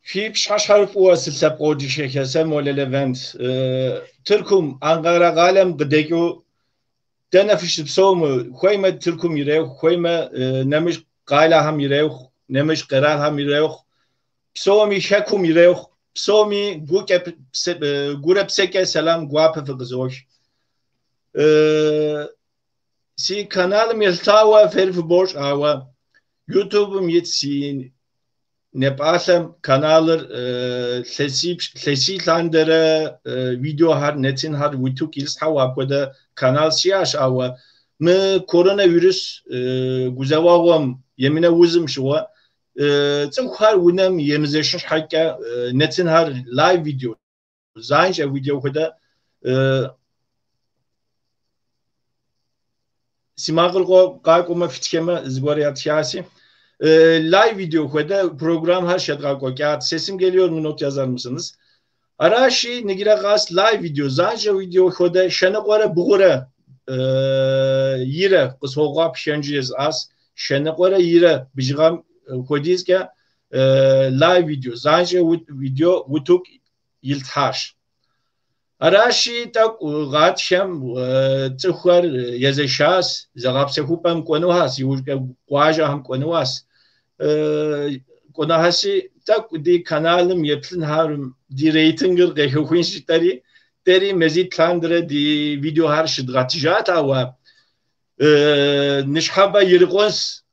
Фи пщыхьэщхьэр фӏыуэ, си лъэпкъэгъу дыщэхэ, сэ Молэ Левент. Тыркум, Анкара къалэм къыдэкӏыу дэнэ фыщыпсэумэ, хуеймэ Тыркум ирехъу, хуеймэ нэмыщӏ къалэхэм ирехъу, нэмыщӏ къэралхэм ирехъу, псоми хэкум ирехъу, псоми гукӏэ гурэ псэкӏэ сэлам гуапэ фыкъызох. Си каналым елъытауэ фэри фыбощӏ, ауэ Ютубым ит си Непӏалъэм каналыр илъэсий лъандэрэ видеохэр, нэтынхэр утыку ислъхьэу апхуэдэ канал сиӏащ, ауэ мы коронавирус гузэвэгъуэм, емынэ узым щыгъуэ цӏыхухэр унэм емызэшын щхьэкӏэ нэтынхэр лайв видео, занщӏэ видео хуэдэ си макъыр къакӏуэмэ фтхэмэ зыгуэр ятхаси. Лайв видео хуэдэ программхэр щедгъэкӏуэкӏат. Sesim geliyor mu, not yazar mısınız? Аращи, ныджырэ къэс лайв видео, занщӏэ видео хуэдэ щэныкъуэрэ бгъурэ ирэ къысхуэгъуа пшэнжу жесӏащ. Щэныкъуэрэ ирэ бжыгъэм хуэдизкӏэ лайв видео, занщӏэ видео утыку илъхьащ. Аращи, тӏэкӏу гъатхэм цӏыхухэр езэшащ, зыгъэпсэхупӏэм кӏуэнухьэс, иужькӏэ къуажэхэм кӏуэнухьэс. Кӏуэнухьэси, тӏэкӏу ди каналым еплъынхэр, ди рейтингыр къехыхуинщ жытӏэри, дэри мазитӏ лъандэрэ ди видеохэр щыдгъэтыжат, ауэ ныщхьэбэ ирикъунщ,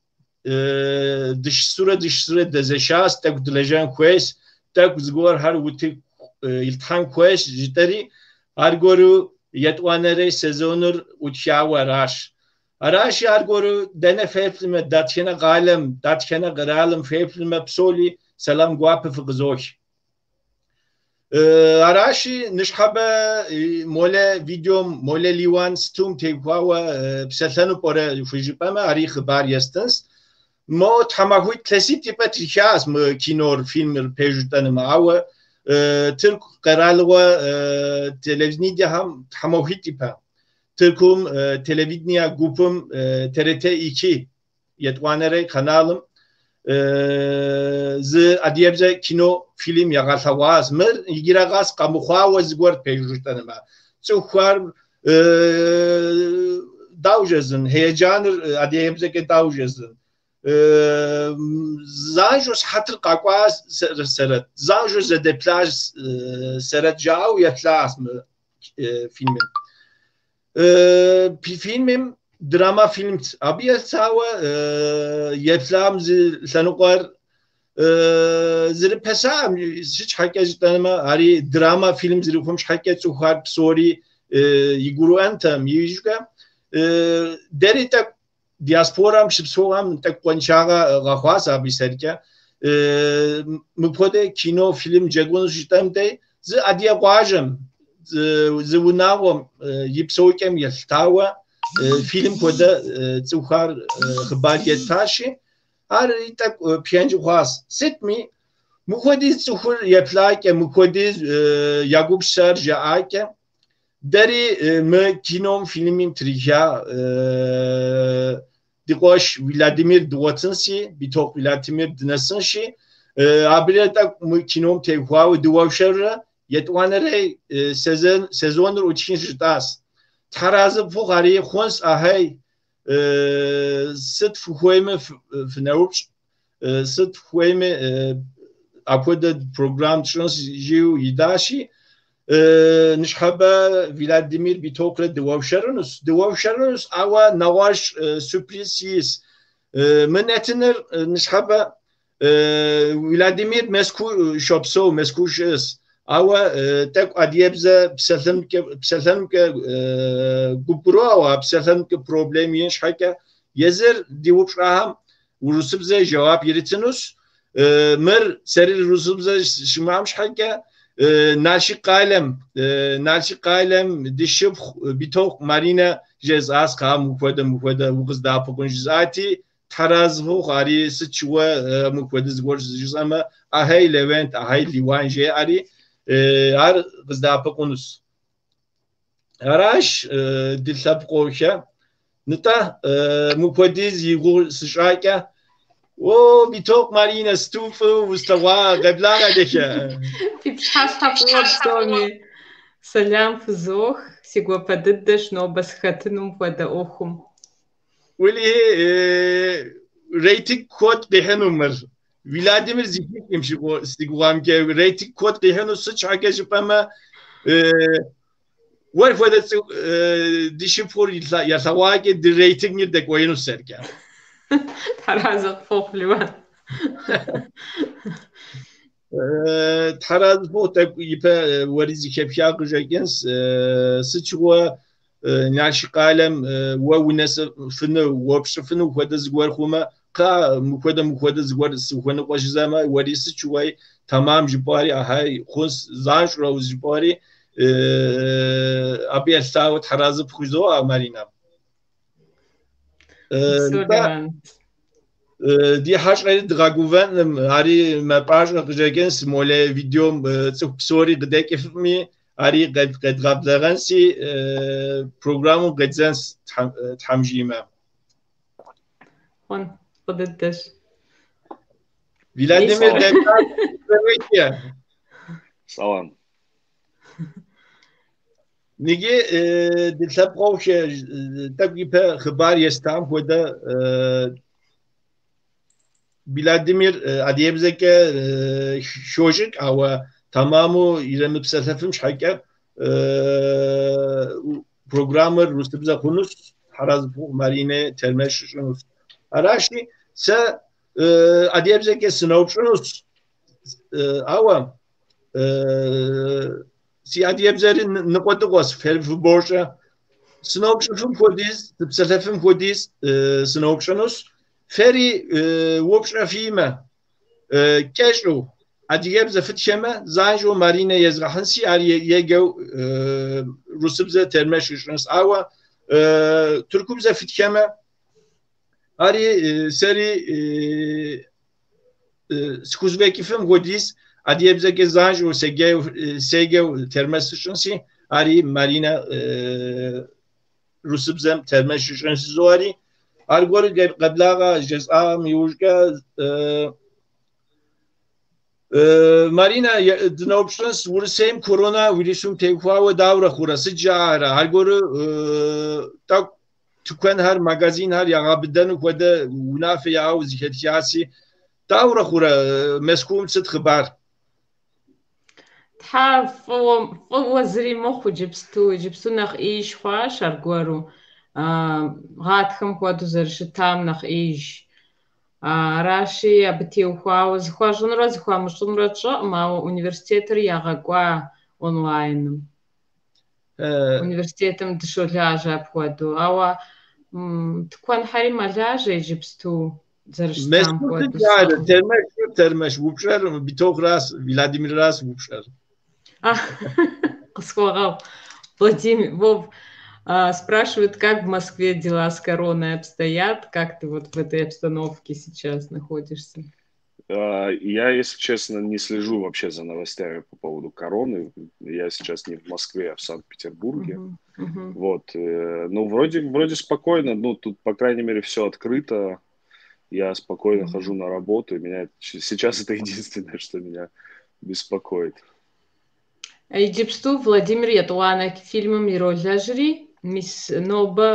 дыщысурэ дыщысурэ дэзэшащ, тӏэкӏу дылэжьэн хуейщ, тӏэкӏу зыгуэрхэр утыку илъхьэн хуейщ жытӏэри, аргуэру етӏуанэрей сезоныр ӏутхауэ аращ. Аращи, аргуэру дэнэ феплъмэ, дэтхэнэ къалэм, дэтхэнэ къэралым феплъмэ, псори сэлам гуапэ фыкъызох. Аращи, ныщхьэбэ Молэ видеом, Молэ Лиуан сытум теухуауэ псэлъэну пӏэрэ хужыпӏэмэ, ари хъыбар естынщ. Мо тхьэмахуитӏ илъэситӏ ипэ трихащ мы кинор, фильмыр пэжу жытӏэнумэ, ауэ Тырку къэралыгъуэ телевидениехэм тхьэмахуитӏ ипэ. Тыркум телевидение гупым ТРТ 2 етӏуанэрей каналым зы адыгэбзэ кино фильм ягъэлъэгъуащ. Мыр иджырэ къэс къэмыхъуауэ зыгуэр пэжу жытӏэнумэ. Цӏыхухэр дауэ жезын, хьэджаныр адыгэбзэкӏэ дауэ жезын. Занщӏэу сыхьэтыр къэкӏуа сэрэт, занщӏэу зэдеплъащ сэрэт жаӏэу еплъащ мы фильмым. Фильмым драма фильмт. Абы елъытауэ еплъам зы лъэныкъуэр зэрыпэсам сыт щхьэкӏэ жытӏэнумэ, ари драма фильм зэрыхъум щхьэкӏэ цӏыхухэр псори и гурыӏуэнтэм. Иужькӏэ дэри тӏэкӏу диаспорэм щыпсэухэм тӏэкӏу къуаншагъэ гъэхъуащ абы сэркӏэ. Мыпхуэдэ кино фильм джэгуну жытӏэм дей зы адыгэ къуажэм, зы унагъуэм и псэукӏэм елъытауэ фильм хуэдэ цӏыхухэр хъыбар еттащи, ар тӏэкӏу пхэнж хъуащ. Сытми, мыхуэдиз цӏыхур еплъакӏэ, мыхуэдиз я гупсысэр жаӏакӏэ, дэри мы кином фильмым триха ди къуэш Владимир дгъуэтынси, Битокъу Владимир дынэсынщи, абырэ тӏэкӏу мы кином теухуауэ дыуэршэррэ етӏуанэрей сезоныр ӏутхынщ жытӏащ. Тхьэразы фыхъу, ари хъунщ, ахьей, сыт фыхуейми фынэупщӏ, сыт фыхуейми апхуэдэ программ тщӏынщ жиӏэу идащи, ныщхьэбэ Владимир Битокърэ дыуэршэрынущ, дыуэршэрынущ, ауэ нэгъуэщӏ сюрприз ис. Мы нэтыныр ныщхьэбэ Владимир Мэзкуу щопсэу, Мэзкуу щыӏэс, ауэ тӏэкӏу адыгэбзэ псэлъэнымкӏэ губгъуроӏуэ, а псэлъэнымкӏэ проблем иӏэн щхьэкӏэ езыр ди упщӏахэм урысыбзэ жэуап иритынущ. Мыр сэри урысыбзэ щымыӏэм щхьэкӏэ Налшык къалэм, Налшык къалэм ди шыпхъу Битокъу Маринэ жесӏащ, кхъа мыпхуэдэ мыпхуэдэ укъыздэӏэпыкъун жысӏати, Тхьэразы фыхъу, ари сыт щыгъуэ мыпхуэдэ зыгуэр жысӏэмэ, ахьей Левент, ахьей Лиуан жеӏэри, ар къыздэӏэпыкъунущ. Аращ ди лъэпкъыухэ. Нтӏэ, мыпхуэдиз и гугъу сыщӏакӏэ, О, Битокъу Маринэ, сыту фӏыуэ услъэгъуа, къеблагъэ дэхэ. Фи пщыхьэщхьэ фӏыуэ псоми. Сэлам фызох, си гуапэ дыдэщ нобэ сыхэтыну мыпхуэдэ ӏуэхум. Уэлэхьи, рейтинг куэд къихьыну мыр. Владимир зыхихым си гугъамкӏэ рейтинг куэд къихьыну, сыт щхьэкӏэ жыпӏэмэ, уэр хуэдэ цӏыху ди шыпхъур ялъэгъуакӏэ ди рейтингыр дэкӏуеину сэркӏэ. Тхьэразэ къыпхуэхъу, Лиуан. Тхьэразэ фохъу, тӏэкӏу ипэ уэри зыхэпха къыщӏэкӏынщ. Сыт щыгъуэ Налшык къалэм уэ унэсыфыну, уэ пщӏыфыну хуэдэ зыгуэр хъумэ, кхъа, мыхуэдэ мыхуэдэ зыгуэр сыхуэныкъуэ жызӏэмэ, уэри сыт щыгъуэи тэмам жыпӏари, ахьай, хъунщ, занщӏэу жыпӏари, абы елъытауэ тхьэразэ пхузоӏэ, Маринэ. Нтӏэ, ди хьэщӏэри дгъэгувэнкъым, ари мэпӏащӏэ къыщӏэкӏынщ, молэ видеом цӏыху псори къыдэкӏыфми, ари къедгъэблэгъэнси, программэм къедзэнс Тхьэм жиӏэмэ. Хъун, фӏы дыдэщ. Владимир, Салам. Ниги ди лъэпкъыу тӏэкӏу ипэ хъыбар естам хуэдэ Владимир адыгэбзэкӏэ хощӏыкӏ, ауэ тэмаму иремыпсэлъэфым щхьэкӏэ программэр русыбзэ хъунущ, Тхьэразэ пхухъу Маринэ тэрмэш ищӏынущ. Аращи, сэ адыгэбзэкӏэ сыноупщӏынущ, ауэ си адыгэбзэри ныкъуэдыкъуэщ, фэри фыбощӏэ. Сыноупщӏыфым хуэдиз, сыпсэлъэфым хуэдиз сыноупщӏынущ. Фэри упщӏэ фимэ, кӏэщӏу адыгэбзэ фытхэмэ, занщӏэу Маринэ езгъэхьынси, ар еджэу русыбзэ тэрмэш ищӏынщ. Ауэ тыркубзэ фытхэмэ, ари сэри схузэфӏэкӏыфым хуэдиз адыгэбзэкӏэ занщӏэу седжэу тэрмэш сщӏынси, ари Маринэ русыбзэм тэрмэш ищӏынщ жызоӏэри, аргуэру къеблагъэ жесӏам иужькӏэ Маринэ дыноупщӏынщ, Урысейм коронавирусым теухуауэ дауэрэ хъурэ, сыт жаӏэрэ? Аргуэру тӏэкӏу тыкуэнхэр, магазинхэр ягъэбыдэну хуэдэ унафэ яӏэу зыхэтхаси, дауэрэ хъурэ, Мэзкуум сыт хъыбар? Тхьэ, фӏыуэ зыри мыхъу иджыпсту, иджыпсту нэхъ ӏеиж хъуащ аргуэру. Гъатхэм хуэдэу зэрыщытам нэхъ ӏеиж. Аращи, абы теухуауэ зыхуащӏынурэ зыхуамыщӏынурэ тщӏэкъым, ауэ университетыр ягъэкӏуа онлайным. Университетым дыщолажьэ апхуэдэу. Ауэ тыкуэнхэри мэлажьэ иджыпсту зэрыщытам хуэдэу. Тэрмэш, тэрмэш упщӏэр Битокъращ, Владимирращ упщӏэр. Къысхуэгъэгъу. Владимир, Вов, спрашивают, как в Москве дела с короной обстоят, как ты вот в этой обстановке сейчас находишься? Я, если честно, не слежу вообще за новостями по поводу короны. Я сейчас не в Москве, а в Санкт-Петербурге. Вот. Ну, вроде спокойно. Ну, тут, по крайней мере, все открыто. Я спокойно хожу на работу. И меня сейчас это единственное, что меня беспокоит. Иджыпсту Владимир етӏуанэ фильмым иролэжьри, мис нобэ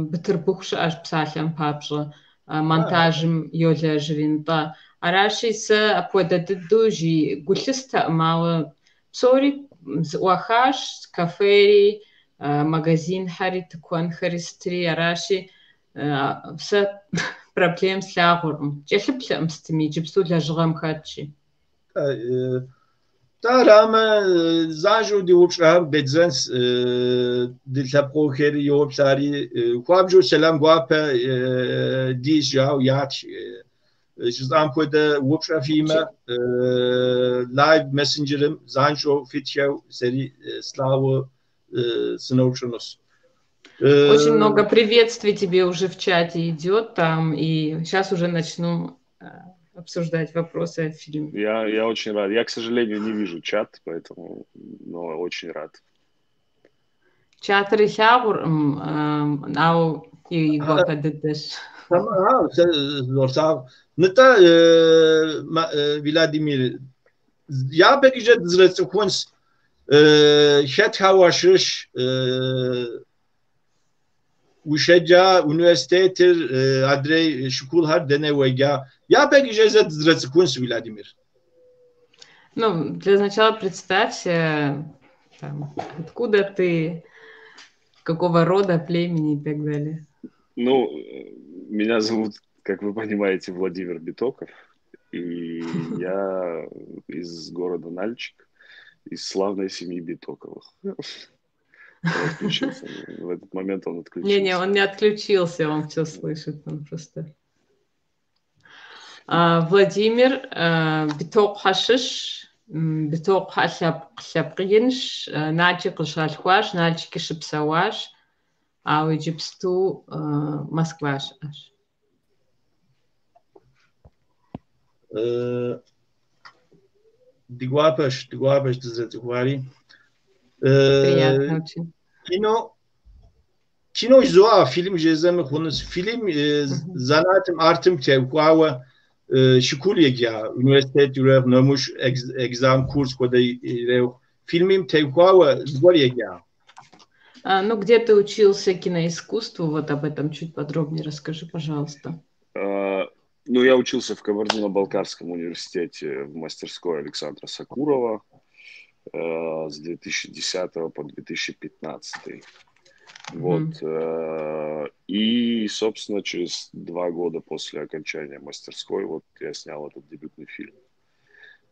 Бытырбыху щыӏэщ псалъэм папщӏэ, монтажым йолэжьри, нтӏэ. Аращи, сэ апхуэдэ дыдэу жи гу лъыстэкъым, ауэ псори зыӏуахащ, кафери, магазинхэри, тыкуэнхэри, сытри, аращи, сэ проблем слъагъуркъым, кӏэлъыплъэкъым сытми, иджыпсту лэжьыгъэм хэтщи. Арамэ, занщӏэу ди упщӏэхэм къедзэнс, ди лъэпкъыухэри йоплъари, хуабжьу сэлам гуапэ дищ жаӏэу ятх. Жысӏам хуэдэ упщӏэ фимэ, лайв мессенджерым занщӏэу фитхэу сэри слъагъуу сыноупщӏынущ. Очень много приветствий тебе уже в чате идет там, и сейчас уже начну обсуждать вопросы о фильме. Я очень рад. Я, к сожалению, не вижу чат, поэтому, но очень рад. Чатыр илъагъуркъым, ауэ и гуапэ дыдэщ. Тэмам, сэ золъагъу. Нтӏэ, Владимир, япэкӏэ дызэрыцӏыхунщ, хэтхэ уащыщ, ущеджа университетыр, адрей школхэр дэнэ уеджа? Япэкӏэ зэ дызэрыцӏыхунщ, Владимир. Ну, для начала представься, там, откуда ты, какого рода, племени и так далее. Ну, меня зовут, как вы понимаете, Владимир Битоков, и я из города Нальчик, из славной семьи Битоковых. Он отключился. В этот момент он отключился. Не-не, он не отключился, он все слышит, он просто... Владимир Битокъухэ щыщ, Битокъухэ лъэпкъ инщ, Налшык къыщалъхуащ, Налшыки щыпсэуащ, ауэ иджыпсту Москва щыӏэщ. Ди гуапэщ, ди гуапэщ дызэрыцӏыхуари. Приятно очень. Кино жызоӏэ, фильм жезӏэми хъунущ. Фильм занатым, артым теухуауэ школ еджа, университет ирехъу, нэмыщӏ экзамен курс хуэдэ ирехъу. Фильмым теухуауэ зыгуэр еджа. Ну, где ты учился киноискусству? Вот об этом чуть подробнее расскажи, пожалуйста. Ну, я учился в Кабардино-Балкарском университете в мастерской Александра Сокурова с 2010 по 2015. Вот. И, собственно, через 2 года после окончания мастерской вот я снял этот дебютный фильм.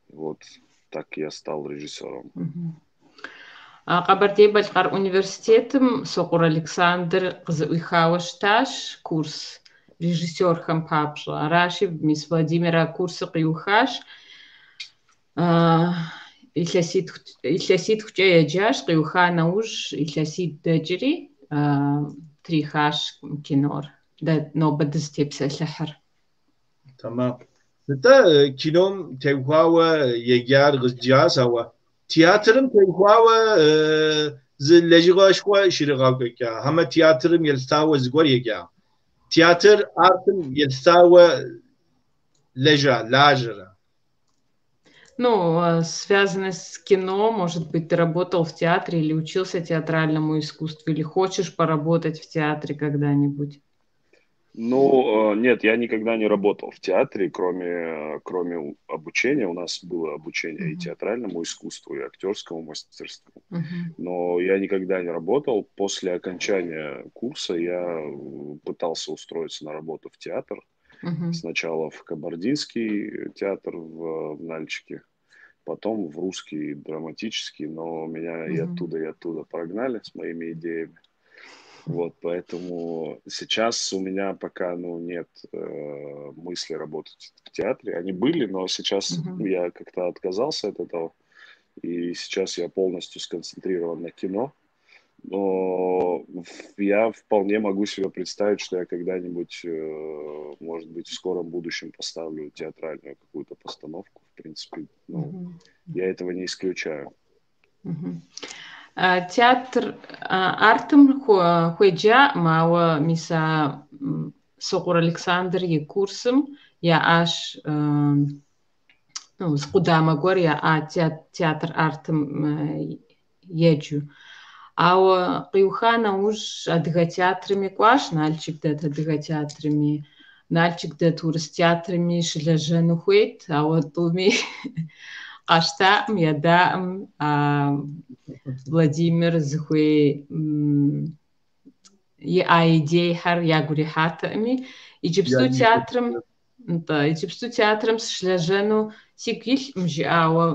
Вот так я стал режиссером. Къэбэрдей-Балъкъэр университетым Сокъур Александр къызэӏуихауэ щытащ курс режиссерхэм папщӏэ. Аращи, мис Владимир а курсыр къиухащ. Илъэситхукӏэ еджащ, къиуха нэужь илъэситӏ дэкӏри трихащ кинор. Дэ нобэ дызытепсэлъыхьыр. Тэмам. Нтӏэ, кином теухуауэ еджар къызджащ, ауэ театрым теухуауэ зы лэжьыгъэшхуэ щригъэкӏуэкӏа, хьэмэ театрым елъытауэ зыгуэр еджа? Театр артым елъытауэ лэжьа, лажьэрэ? Ну, связано с кино, может быть, ты работал в театре или учился театральному искусству, или хочешь поработать в театре когда-нибудь? Ну, нет, я никогда не работал в театре, кроме обучения. У нас было обучение и театральному искусству, и актерскому мастерству. Но я никогда не работал. После окончания курса я пытался устроиться на работу в театр. Сначала в Кабардинский театр в Нальчике, потом в русский драматический, но меня и оттуда прогнали с моими идеями. Вот, поэтому сейчас у меня пока, ну, нет мысли работать в театре. Они были, но сейчас я как-то отказался от этого. И сейчас я полностью сконцентрирован на кино. Но я вполне могу себе представить, что я когда-нибудь, может быть, в скором будущем поставлю театральную какую-то постановку. В принципе, ну, я этого не исключаю. Театр артым хуеджаӏым, ауэ мис а Сокъур Александр и курсым яӏащ, ну, зы къудамэ гуэр яӏа театр артым еджу. Ауэ къиуха нэужь адыгэ театрми кӏуащ, Налшык дэт адыгэ театрми, Налшык дэт урыс театрми щылэжьэну хуейт, ауэ тӏуми къащтаӏым, ядаӏым Владимир зыхуей иӏа идеехэр ягу ирихьатэӏыми. Иджыпсту театрым, нтӏэ, иджыпсту театрым сыщылэжьэну сигу илъкъым, жиӏауэ,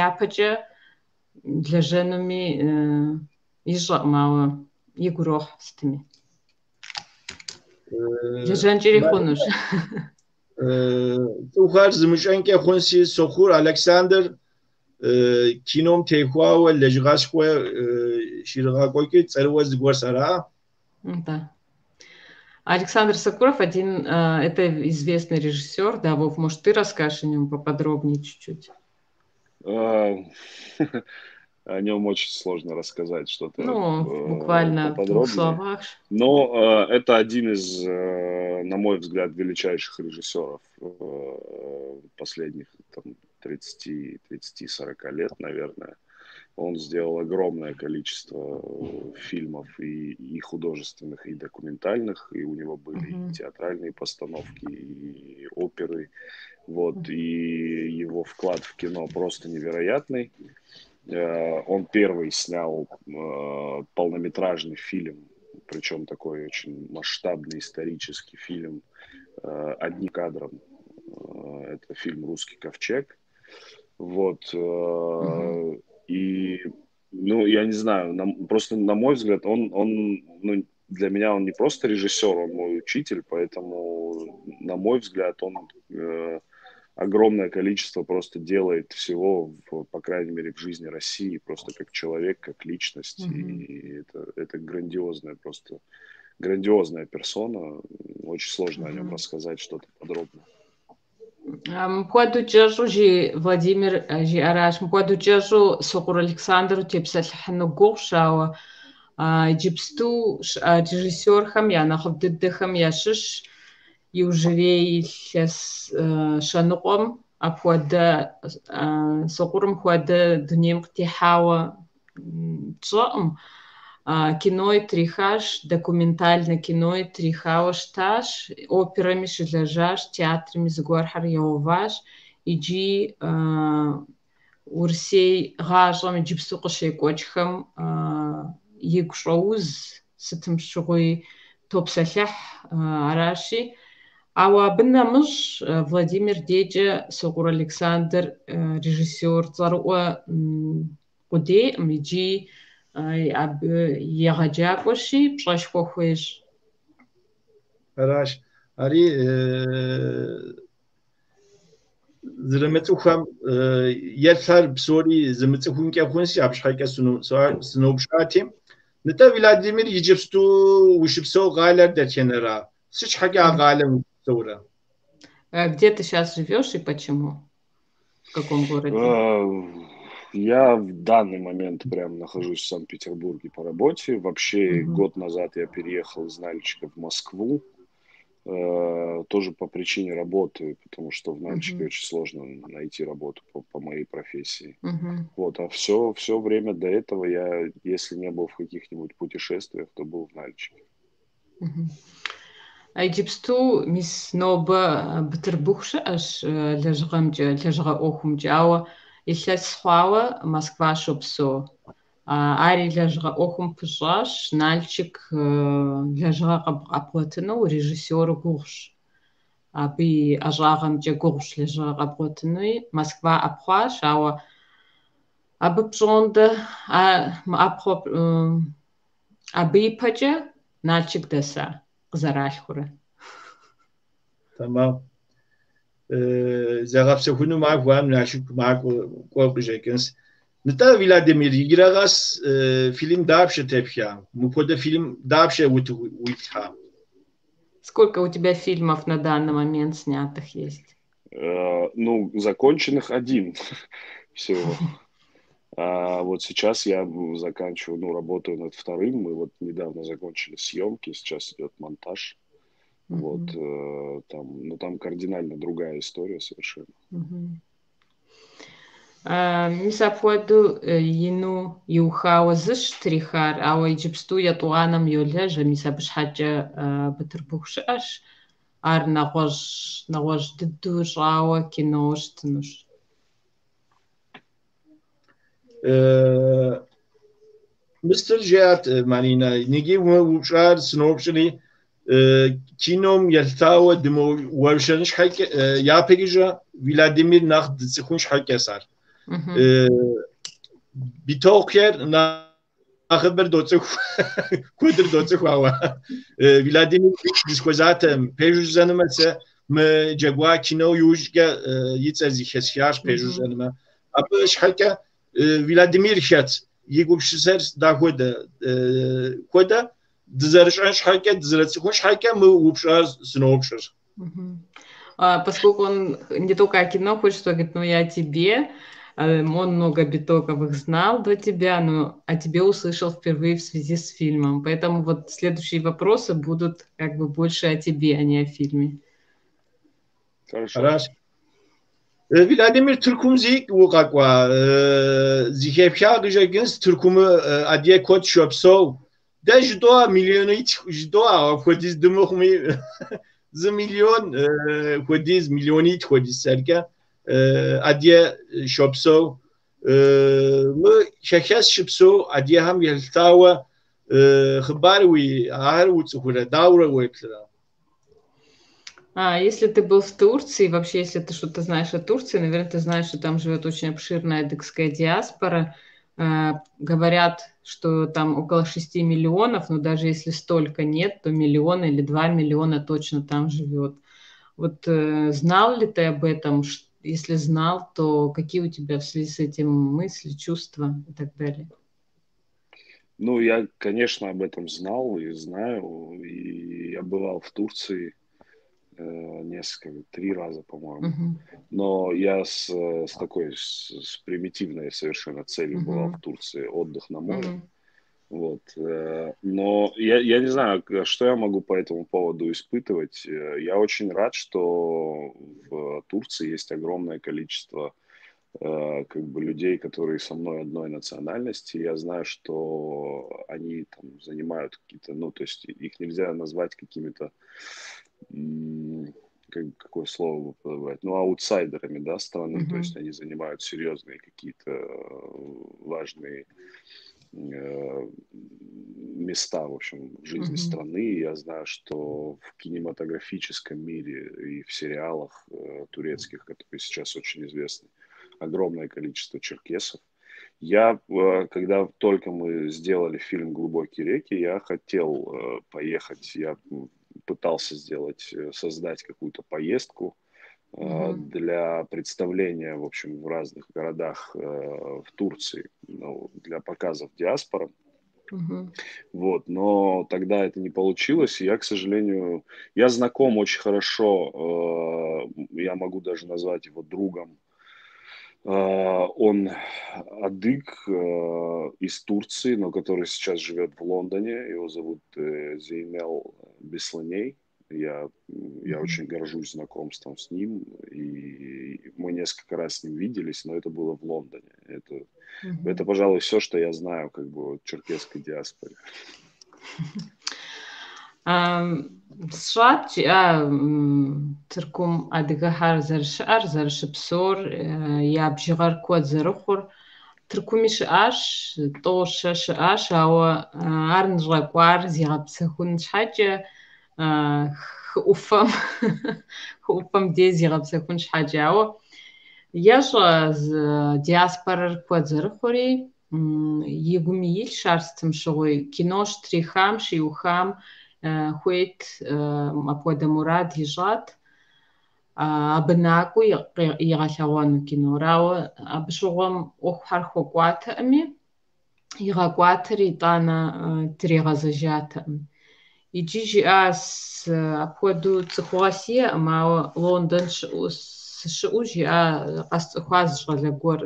япэкӏэ лэжьэнуми ищӏэкъым, ауэ игу ирохь сытми. Лэжьэнкӏэри хъунущ. Цӏыхухэр зымыщӏэнкӏэ хъунси, Сокъур Александр кином теухуауэ лэжьыгъэшхуэ щригъэкӏуэкӏи цӏэрыӏуэ зыгуэр сэра? Да. Александр Сокуров один, это известный режиссер. Да, Вов, может, ты расскажешь о нем поподробнее чуть-чуть? О нем очень сложно рассказать что-то Ну, буквально в двух поподробнее. словах. Но это один из, на мой взгляд, величайших режиссеров последних там, 30, 30-40 лет, наверное. Он сделал огромное количество фильмов и художественных, и документальных, и у него были и театральные постановки, и оперы. Вот, и его вклад в кино просто невероятный. Он первый снял полнометражный фильм, причем такой очень масштабный исторический фильм, одним кадром. Это фильм «Русский ковчег». Вот. И, ну, я не знаю, просто на мой взгляд, он, ну, для меня он не просто режиссер, он мой учитель, поэтому, на мой взгляд, он огромное количество просто делает всего, по крайней мере, в жизни России, просто как человек, как личность. И это грандиозная просто, грандиозная персона. Очень сложно о нем рассказать что-то подробно. Мыпхуэдэу кӏэщӏу жи Владимир жиӏэращ, мыпхуэдэу кӏэщӏу Сокъур Александр утепсэлъыхьыну гугъущ, ауэ иджыпсту щыӏэ режиссерхэм я нэхъыфӏ дыдэхэм ящыщ иужьрей илъэс щэныкъуэм апхуэдэ Сокъурым хуэдэ дунейм къытехьауэ тщӏэкъым. Кинои трихащ, документальнэ кинои трихауэ щытащ, оперэми щылэжьащ, театрми зыгуэрхэр игъэуващ. Иджы Урысей гъащӏэм иджыпсту къыщекӏуэкӏхэм игу щӏоуз, сытым щыгъуи топсэлъыхь, аращи. Ауэ абы нэмыщӏ Владимир декӏэ Сокъур Александр режиссер цӏэрыӏуэ къудейкъым, иджы абы егъэджакӏуэщи, пщӏэшхуэ хуещӏ. Аращ. Ари зэрымыцӏыхухэм еплъар псори зымыцӏыхункӏэ хъунщи, абы щхьэкӏэ сыноупщӏати. Нтӏэ, Владимир, иджыпсту ущыпсэу къалэр дэтхэнэра? Сыт щхьэкӏэ а къалэм ущыпсэурэ? Где ты сейчас живешь и почему? В каком городе? Я в данный момент прям нахожусь в Санкт-Петербурге по работе. Вообще год назад я переехал из Нальчика в Москву. Тоже по причине работы, потому что в Нальчике очень сложно найти работу по моей профессии. Вот, а все время до этого я, если не был в каких-нибудь путешествиях, то был в Нальчике. Иджыпсту мис нобэ Бытырбыху щыӏэщ лэжьыгъэмкӏэ, лэжьыгъэ ӏуэхумкӏэ, ауэ илъэс хъуауэ Москва щопсэу. Ари лэжьыгъэ ӏуэхум пыщӏащ, Налшык лэжьыгъэ къэбгъуэтыну режиссеру гугъущ. Абы и ӏэщӏагъэмкӏэ гугъущ лэжьыгъэ къэбгъуэтынуи. Москва ӏэпхъуащ, ауэ абы пщӏондэ мыӏэпхъуэ абы ипэкӏэ Налшык дэса къызэралъхурэ. Тэмам. Загъэпсэхуну махуэм Налшык макӏуэ кӏуэ къыщӏэкӏынщ. Нтӏэ, Владимир, иджырэ къэс фильм дапщэ тепха? Мыпхуэдэ фильм дапщэ утыку уиплъхьа? Сколько у тебя фильмов на данный момент снятых есть? Ну, законченных один всего. А вот сейчас я заканчиваю, ну, работаю над вторым. Мы вот недавно закончили съемки, сейчас идет монтаж. Вот, там, ну, там кардинально другая история совершенно. Мис апхуэдэу ину иухауэ зыщ трихар, ауэ иджыпсту етӏуанэм йолэжь, мис абы щхьэкӏэ Бытырбыху щыӏэщ. Ар нэгъуэщӏ дыдэу щӏауэ кино щытынущ. Мыстыр жиӏат, Маринэ, ниги упщӏар сыноупщӏри, кином елъытауэ дымыуэршэрын щхьэкӏэ, япэкӏэ Владимир нэхъ дыцӏыхун щхьэкӏэс ар. Битокъухэр нэхъыбэр доцӏыху, куэдыр доцӏыху, ауэ Владимир дызыхуэзатэм, пэжу жысӏэнумэ, сэ мы джэгуа кино иужькӏэ и цӏэр зэхэсхащ, пэжу жысӏэнумэ. Абы щхьэкӏэ Владимир хэт и гупсысэр дахуэдэ хуэдэ дызэрыщӏэн щхьэкӏэ, дызэрыцӏыхун щхьэкӏэ мы упщӏэр сыноупщӏыр. Поскольку он не только о кино хочет, говорит, но и о тебе. Он много Битоковых знал до тебя, но о тебе услышал впервые в связи с фильмом. Поэтому вот следующие вопросы будут как бы больше о тебе, а не о фильме. Хорошо. Хорошо. Владимир, Тыркум зэи укъэкӏуа? Зыхэпха къыщӏэкӏынщ Тыркум адыгэ куэд щопсэу. Дэ жыдоӏэ миллионитху жыдоӏэ, апхуэдиз дымыхъуми, 1 миллион хуэдиз, миллионитӏ хуэдиз сэркӏэ адыгэ щопсэу. Мы хэхэс щыпсэу адыгэхэм елъытауэ хъыбар уи ахэр уцӏыхурэ, дауэрэ уеплърэ? Если ты был в Турции, вообще, если ты что-то знаешь о Турции, наверное, ты знаешь, что там живет очень обширная адыгская диаспора. Говорят, что там около 6 миллионов, но даже если столько нет, то миллион или 2 миллиона точно там живет. Вот знал ли ты об этом? Если знал, то какие у тебя в связи с этим мысли, чувства и так далее? Ну, я, конечно, об этом знал и знаю. И я бывал в Турции несколько, 3 раза, по-моему. Но я с такой, с примитивной совершенно целью бывал в Турции, отдых на море. Вот. Но я не знаю, что я могу по этому поводу испытывать. Я очень рад, что в Турции есть огромное количество как бы людей, которые со мной одной национальности. Я знаю, что они там занимают какие-то, ну, то есть их нельзя назвать какими-то, какое слово подобрать, ну, аутсайдерами, да, страны, то есть они занимают серьезные какие-то важные места, в общем, в жизни страны. Я знаю, что в кинематографическом мире и в сериалах турецких, которые сейчас очень известны, огромное количество черкесов. Я, когда только мы сделали фильм «Глубокие реки», я хотел поехать, я пытался создать какую-то поездку для представления, в общем, в разных городах в Турции, ну, для показов диаспорам. Вот, но тогда это не получилось, и я, к сожалению, я знаком очень хорошо, я могу даже назвать его другом. Он адыг из Турции, но который сейчас живет в Лондоне. Его зовут Зейнел Бесланей. Я очень горжусь знакомством с ним. И мы несколько раз с ним виделись, но это было в Лондоне. Это, пожалуй, все, что я знаю как бы о черкесской диаспоре. Сщӏат жиӏа Тыркум адыгэхэр зэрыщыӏэр, зэрыщыпсэур, я бжыгъэр куэд зэрыхъур. Тыркуми щыӏащ, тӏэу-щэ щыӏащ, ауэ ар ныщӏэкӏуар зигъэпсэхун щхьэкӏэ, хы ӏуфэм дей зигъэпсэхун щхьэкӏэ. Ауэ ещӏэ диаспорэр куэд зэрыхъури, и гуми илъщ ар сытым щыгъуи. Кино щытрихам, щиухам хуейт, апхуэдэ мурад ищӏат, абы накӏуэу игъэлъэгъуэну кинор. Ауэ абы щыгъуэм ӏуэхухэр хуэкӏуатэӏыми, игъэкӏуатэри итӏанэ тригъэзэжатэӏым. Иджы жиӏащ, апхуэдэу цӏыхугъэ сиӏэкъым, ауэ Лондон сыщыӏэу жиӏа къэсцӏыхуа зы щӏалэ гуэр.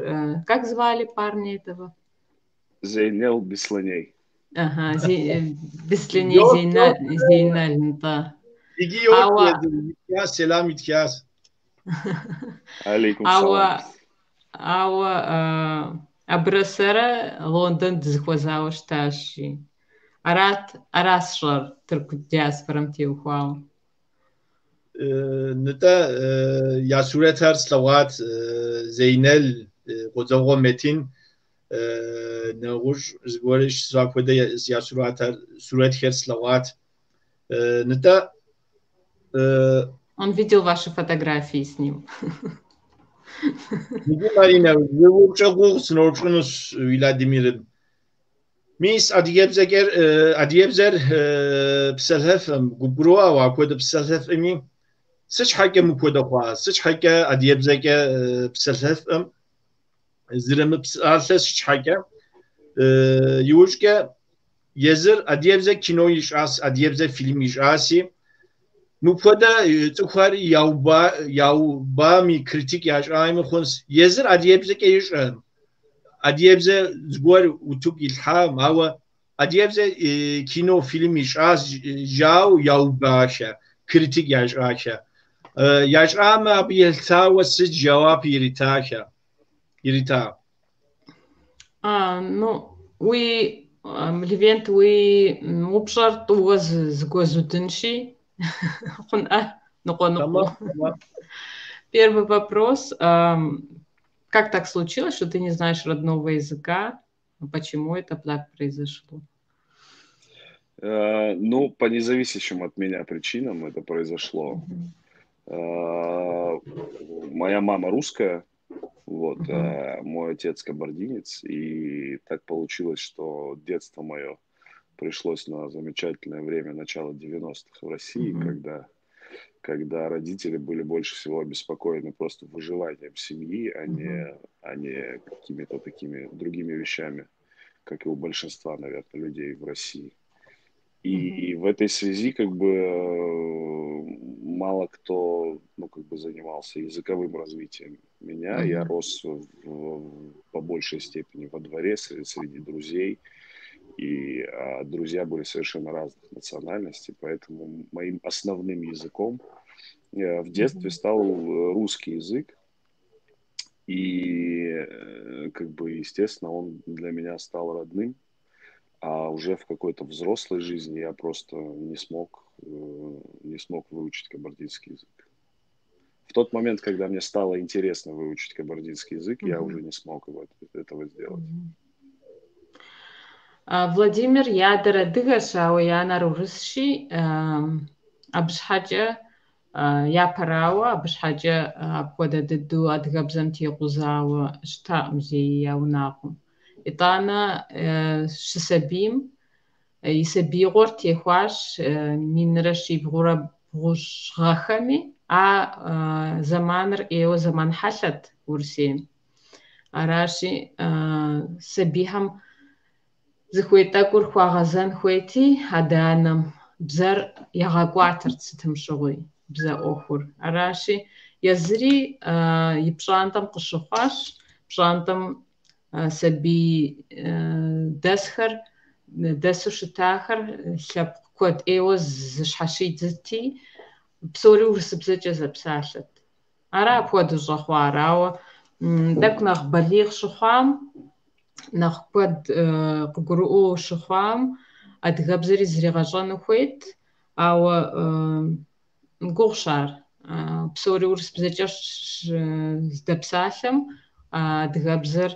Как звали парня этого? Зейнел Бесланей. Ага, Бесланей Зейнел, нтӏэ. Иджы сэлам итхащ. Алейкум салам. Ауэ абырэ сэрэ Лондон дызэхуэзауэ щытащ. Ара сщӏэр тырку диаспорэм теухуауэ. Нтӏэ, я сурэтхэр слъэгъуат Зейнел, Къуэдзокъуэ Метин, нэгъуэщӏ зыгуэр апхуэдэ я сурэтхэр слъэгъуат. Нтӏэ. Он видел ваши фотографии с ним. Иджы, Маринэ, зы упщӏэ гугъу сыноупщӏынущ Владимирым. Мис адыгэбзэр псэлъэфӏым, губгъуауэ апхуэдэ псэлъэфӏыми, сыт щхьэкӏэ мыпхуэдэ хъуа? Сыт щхьэкӏэ адыгэбзэкӏэ псэлъэфӏым зэрымыпсалъэ сыт щхьэкӏэ? Иужькӏэ езыр адыгэбзэ кино ищӏащ, адыгэбзэ фильм ищӏаси. Мыпхуэдэ цӏыхухэр яубами, критик ящӏами хъунщ. Езыр адыгэбзэкӏэ ищӏэм. Адыгэбзэ зыгуэр утыку илъхьам, ауэ адыгэбзэ кино, фильм ищӏащ жауэ яубахэ, критик ящӏахэ. Ящӏамэ, абы елъытауэ сыт жэуап иритахэ? Ирита. Ну, уи Левент, уи упщӏэр тӏууэ зыгуэзудынщи, хъунӏэ, ныкъуэ-ныкъуэу. Первый вопрос. Как так случилось, что ты не знаешь родного языка? Почему это так произошло? Ну, по независящим от меня причинам это произошло. Моя мама русская, вот, мой отец кабардинец, и так получилось, что детство мое пришлось на замечательное время начала 90-х в России, когда родители были больше всего обеспокоены просто выживанием семьи, а не какими-то такими другими вещами, как и у большинства, наверное, людей в России. И в этой связи как бы мало кто, ну, как бы занимался языковым развитием меня. Я рос по большей степени во дворе, среди друзей. И друзья были совершенно разных национальностей, поэтому моим основным языком в детстве стал русский язык. И, как бы, естественно, он для меня стал родным. А уже в какой-то взрослой жизни я просто не смог выучить кабардинский язык. В тот момент, когда мне стало интересно выучить кабардинский язык, я уже не смог этого сделать. Владимир и адэр адыгэщ, ауэ и анэр урысщи, абы щхьэкӏэ япэрауэ, абы щхьэкӏэ апхуэдэ дыдэу адыгэбзэм текъузауэ щытакъым зэи я унагъуэм. Итӏанэ щысабийм и сабиигъуэр техуащ 1790 гъэхэми, а зэманыр ӏейуэ зэман хьэлъэт Урысейм. Аращи, сабийхэм зыхуей тӏэкӏур хуагъэзэн хуейти, адэ-анэм бзэр ягъэкӏуатэрт сытым щыгъуи, бзэ ӏуэхур. Аращи, езыри и пщӏантӏэм къыщыхъуащ, пщӏантӏэм сабий дэсхэр, дэсу щытахэр лъэпкъ куэд ӏейуэ зыщхьэщидзырти, псори урысыбзэкӏэ зэпсалъэт. Ара апхуэдэу щӏэхъуар, ауэ тӏэкӏу нэхъ балигъ щыхъуам, нэхъ куэд къыгурыӏуэу щыхъуам, адыгэбзэри зригъэщӏэну хуейт, ауэ гугъущ ар. Псори урысыбзэкӏэ здэпсалъэм адыгэбзэр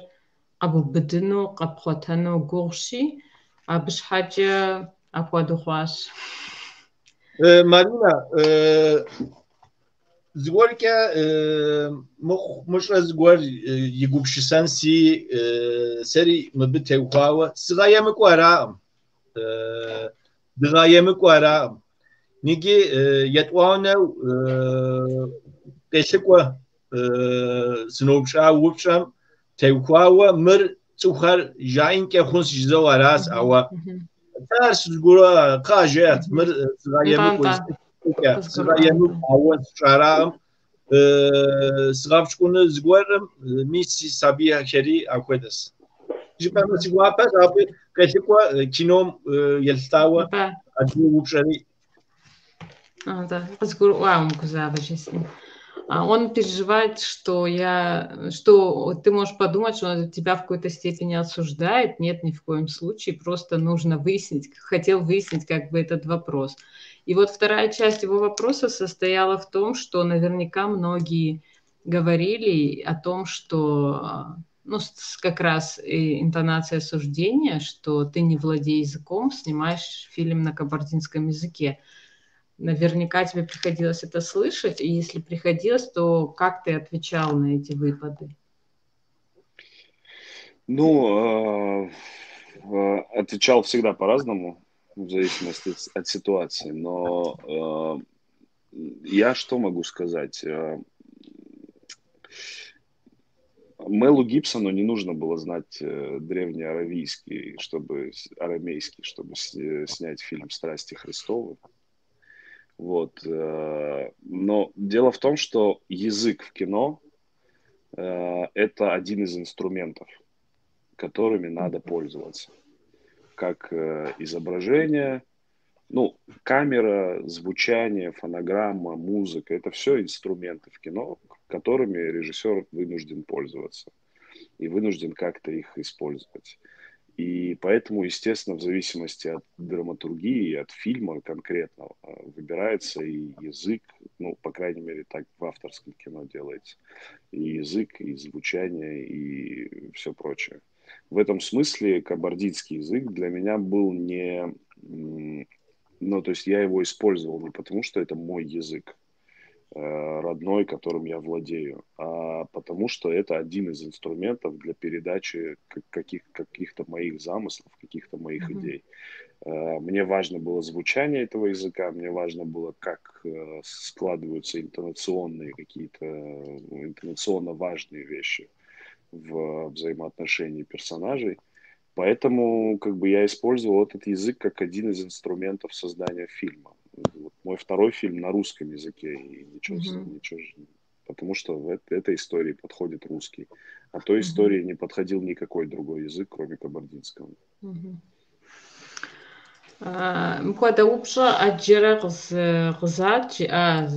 къэбубыдыну, къэпхъуэтэну гугъущи, абы щхьэкӏэ апхуэдэу хъуащ. Маринэ, зыгуэркӏэ мыхъумыщӏэ зыгуэр и гупсысэнси, сэри мыбы теухуауэ сыгъэемыкӏу аракъым. Дыгъэемыкӏу аракъым. Ниги етӏуанэу къелъыкӏуэ сыноупщӏа упщӏэм теухуауэ мыр цӏыхухэр жаӏэнкӏэ хъунщ жызэу аращ, ауэ ар сызыгурыӏуэ къажеӏэт, мыр сыгъэемыкӏу, сыгъэемыкӏу, ауэ сщӏаракъым. Сыгъэпщкӏуну зыгуэрым, мис си сабийхэри апхуэдэщ. Жыпӏэмэ си гуапэщ, абы къелъыкӏуэ кином елъытауэ адыгэ упщӏэри. Да, къызгурыӏуа умыгузавэ жесӏэн. Он переживает, что ты можешь подумать, что он тебя в какой-то степени осуждает. Нет, ни в коем случае. Просто нужно выяснить, хотел выяснить как бы этот вопрос. И вот вторая часть его вопроса состояла в том, что наверняка многие говорили о том, что, ну, как раз и интонация осуждения, что ты, не владея языком, снимаешь фильм на кабардинском языке. Наверняка тебе приходилось это слышать, и если приходилось, то как ты отвечал на эти выпады? Ну, отвечал всегда по-разному, в зависимости от ситуации, но я что могу сказать? Мелу Гибсону не нужно было знать древнеарамейский, чтобы снять фильм «Страсти Христовы». Вот. Но дело в том, что язык в кино это один из инструментов, которыми надо пользоваться. Как изображение, ну, камера, звучание, фонограмма, музыка – это все инструменты в кино, которыми режиссер вынужден пользоваться и вынужден как-то их использовать. И поэтому, естественно, в зависимости от драматургии, от фильма конкретного, выбирается и язык, ну, по крайней мере, так в авторском кино делается, и язык, и звучание, и все прочее. В этом смысле кабардинский язык для меня был не... Ну, то есть я его использовал не потому, что это мой язык родной, которым я владею, а потому что это один из инструментов для передачи каких-то моих замыслов, каких-то моих идей. Мне важно было звучание этого языка, мне важно было, как складываются интонационные какие-то, интонационно важные вещи в взаимоотношении персонажей. Поэтому как бы я использовал этот язык как один из инструментов создания фильма. Вот мой второй фильм на русском языке, и ничего, ничего, потому что в этой истории подходит русский. А той истории не подходил никакой другой язык, кроме кабардинского. Мыпхуэдэ упщӏэ ӏэджэрэ къызат, жиӏа,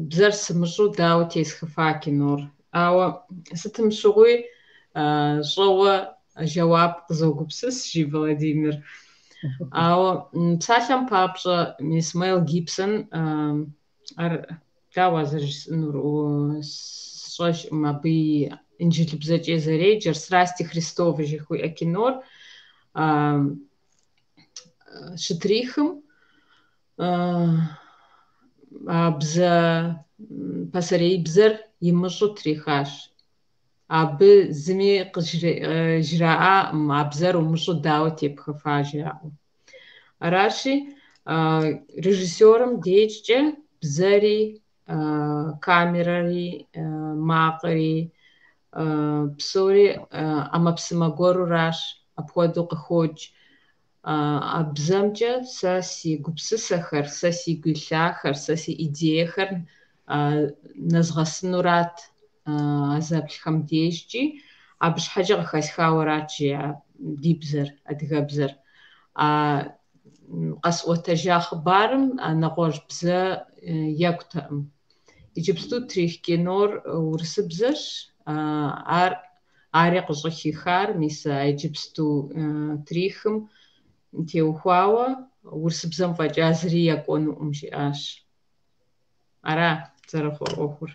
бзэр сымыщӏэу дауэ тесхыфа кинор. Ауэ сытым щыгъуи щӏэуэ жэуап къызогупсыс, жи Владимир. Ауэ псалъэм папщӏэ мис Мел Гибсон, ар дауэ зэрыжысӏэнур, сщӏэжкъым абы и инджылыбзэкӏэ зэреджэр, «Страсти Христовы» жыхуиӏэ кинор щытрихым а бзэ пасэреибзэр имыщӏу трихащ. Абы зыми къыжраӏакъым, а бзэр умыщӏу дауэ тепхыфа жаӏэу. Аращи, режиссерым дежкӏэ бзэри, камерэри, макъри, псори ӏэмэпсымэ гуэруращ, апхуэдэу къыхокӏ. А бзэмкӏэ сэ си гупсысэхэр, сэ сигу илъахэр, сэ си идеехэр нэзгъэсынурат а зэплъхэм дежкӏи, абы щхьэкӏэ къыхэсхауэрат жиӏа ди бзэр, адыгэбзэр. А къэсӏуэтэжа хъыбарым нэгъуэщӏ бзэ екӏутэкъым. Иджыпсту трих кинор урысыбзэщ, ар ари къыщӏыхихар, мис а иджыпсту трихым теухуауэ урысыбзэм фӏэкӏа зыри екӏуэнукъым, жиӏащ. Ара зэрыхъур ӏуэхур?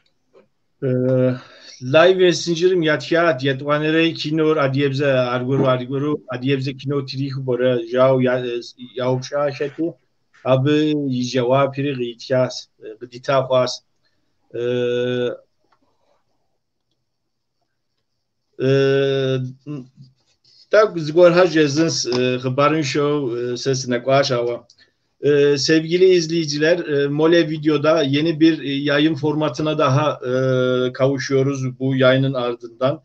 Live Messenger'ым ятхат етӏуанэрей кинор адыгэбзэ аргуэру адыгэбзэ кино трихыу пӏэрэ жаӏэу яупщӏахэти, абы и жэуапри къитхащ, къыдита хъуащ. Тӏэкӏу зыгуэрхэр жезынс, хъыбарыншэу сэ сынэкӏуащ, ауэ. Sevgili izleyiciler, Mole Video'da yeni bir yayın formatına daha kavuşuyoruz bu yayının ardından.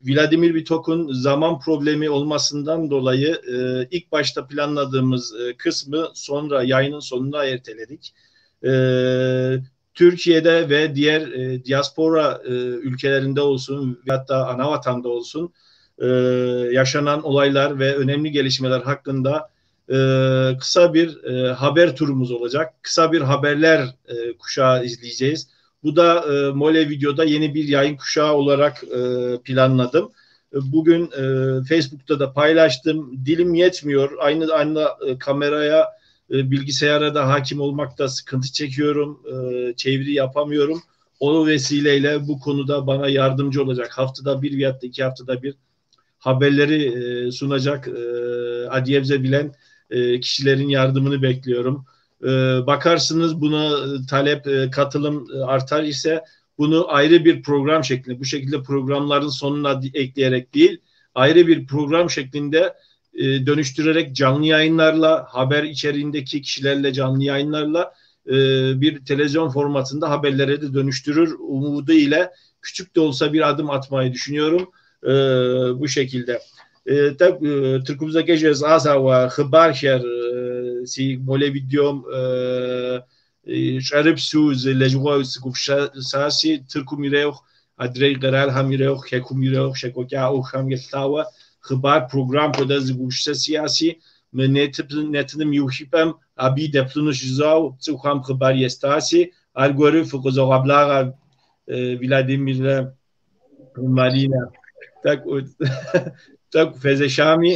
Vladimir Vitok'un zaman problemi olmasından dolayı ilk başta planladığımız kısmı sonra yayının sonuna erteledik. Türkiye'de ve diğer diaspora ülkelerinde olsun hatta anavatanda olsun yaşanan olaylar ve önemli gelişmeler hakkında kısa bir haber turumuz olacak. Kısa bir haberler kuşağı izleyeceğiz. Bu da Mole Video'da yeni bir yayın kuşağı olarak planladım. Bugün Facebook'ta da paylaştım. Dilim yetmiyor. Aynı anda kameraya, bilgisayara da hakim olmakta sıkıntı çekiyorum. Çeviri yapamıyorum. O vesileyle bu konuda bana yardımcı olacak. Haftada bir veyahut da 2 haftada bir haberleri sunacak Adiyevze bilen kişilerin yardımını bekliyorum. Bakarsınız buna talep, katılım artar ise bunu ayrı bir program şeklinde, bu şekilde programların sonuna ekleyerek değil, ayrı bir program şeklinde dönüştürerek canlı yayınlarla, haber içeriğindeki kişilerle canlı yayınlarla bir televizyon formatında haberlere de dönüştürür umudu ile küçük de olsa bir adım atmayı düşünüyorum bu şekilde. Тӏэкӏу тыркубзэкӏэ жезӏащ, ауэ хъыбархэр си молэ видеом щӏэрыпсу зы лэжьыгъэ сыгупсысаси, Тыркум ирехъу, адрей къэралхэм ирехъу, хэкум ирехъу, щекӏуэкӏа ӏуэхухэм елъытауэ хъыбар программ хуэдэ зы гупсысэ сиӏэси, мы нэтыным и ухыпӏэм абы дэплъыну жызӏэу цӏыхухэм хъыбар естаси, аргуэру фыкъызогъэблагъэ Владимиррэ Маринэ. Тӏэкӏу фезэшами,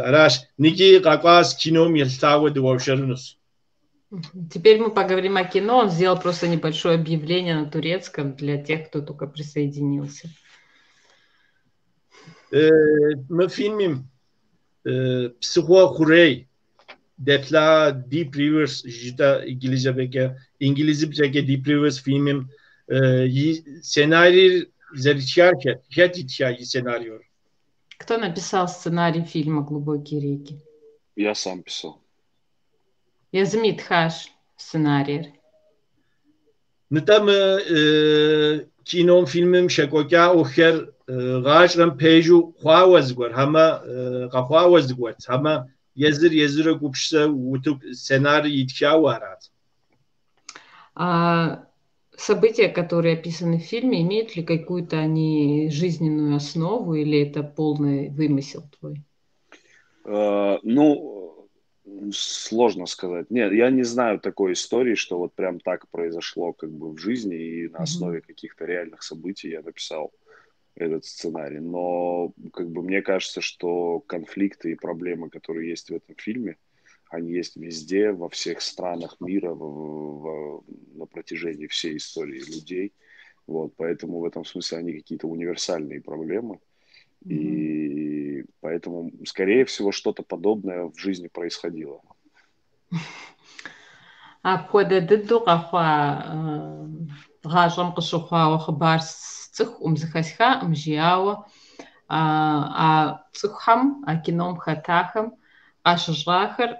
аращ. Икӏи къэкӏуащ кином елъытауэ дыуэршэрынущ. Теперь мы поговорим о кино. Он сделал просто небольшое объявление на турецком для тех, кто только присоединился. Мы фильмым Псыхъуэ хъурей деплъа Deep Rivers жытӏэ инглызыбзэкӏэ, инглызыбзэкӏэ Deep Rivers фильмым и сценарийр зэрытхар хэт? Хэт итха и сценариор? Кто написал сценарий фильма «Глубокие реки»? Я сам писал. Езым итхащ сценарийр. Нтӏэ мы кином, фильмым щекӏуэкӏа ӏуэхухэр гъащӏэм пэжу хъуауэ зыгуэр, хьэмэ къэхъуауэ зыгуэрт, хьэмэ езыр езырэ гупсысэ утыку сценарий итхауэ арат? События, которые описаны в фильме, имеют ли какую-то они жизненную основу или это полный вымысел твой? Ну, сложно сказать. Нет, я не знаю такой истории, что вот прям так произошло как бы в жизни, и на основе каких-то реальных событий я написал этот сценарий. Но как бы мне кажется, что конфликты и проблемы, которые есть в этом фильме, они есть везде, во всех странах мира, на протяжении всей истории людей. Вот, поэтому в этом смысле они какие-то универсальные проблемы. И поэтому, скорее всего, что-то подобное в жизни происходило. Апхуэдэ дыдэу къэхъуа гъащӏэм къыщыхъуауэ хъыбар сцӏыхукъым, зэхэсхакъым, жи, ауэ а цӏыхухэм, а кином хэтахэм къащыщӏахэр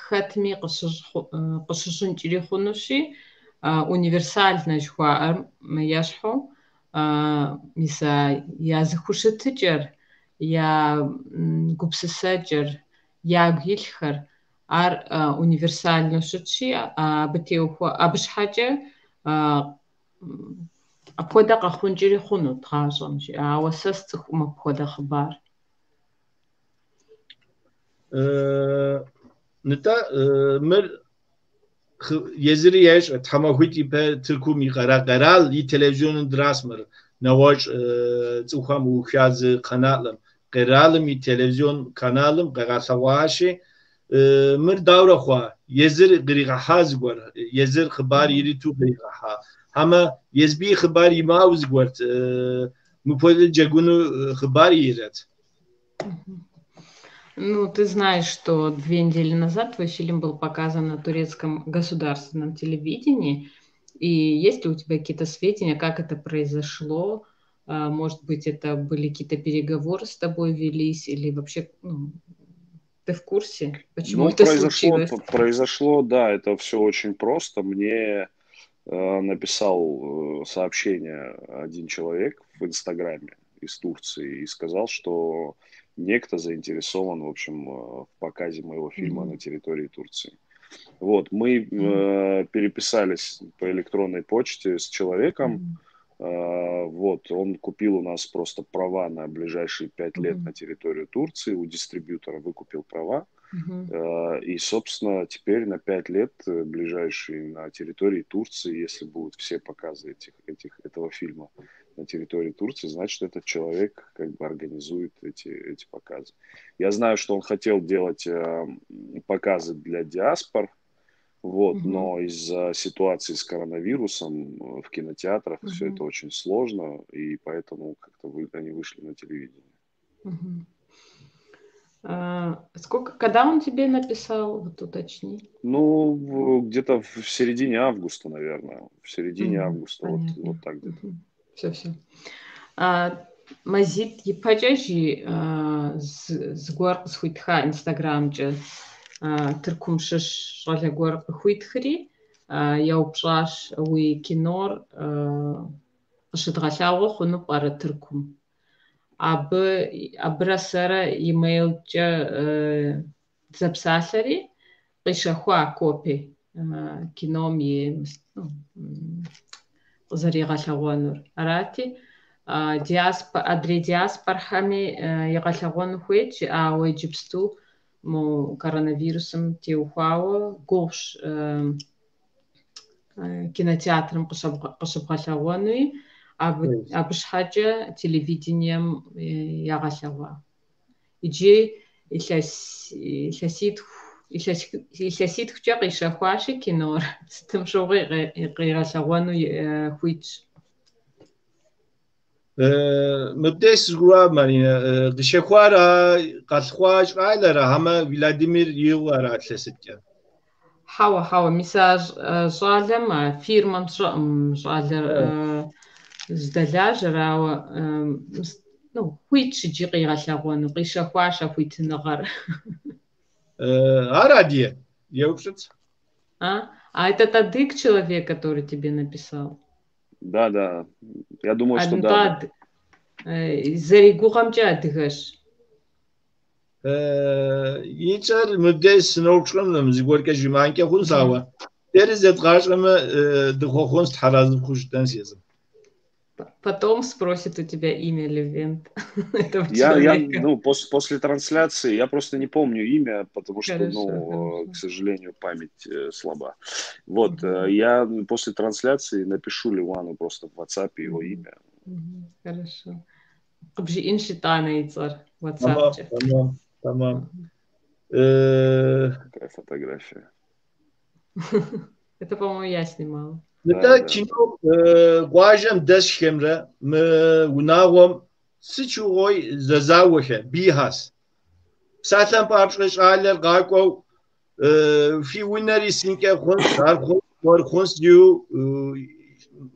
хэтми къыщыщӏынкӏри хъунущи, универсальнэ жыхуаӏэм ещхьу, мис а я зэхущытыкӏэр, я гупсысэкӏэр, ягу илъхэр, ар универсальнэу щытщи, абы теухуа, абы щхьэкӏэ апхуэдэ къэхъункӏэри хъунут гъащӏэм, жиӏа, ауэ сэ сцӏыхукъым апхуэдэ хъыбар. Нтӏэ, мыр езыри ещӏэ, тхьэмахуитӏ ипэ Тыркум и къэрал и телевизионым дращ мыр, нэгъуэщӏ цӏыхухэм уха зы каналым, къэралым и телевизион каналым къагъэлъэгъуащи, мыр дауэрэ хъуа? Езыр къригъэхьа зыгуэр, езыр хъыбар ириту къригъэхьа. Хьэмэ езыби хъыбар имыӏэу зыгуэрт, мыпхуэдэ джэгуну хъыбар ирэт. Ну, ты знаешь, что 2 недели назад твой фильм был показан на турецком государственном телевидении. И есть ли у тебя какие-то сведения, как это произошло? Может быть, это были какие-то переговоры с тобой велись, или вообще, ну, ты в курсе, почему Ну, это произошло, случилось? произошло, да, это все очень просто. Мне написал сообщение один человек в Инстаграме из Турции и сказал, что некто заинтересован, в общем, в показе моего фильма на территории Турции. Вот, мы переписались по электронной почте с человеком. Вот, он купил у нас просто права на ближайшие 5 лет на территорию Турции, у дистрибьютора выкупил права. И, собственно, теперь на 5 лет ближайшие на территории Турции, если будут все показы этого фильма на территории Турции, значит, этот человек как бы организует эти показы. Я знаю, что он хотел делать показы для диаспор, вот, но из-за ситуации с коронавирусом в кинотеатрах все это очень сложно, и поэтому как-то они вышли на телевидение. Сколько, когда он тебе написал, вот уточни. Ну, где-то в середине августа, наверное. В середине августа, вот так где-то. Все, все. Мазитӏ ипэкӏэ жи зыгуэр къысхуитха Инстаграмкӏэ Тыркум щыщ щӏалэ гуэр къыхуитхри еупщӏащ уи кинор къыщыдгъэлъагъуэ хъуну пӏэрэ Тыркум. Абы абырэ сэрэ имейлкӏэ Зэпсалъэри къищэхуа копи кином и къызэригъэлъэгъуэнур. Арати, адрей диаспорхэми игъэлъэгъуэну хуейт, ауэ иджыпсту мо коронавирусым теухуауэ гугъущ кинотеатрым къыщыбгъэлъэгъуэнуи, абы щхьэкӏэ телевидением ягъэлъэгъуа. Иджы илъэситхукӏэ къищэхуащи кинор, сытым щыгъуи къигъэлъэгъуэну хуитщ. Мыбдеж сызгурыӏуа, Маринэ, къищэхуар къалъхуа щӏалэра, хьэмэ Владимир игъу ара илъэситкӏэ? Хьэуэ, хьэуэ, мис а щӏалэм, а фирмэм сщӏэкъым щӏалэр здэлажьэр, ауэ ну, хуитщ иджы къигъэлъэгъуэну, къищэхуащ а хуитыныгъэр. Ар адыгэ? Еупщӏыт. А этот адыг человек, который тебе написал? Да, да. Я думаю, что да. Зэригугъэмкӏэ адыгэщ. И цӏэр мыбдеж сыноупщӏынкъым, зыгуэркӏэ жимыӏэнкӏэ хъунщ, ауэ дэри зэдгъащӏэмэ дыхъуэхъунщ, Тхьэр арэзы пхужытӏэнщ езым. Потом спросит у тебя имя, Левент. Этого человека. Ну, после трансляции, я просто не помню имя, потому что, хорошо, ну, хорошо. К сожалению, память слаба. Вот, я после трансляции напишу Ливану просто в WhatsApp его имя. Хорошо. Къыбжиӏэнщ итӏанэ и цӏэр WhatsApp-кӏэ. Тамам, тамам. Какая фотография. Это, по-моему, я снимала. Нтӏэ, кино къуажэм дэсхэмрэ мы унагъуэм сыт щыгъуи зэзауэхэ, бийхэщ. Псалъэм папщӏэ щӏалэр къакӏуэу фи унэр исынкӏэ хъунщ, ар хъунщ, мор хъунщ жиӏэу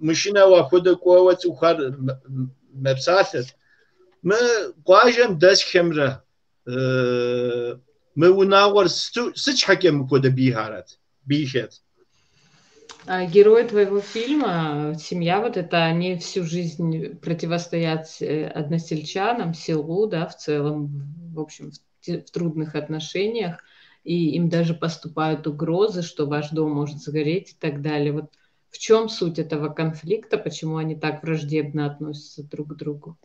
мышынэу апхуэдэ кӏуэуэ цӏыхухэр мэпсалъэт. Мы къуажэм дэсхэмрэ мы унагъуэр сыт щхьэкӏэ мыпхуэдэ бийхэрэт, бийхэт? Герои твоего фильма, семья вот эта, они всю жизнь противостоят односельчанам, селу, да, в целом, в общем, в трудных отношениях, и им даже поступают угрозы, что ваш дом может сгореть и так далее. Вот в чем суть этого конфликта, почему они так враждебно относятся друг к другу?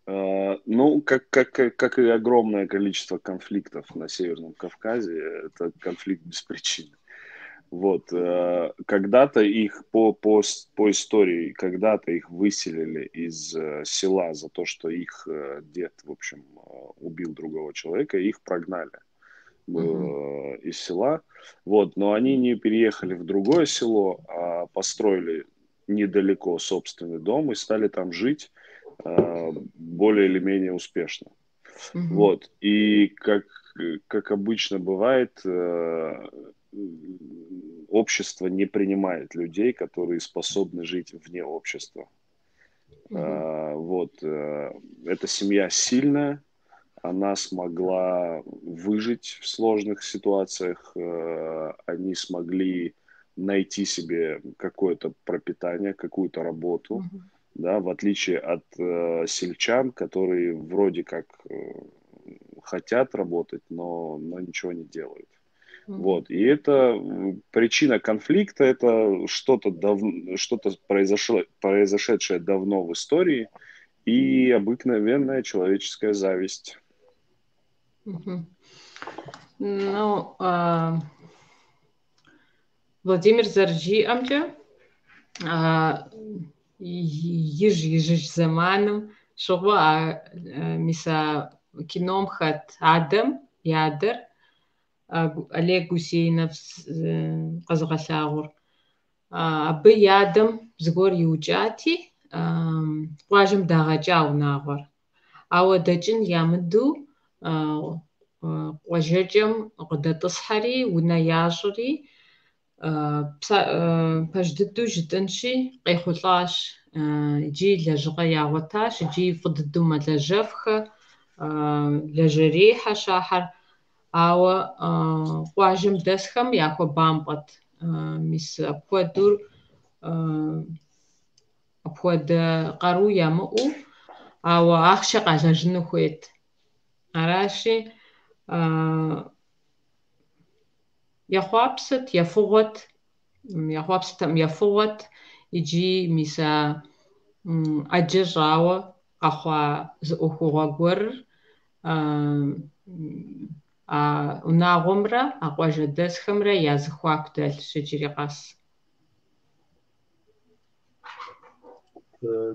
Ну, как и огромное количество конфликтов на Северном Кавказе, это конфликт без причины. Вот, когда-то их по истории, когда-то их выселили из села за то, что их дед, в общем, убил другого человека, их прогнали из села. Вот, но они не переехали в другое село, а построили недалеко собственный дом и стали там жить более или менее успешно. Вот, и как обычно бывает, общество не принимает людей, которые способны жить вне общества. Вот, эта семья сильная, она смогла выжить в сложных ситуациях, они смогли найти себе какое-то пропитание, какую-то работу, да, в отличие от сельчан, которые вроде как хотят работать, но ничего не делают. Вот. И это причина конфликта, это что-то произошедшее давно в истории и обыкновенная человеческая зависть. Ну, Владимир зэрыжиӏэмкӏэ, ижь-ижьыж зэманым щыгъуэ мис а кином хэт адэм и адэр Олег Гусейнов къэзыгъэлъагъуэр. Абы и адэм зыгуэр иукӏати, къуажэм дагъэкӏа унагъуэр. Ауэ дэкӏын ямыдэу къуажэкӏэм къыдэтӏысхьэри, унэ ящӏри, пэж дыдэу жытӏэнщи, къехъулӏащ. Иджы лэжьыгъэ ягъуэтащ, иджы фӏы дыдэу мэлэжьэфхэ, лэжьэрейхьэщ ахэр. Ауэ къуажэм дэсхэм яхуэбампӏэт. Мис апхуэдэу апхуэдэ къару ямыӏэу, ауэ ахъшэ къалэжьыну хуейт. Аращи, Ехъуапсэт, ефыгъуэт, ехъуапсэтэкъым, ефыгъуэт, иджы мис а ӏэджэ щӏауэ къэхъуа зы ӏуэхугъуэ гуэрыр а унагъуэмрэ а къуажэдэсхэмрэ я зэхуаку дэлъщ иджыри къэс.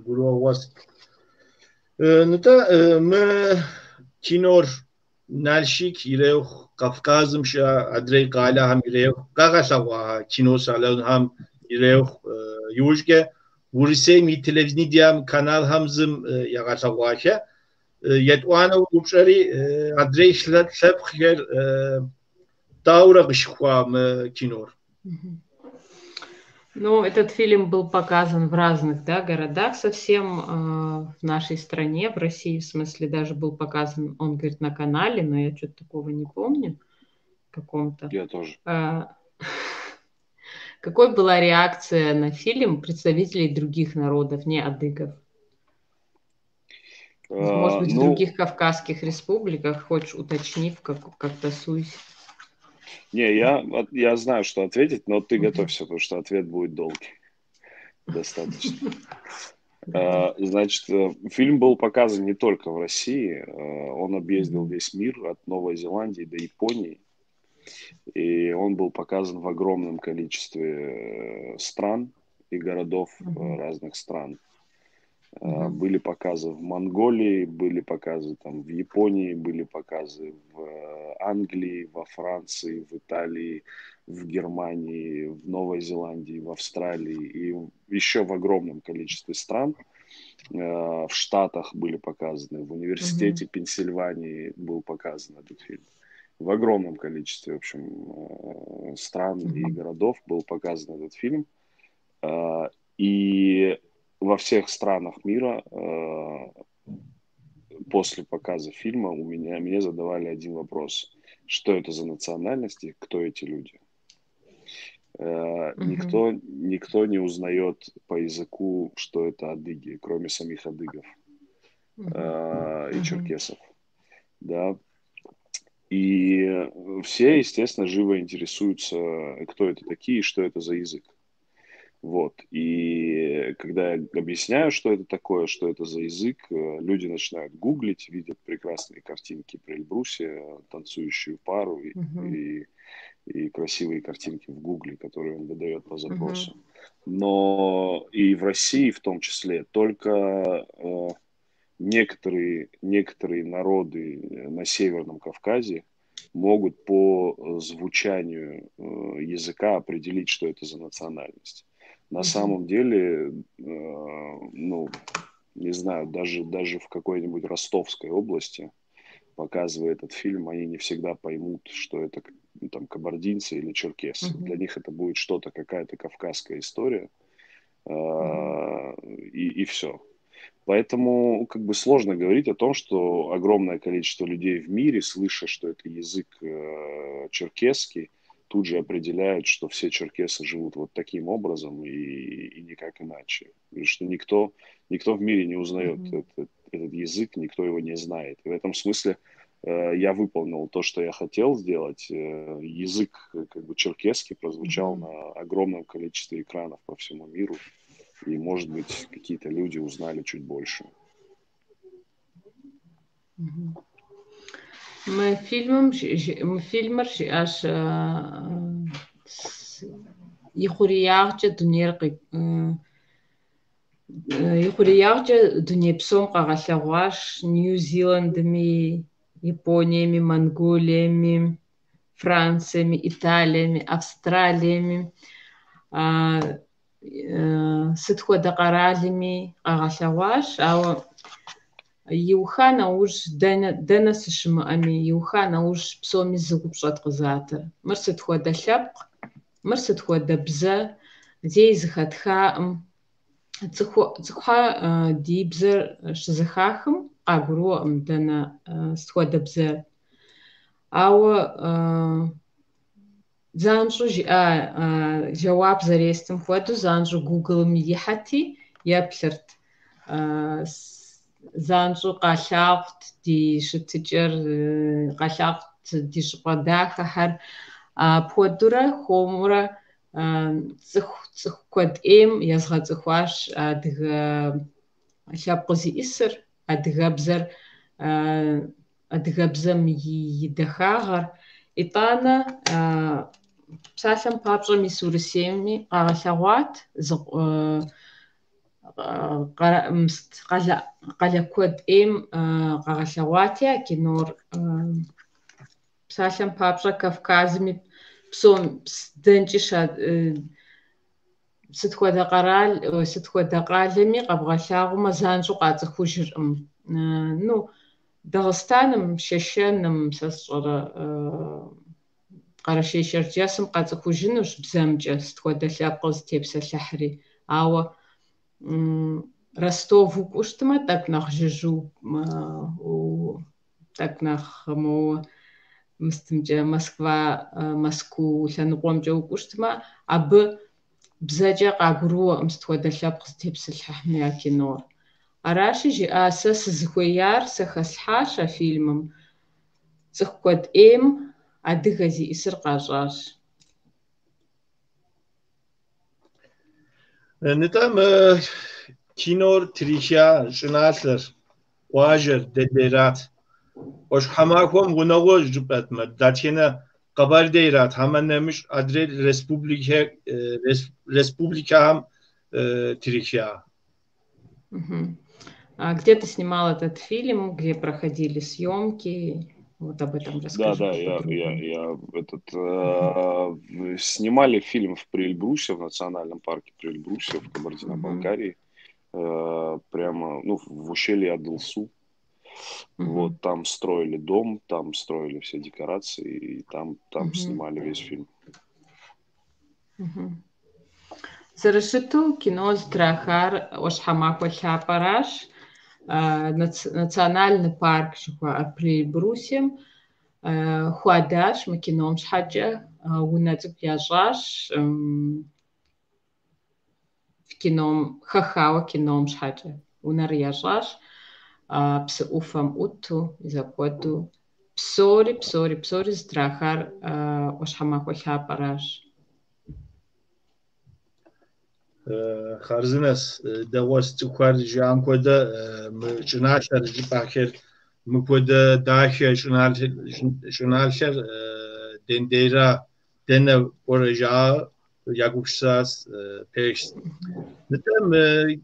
Гурыӏуэгъуэщ. Нтӏэ, мы кинор Налшык ирехъу, Кавказым щыӏэ адрей къалэхэм ирехъу, къагъэлъэгъуа киносалонхэм ирехъу, иужькӏэ Урысейм и телевидением каналхэм зым ягъэлъэгъуахэ. Етӏуанэ упщӏэри адрей лъэпкъхэр дауэрэ къыщыхъуа мы кинор? Ну, этот фильм был показан в разных, да, городах совсем в нашей стране, в России, в смысле, даже был показан, он говорит, на канале, но я что-то такого не помню, каком-то. Я тоже. Какой была реакция на фильм представителей других народов, не адыгов? Может быть, в других кавказских республиках, хочешь уточнив, как-то сусь? Не, я знаю, что ответить, но ты готовься, потому что ответ будет долгий. Достаточно. Значит, фильм был показан не только в России, он объездил весь мир, от Новой Зеландии до Японии. И он был показан в огромном количестве стран и городов разных стран. Были показы в Монголии, были показы там в Японии, были показы в Англии, во Франции, в Италии, в Германии, в Новой Зеландии, в Австралии и еще в огромном количестве стран. В Штатах были показаны, в университете Пенсильвании был показан этот фильм. В огромном количестве, в общем, стран и городов был показан этот фильм. И во всех странах мира после показа фильма мне задавали один вопрос. Что это за национальности, кто эти люди? Никто не узнает по языку, что это адыги, кроме самих адыгов и черкесов. Да. И все, естественно, живо интересуются, кто это такие и что это за язык. Вот. И когда я объясняю, что это такое, что это за язык, люди начинают гуглить, видят прекрасные картинки при Эльбрусе, танцующую пару и красивые картинки в гугле, которые он выдает по запросу. Но и в России в том числе только некоторые народы на Северном Кавказе могут по звучанию языка определить, что это за национальность. На самом деле, ну, не знаю, даже в какой-нибудь Ростовской области, показывая этот фильм, они не всегда поймут, что это там кабардинцы или черкесы. Для них это будет что-то, какая-то кавказская история, и все. Поэтому как бы сложно говорить о том, что огромное количество людей в мире, слыша, что это язык черкесский, тут же определяют, что все черкесы живут вот таким образом и никак иначе. И что никто в мире не узнает этот язык, никто его не знает. И в этом смысле я выполнил то, что я хотел сделать. Язык как бы черкесский прозвучал на огромном количестве экранов по всему миру. И, может быть, какие-то люди узнали чуть больше. Мы фильмыр жиӏащ ихъуреягъкӏэ дунейр ихъуреягъкӏэ дуней псом къагъэлъэгъуащ Нью-Зеландми, Япониеми, Монголиеми, Франциеми, Италиеми, Австралиеми. Сыт хуэдэ къэралми къагъэлъэгъуащ, ауэ иуха нэужь дэнэ сыщымыӏэми, иуха нэужь псоми зы упщӏэт къызатыр. Мыр сыт хуэдэ лъэпкъ, мыр сыт хуэдэ бзэ, зэи зыхэтхаӏым. Цӏыхухэр ди бзэр щызэхахым къагурыӏуэкъым дэнэ сыт хуэдэ бзэ. Ауэ занщӏэу жиӏа жэуап зэрестым хуэдэу занщӏэу Google-м ихьэти еплъырт. Занщӏэу къалъагъут ди щытыкӏэр, къалъагъут ди щӏыпӏэ дахэхэр. Апхуэдэурэ хуэмурэ цӏыху куэд ӏейм езгъэцӏыхуащ адыгэ лъэпкъ зиӏысыр, адыгэбзэр, адыгэбзэм и дахагъэр. Итӏанэ, псалъэм папщӏэ, мис Урысейми къагъэлъэгъуат къалэ куэд ӏейм къагъэлъэгъуати а кинор. Псалъэм папщӏэ, Кавказми псом дэнкӏи сыт хуэдэ къэрал, сыт хуэдэ къалэми къэбгъэлъагъуэмэ, занщӏэу къацӏыхужыркъым. Ну, Дагъыстаным, Шэшэным, сэ сщӏэрэ, Къэрэшей-Шэрджэсым къацӏыхужынущ бзэмкӏэ сыт хуэдэ лъэпкъыр зытепсэлъыхьри. Ауэ Ростов укӏуэу щытмэ, тӏэкӏу нэхъ жыжьэу, тӏэкӏу нэхъ моуэ мыстымкӏэ Москва, Мэзкуу лъэныкъуэмкӏэ укӏуэу щытмэ, абы бзэкӏэ къагурыуэкъым сыт хуэдэ лъэпкъ зытепсэлъыхьми а кинор. Аращи, жиӏа, сэ сызыхуеяр сэ хэслъхьащ а фильмым. Цӏыху куэд ӏейм адыгэ зиӏысыр къащӏащ. Нтӏэ, мы кинор триха щӏыналъэр, къуажэр дэдейрат. ӏуащхьэмахуэм гъунэгъуу жыпӏэт мы дэтхэнэ Къэбэрдейрат, хьэмэ нэмыщӏ адрей республикэхэм триха. А где ты снимал этот фильм, где проходили съемки? Вот об этом расскажи. Да, я этот снимали фильм в Приэльбрусе, в национальном парке Приэльбрусе в Кабардино-Балкарии, прямо, ну, в ущелье Адылсу. Вот там строили дом, там строили все декорации, и там снимали весь фильм. Зэрыщыту кино зытрахар ӏуащхьэмахуэ лъапӏэращ, национальный парк жыхуаӏэр Приэльбрусьем хуадащ мы кином щхьэкӏэ, унэ цӏыкӏу ящӏащ кином, хэхауэ кином щхьэкӏэ унэр ящӏащ, псы ӏуфэм ӏуту, зэхуэдэу. Псори, псори, псори зытрахар ӏуащхьэмахуэ лъапӏэращ. Хъарзынэс, дэгъуэс цӏыхухэр жаӏэм хуэдэ мы щӏыналъэр жыпӏахэр, мыпхуэдэ дахэ щӏыналъэр дендейра, дэнэ пӏэрэ жаӏэ ягупсысащ, пэжщ. Нтӏэ, мы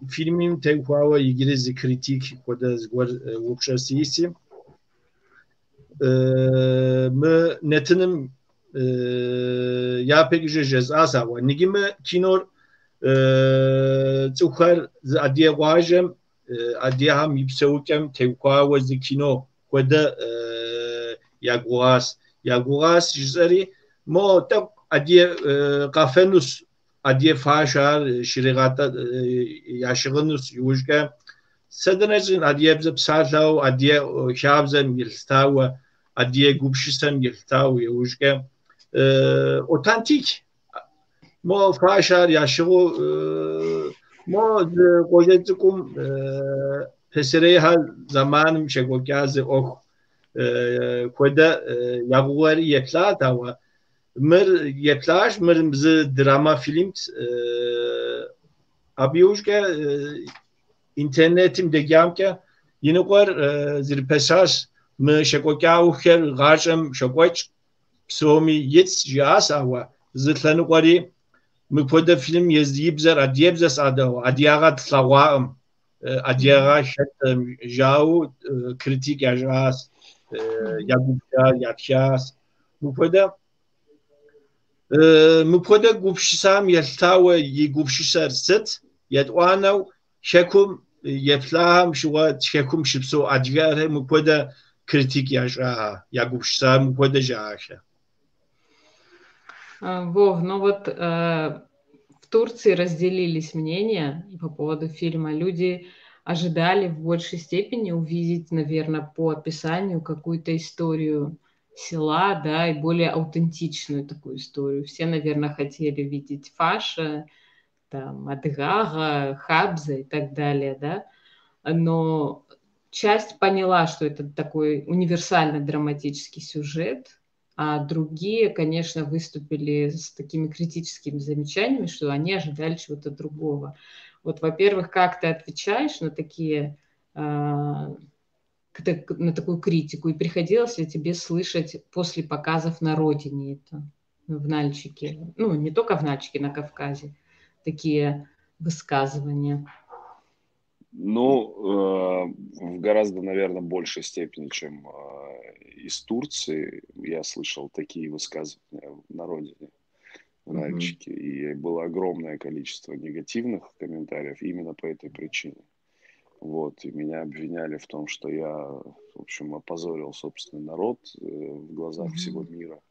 фильмым теухуауэ иджыри зы критик хуэдэ зыгуэр упщӏэ сиӏэси, мы нэтыным япэкӏэ жесӏащ, ауэ ныджы мы кинор цӏыхухэр зы адыгэ къуажэм, адыгэхэм и псэукӏэм теухуауэ зы кино хуэдэ ягугъащ. Ягугъащ жысӏэри, мо тӏэкӏу адыгэ къафэнущ, адыгэ фащэр щригъатӏэ ящыгъынущ иужькӏэ. Сэ дэнэ щӏын адыгэбзэ псалъэу, адыгэ хабзэм елъытауэ, адыгэ гупсысэм елъытауэ иужькӏэ. Authentic мо фащэр ящыгъыу, мо зы къуажэ цӏыкӏум пасэрейхэр зэманым щекӏуэкӏа зы ӏуэху хуэдэ ягугъэри еплъат, ауэ мыр еплъащ, мыр зы драма фильмт. Абы иужькӏэ интернетым деджамкӏэ иныкъуэр зэрыпэсащ, мы щекӏуэкӏа ӏуэхухэр гъащӏэм щокӏуэкӏ, псоми итщ, жиӏащ, ауэ зы лъэныкъуэри мыпхуэдэ фильм езы и бзэр адыгэбзэщ, адыгагъэ тлъэгъуакъым, адыгагъэ хэткъым жаӏэу критик ящӏащ, ягупсысар ятхащ. Мыпхуэдэ гупсысам елъытауэ и гупсысэр сыт? Етӏуанэу хэкум еплъахэм щыгъуэ хэкум щыпсэу адыгэхэр мыпхуэдэ критик ящӏа, ягупсысар мыпхуэдэ жаӏахэ. Вов, ну вот в Турции разделились мнения по поводу фильма. Люди ожидали в большей степени увидеть, наверное, по описанию какую-то историю села, да, и более аутентичную такую историю. Все, наверное, хотели видеть Фаша, там, Адыгага, Хабза и так далее, да, но часть поняла, что это такой универсальный драматический сюжет, А другие, конечно, выступили с такими критическими замечаниями, что они ожидали чего-то другого. Вот, во-первых, как ты отвечаешь на такие, на такую критику? И приходилось ли тебе слышать после показов на родине это, в Нальчике? Ну, не только в Нальчике, на Кавказе, такие высказывания. Ну, в гораздо, наверное, большей степени, чем из Турции, я слышал такие высказывания на родине, в Нальчике. И было огромное количество негативных комментариев именно по этой причине. Вот, и меня обвиняли в том, что я, в общем, опозорил собственный народ в глазах всего мира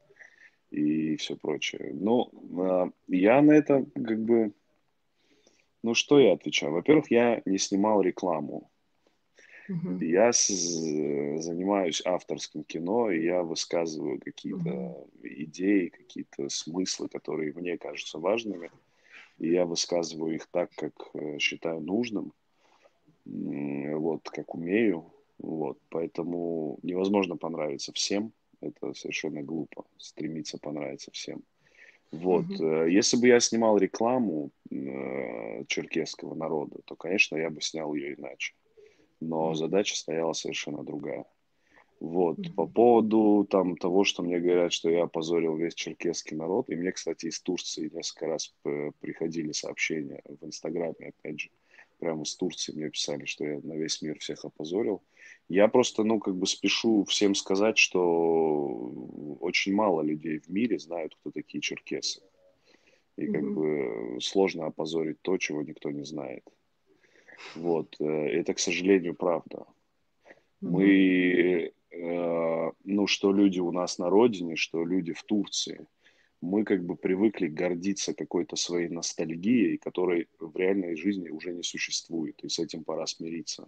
и все прочее. Но я на это как бы... Ну, что я отвечаю? Во-первых, я не снимал рекламу. Я занимаюсь авторским кино, и я высказываю какие-то идеи, какие-то смыслы, которые мне кажутся важными. И я высказываю их так, как считаю нужным, вот, как умею. Вот. Поэтому невозможно понравиться всем. Это совершенно глупо, стремиться понравиться всем. Вот. Если бы я снимал рекламу черкесского народа, то, конечно, я бы снял ее иначе. Но задача стояла совершенно другая. Вот. По поводу там, того, что мне говорят, что я опозорил весь черкесский народ, и мне, кстати, из Турции несколько раз приходили сообщения в Инстаграме, опять же, прямо из Турции мне писали, что я на весь мир всех опозорил. Я просто, ну, как бы спешу всем сказать, что очень мало людей в мире знают, кто такие черкесы. И как бы сложно опозорить то, чего никто не знает. Вот. Это, к сожалению, правда. Мы, ну, что люди у нас на родине, что люди в Турции, мы как бы привыкли гордиться какой-то своей ностальгией, которой в реальной жизни уже не существует, и с этим пора смириться.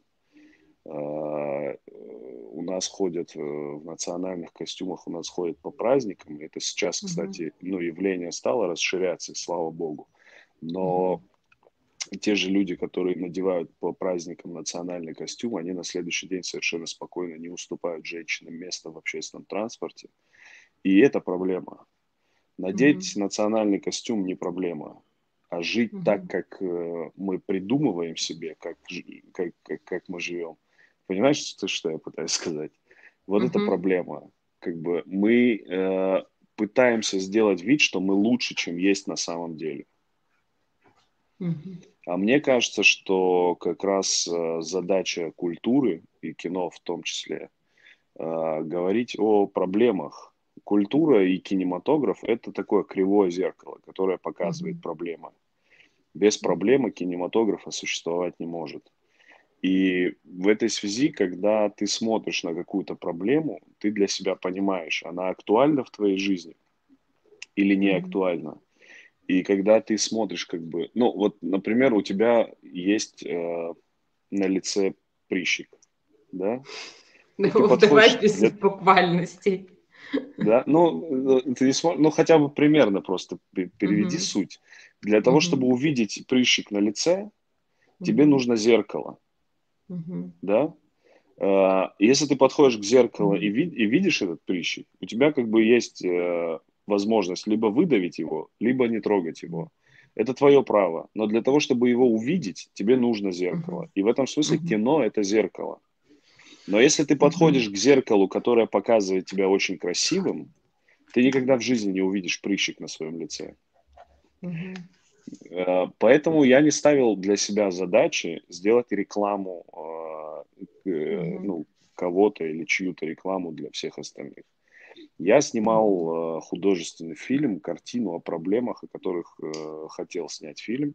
У нас ходят в национальных костюмах, у нас ходят по праздникам. Это сейчас, кстати, ну, явление стало расширяться, слава богу. Но те же люди, которые надевают по праздникам национальный костюм, они на следующий день совершенно спокойно не уступают женщинам место в общественном транспорте. И это проблема. Надеть национальный костюм не проблема, а жить так, как мы придумываем себе, как мы живем. Понимаешь, что я пытаюсь сказать? Вот это проблема. Как бы мы пытаемся сделать вид, что мы лучше, чем есть на самом деле. А мне кажется, что как раз задача культуры и кино в том числе говорить о проблемах. Культура и кинематограф – это такое кривое зеркало, которое показывает проблемы. Без проблемы кинематографа существовать не может. И в этой связи, когда ты смотришь на какую-то проблему, ты для себя понимаешь, она актуальна в твоей жизни или не актуальна. И когда ты смотришь, как бы... Ну, вот, например, у тебя есть на лице прыщик, да? Ну, давай без буквальностей. Да, ну, ты не смотришь, ну, хотя бы примерно просто переведи суть. Для того, чтобы увидеть прыщик на лице, тебе нужно зеркало, да? Если ты подходишь к зеркалу и видишь этот прыщик, у тебя как бы есть возможность либо выдавить его, либо не трогать его. Это твое право. Но для того, чтобы его увидеть, тебе нужно зеркало. И в этом смысле кино – это зеркало. Но если ты подходишь к зеркалу, которое показывает тебя очень красивым, ты никогда в жизни не увидишь прыщик на своем лице. Поэтому я не ставил для себя задачи сделать рекламу ну, кого-то или чью-то рекламу для всех остальных. Я снимал художественный фильм, картину о проблемах, о которых хотел снять фильм.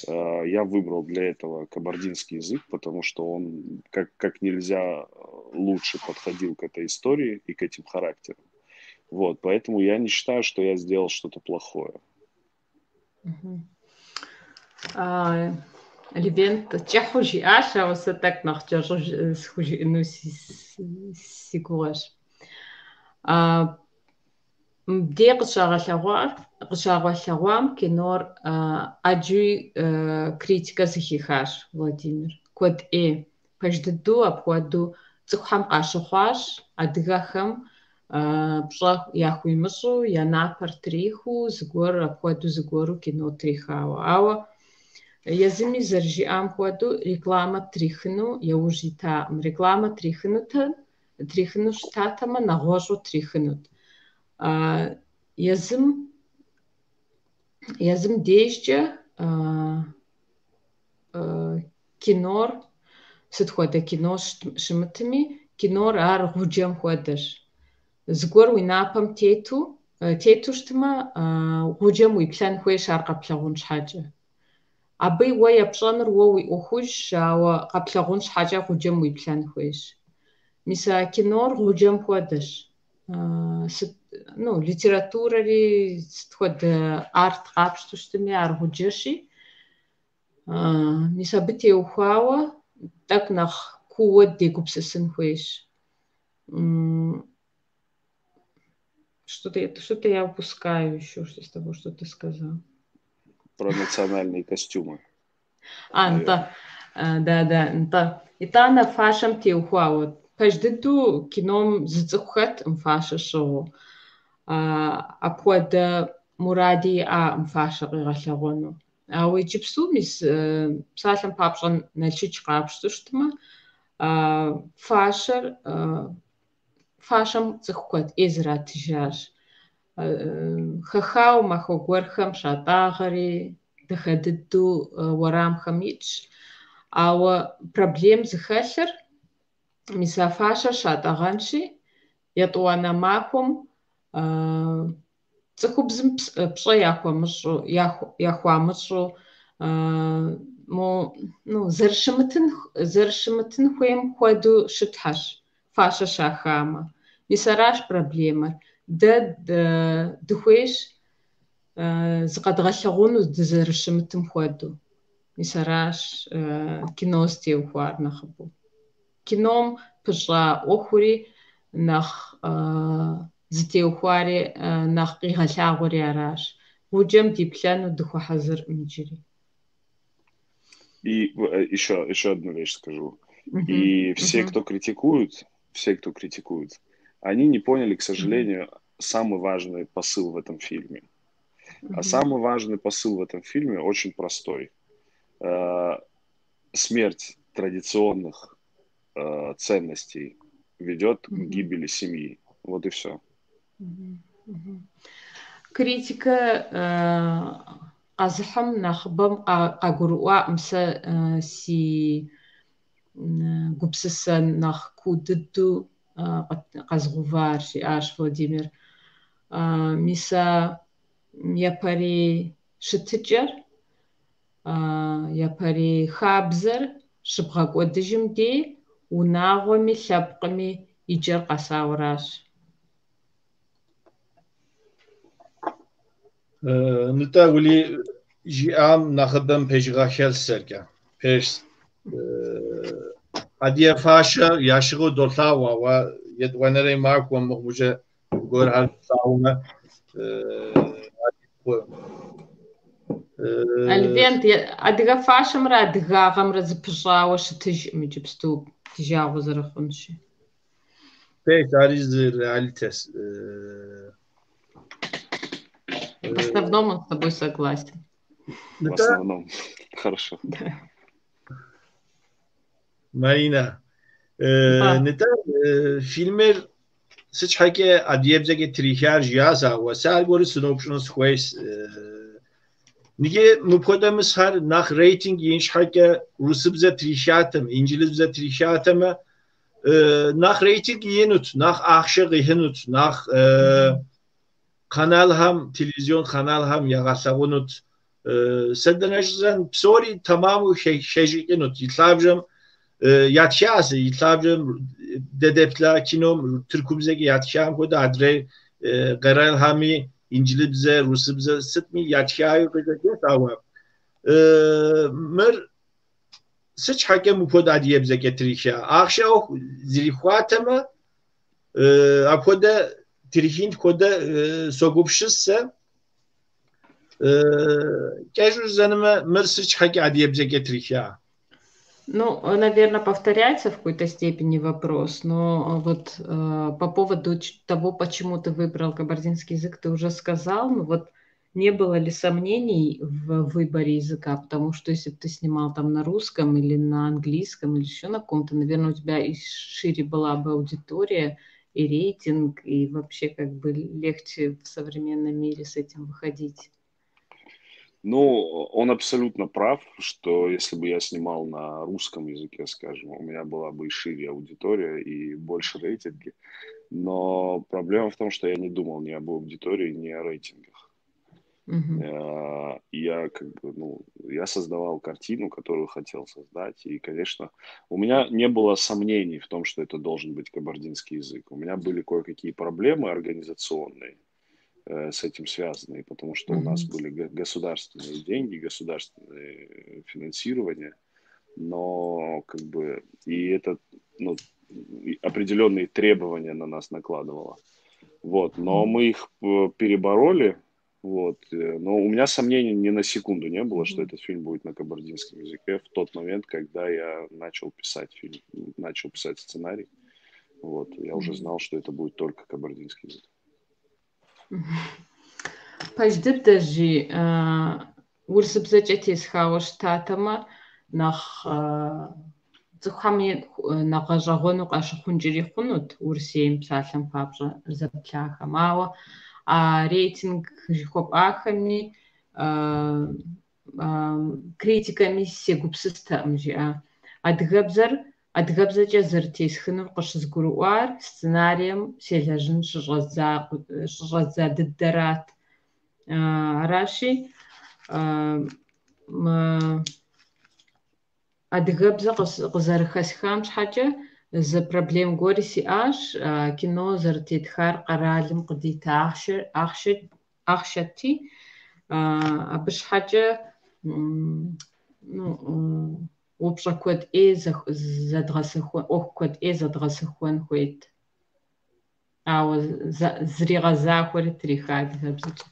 Я выбрал для этого кабардинский язык, потому что он как нельзя лучше подходил к этой истории и к этим характерам. Вот, поэтому я не считаю, что я сделал что-то плохое. Левент, кӏыхьу жиӏащ, ауэ сэ тӏэкӏу нэхъ кӏэщӏу схужиӏэну си гугъэщ. Мыбдей къыщагъэлъэгъуам кинор ӏэджэуи критикэ зыхихащ Владимир. Куэд ӏей. Пэж дыдэу апхуэдэу цӏыхухэм къащыхъуащ адыгэхэм пщӏэ яхуимыщӏу, я напэр трихыу, зыгуэр апхуэдэу зыгуэру кино трихауэ. Ауэ езыми зэрыжиӏам хуэдэу рекламэ трихыну яужь итакъым. Рекламэ трихыну щытатэмэ, нэгъуэщӏу трихынут. Езым дежкӏэ кинор, сыт хуэдэ кино щымытми, кинор ар гъуджэм хуэдэщ. Зыгуэр уи напэм тету щытмэ, гъуджэм уиплъэн хуейщ ар къэплъагъун щхьэкӏэ. Абы уэ епщӏэнур уэ уи ӏуэхужщ, ауэ къэплъагъун щхьэкӏэ гъуджэм уиплъэн хуейщ. Мис а кинор гъуджэм хуэдэщ. Ну, литературэри сыт хуэдэ арт къапщту щытми, ар гъуджэщи. Мис абы теухуауэ тӏэкӏу нэхъ кууэ дегупсысын хуейщ. Что-то я упускаю еще из того, что ты сказал. Про национальные костюмы. Нтӏэ. Да, нтӏэ. Итӏанэ фащэм теухуауэ. Пэж дыдэу кином зы цӏыху хэткъым фащэ щыгъыу. Апхуэдэ муради иӏакъым фащэ къигъэлъэгъуэну. Ауэ иджыпсту мис псалъэм папщӏэ Налшыч къапщту щытмэ, фащэм цӏыху куэд ӏей зратыжащ. Хэхауэ махуэ гуэрхэм щатӏагъэри, дахэ дыдэу уэрамхэм итщ. Ауэ проблем зыхэлъыр мис а фащэр щатӏэгъэнщи, етӏуанэ махуэм цӏыхубзым пщӏэ яхуамыщӏу, зэрыщымытын хуейм хуэдэу щытхьэщ фащэ щахамэ. Мис аращ проблемэр. Дэ дыхуейщ зыкъэдгъэлъэгъуэну дызэрыщымытым хуэдэу. Мис аращ кино зытеухуар нэхъыбэу. Кином пыщӏа ӏуэхури нэхъ зытеухуари нэхъ къигъэлъагъуэри аращ. Гъуджэм диплъэну дыхуэхьэзыркъым иджыри. И еще одну вещь скажу. И все, кто критикуют, они не поняли, к сожалению, самый важный посыл в этом фильме. А самый важный посыл в этом фильме очень простой. Смерть традиционных ценностей ведет к гибели семьи. Вот и все. Критикэ къэзыхьым нэхъыбэм къагурыӏуакъым сэ си гупсысэ нэхъ куу дыдэу къэзгъэувар, жиӏащ Владимир. Мис а япэрей щытыкӏэр, япэрей хабзэр щыбгъэкӏуэдыжым дей унагъуэми лъэпкъми и кӏэр къэсауэращ. Нтӏэ, Ули жиӏам нэхъыбэм пэжыгъэ хэлъ сэркӏэ. Пэжщ. Адыгэ фащэ ящыгъыу долъагъу, ауэ етӏуанэрей махуэм мыхъумыщӏэ гуэрхэр плъагъумэ. Альвент, адыгэ фащэмрэ адыгагъэмрэ зыпыщӏауэ щытыжкъым иджыпсту ди жагъуэ зэрыхъунщи. Пэжщ, ари зы реалитет. В основном он с тобой согласен. В основном. Хорошо. Марина, нтӏэ, фильмыр сыт щхьэкӏэ адыгэбзэкӏэ трихар жиӏащ, ауэ сэ аргуэру сыноупщӏыну сыхуейщ. Иджы мыпхуэдэ мысхэр нэхъ рейтинг ин щхьэкӏэ урысыбзэ трихатэмэ, инджылызбзэ трихатэмэ, нэхъ рейтинг инут, нэхъ ахъшэ къихьынут, нэхъ каналхэм, телевизион каналхэм ягъэлъэгъунут. Сэ дэнэ жысӏэн, псори тэмаму хэжыкӏынут. И лъабжьэм ятхащ, и лъабжьэм дэ деплъа кином тыркубзэкӏэ ятхам хуэдэ адрей къэралхэми инджылыбзэ, русыбзэ сытми ятхауи къыщӏэкӏынщ, ауэ мыр сыт щхьэкӏэ мыпхуэдэ адыгэбзэкӏэ триха? Ахъшэ ӏуэху зрихуатэмэ, апхуэдэ трихын хуэдэ согупсыс сэ. Кӏэщӏу жысӏэнумэ, мыр сыт щхьэкӏэ адыгэбзэкӏэ триха? Ну, наверное, повторяется в какой-то степени вопрос, но вот по поводу того, почему ты выбрал кабардинский язык, ты уже сказал, но вот не было ли сомнений в выборе языка, потому что если бы ты снимал там на русском или на английском или еще на каком-то, наверное, у тебя и шире была бы аудитория, и рейтинг, и вообще как бы легче в современном мире с этим выходить. Ну, он абсолютно прав, что если бы я снимал на русском языке, скажем, у меня была бы и шире аудитория, и больше рейтинги. Но проблема в том, что я не думал ни об аудитории, ни о рейтингах. Я как бы, ну, я создавал картину, которую хотел создать, и, конечно, у меня не было сомнений в том, что это должен быть кабардинский язык. У меня были кое-какие проблемы организационные с этим связанные, потому что у нас были государственные деньги, государственное финансирование, но как бы и это, ну, определенные требования на нас накладывало. Вот, но мы их перебороли, вот, но у меня сомнений ни на секунду не было, что этот фильм будет на кабардинском языке в тот момент, когда я начал писать фильм, начал писать сценарий, вот, я уже знал, что это будет только кабардинский язык. Пэж дыдэщ, жи, урысыбзэкӏэ тесхауэ щытатэмэ, нэхъ цӏыхухэми нэхъ гъэщӏэгъуэну къащыхъункӏэри хъунут Урысейм псалъэм папщӏэ зэплъахэм. Ауэ а рейтинг жыхуэпӏахэми критикэми сегупсыстэкъым, жиӏа. Адыгэбзэр адыгэбзэкӏэ зэрытесхынур къыщызгурыӏуар сценарием селэжьын щыщӏэздза дыдэрат. Аращи, мы адыгэбзэ къызэрыхэсхам щхьэкӏэ зы проблем гуэри сиӏащ. Кино зэрытетхар къэралым къыдита ахъшэти, абы щхьэкӏэ ну, упщӏэ куэд ӏей зэдгъэзэхуэн, ӏуэху куэд ӏей зэдгъэзэхуэн хуейт. Ауэ зригъэзахуэри триха адыгэбзэкӏэ.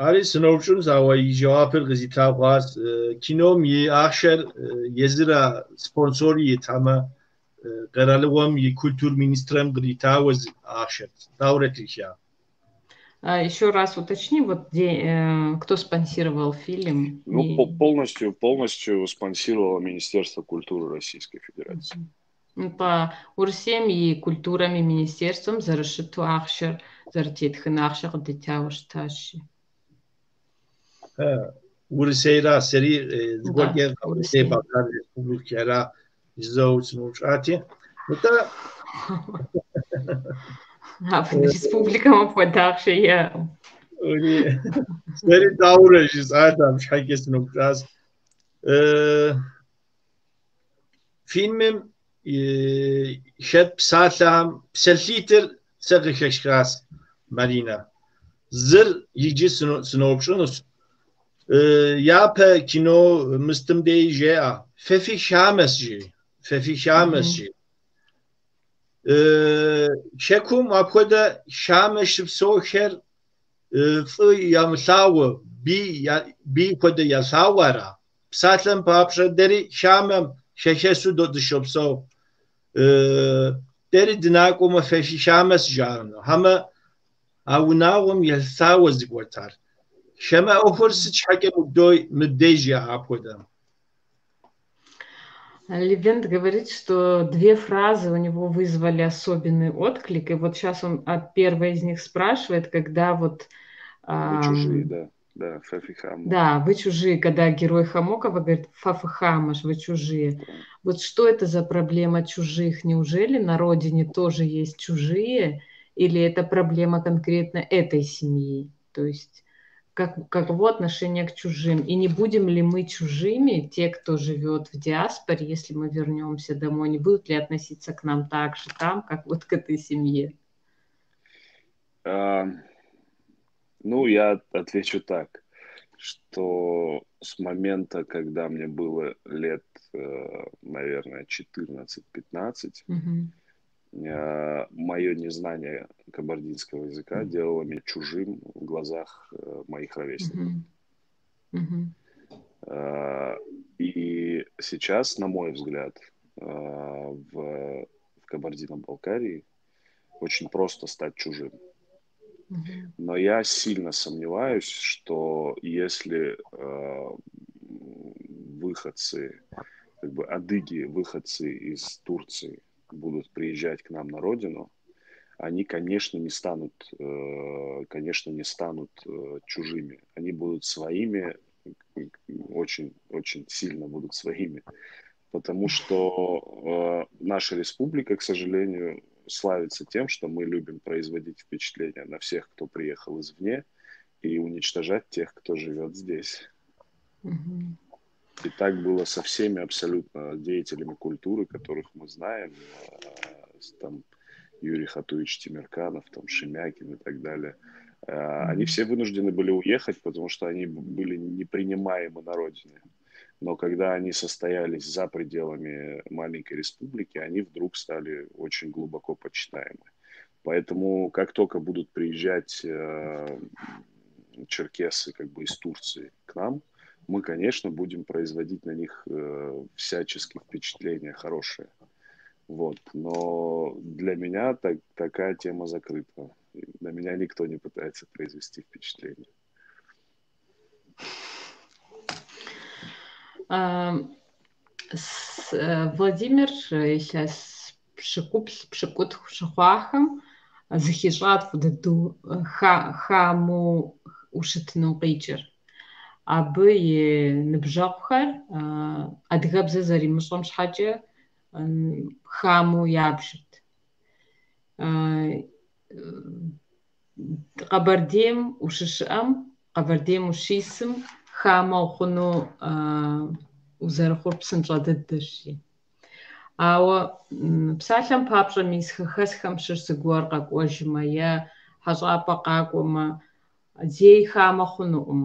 Ари сыноупщӏынущ, ауэ и жэуапыр къызита хъуащ. Кином и ахъшэр езыра спонсори итамэ, къэралыгъуэм и культур министрэм къритауэ ахъшэр. Дауэрэ триха? Еще раз уточни, вот где, кто спонсировал фильм? Ну, полностью спонсировало Министерство культуры Российской Федерации. Нтӏэ, Урысейм и культурэм и министерствэм зэрыщыту ахъшэр зэрытетхын ахъшэ къыдитауэ щытащ. Урысейра, сэри зыгуэркӏэ Къэбэрдей-Балъкъэр Республикэра жызэу сыноупщӏати. Нтӏэ. Республикэм апхуэдэ ахъшэ иӏэкъым. Сэри дауэрэ жысӏат, абы щхьэкӏэ сыноупщӏащ. Фильмым хэт псалъэхэм псалъитӏыр сэ къыхэсхащ, Маринэ. Зыр иджы сыноупщӏынущ. Япэ кино мыстым дей жеӏэ, фэ фи хамэщ, жи, фэ фи хамэщ, жи. Хэкум апхуэдэ хамэ щыпсэухэр фӏы ямылъагъуу, бий хуэдэ ялъагъуу ара? Псалъэм папщӏэ, дэри хамэм хэхэсу дыщопсэу. Дэри дынакӏуэмэ, фэ фи хамэщ жаӏэну. Хьэмэ а унагъуэм елъытауэ зыгуэрт ар. Хамэ ӏуэхур сыт щхьэкӏэ мыбдеж жаӏэ апхуэдэ? Левент говорит, что две фразы у него вызвали особенный отклик, и вот сейчас он о первой из них спрашивает, когда вот... Вы чужие, да. Да, фэ фи хамэ. Да, вы чужие, когда герой Хамокова говорит, фэ фы хамэщ, вы чужие. Да. Вот что это за проблема чужих? Неужели на родине тоже есть чужие? Или это проблема конкретно этой семьи? То есть каково отношение к чужим? И не будем ли мы чужими, те, кто живет в диаспоре, если мы вернемся домой, не будут ли относиться к нам так же там, как вот к этой семье? Ну, я отвечу так, что с момента, когда мне было лет, наверное, 14-15, мое незнание кабардинского языка делало меня чужим в глазах моих ровесников. И сейчас, на мой взгляд, в Кабардино-Балкарии очень просто стать чужим. Но я сильно сомневаюсь, что если выходцы, как бы адыги, выходцы из Турции будут приезжать к нам на родину, они, конечно, не станут, чужими. Они будут своими, очень-очень сильно будут своими. Потому что наша республика, к сожалению, славится тем, что мы любим производить впечатление на всех, кто приехал извне, и уничтожать тех, кто живет здесь. И так было со всеми абсолютно деятелями культуры, которых мы знаем, там Юрий Хатуевич Темирканов, там Шемякин и так далее. Они все вынуждены были уехать, потому что они были непринимаемы на родине. Но когда они состоялись за пределами маленькой республики, они вдруг стали очень глубоко почитаемы. Поэтому как только будут приезжать черкесы как бы из Турции к нам, мы, конечно, будем производить на них всяческие впечатления хорошие. Вот. Но для меня такая тема закрыта. На меня никто не пытается произвести впечатление. Владимир илъэс пщыкӏуплӏ, пщыкӏутху щыхъуахэм зыхищӏат фӏы дыдэу хамэу ущытыну къикӏыр. Абы и ныбжьэгъухэр адыгэбзэ зэримыщӏэм щхьэкӏэ хамэу ябжырт. Къэбэрдейм ущыщыӏэм, Къэбэрдейм ущисым хамэ ухъуну узэрыхъур псынщӏэ дыдэщ. Ауэ псалъэм папщӏэ мис хэхэсхэм щыщ зыгуэр къэкӏуэжмэ е хьэщӏапӏэ къакӏуэмэ, зэи хамэ хъунукъым.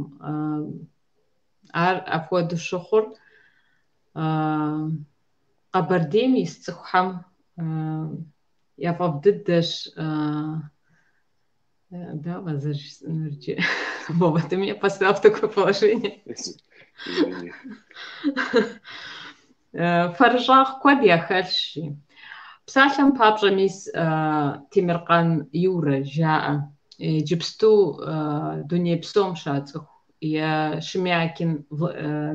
Ар апхуэдэу щыхъур Къэбэрдейм ис цӏыхухэм яфӏэфӏ дыдэщ. Да, зэрыжысӏэнур иджы. Вова, ты меня поставил в такое положение. Извини. Фэрыщӏагъ куэд яхэлъщ. Псалъэм папщӏэ мис Темыркъан Юрэ жаӏэ. Иджыпсту дуней псом щацӏыху е Шемякин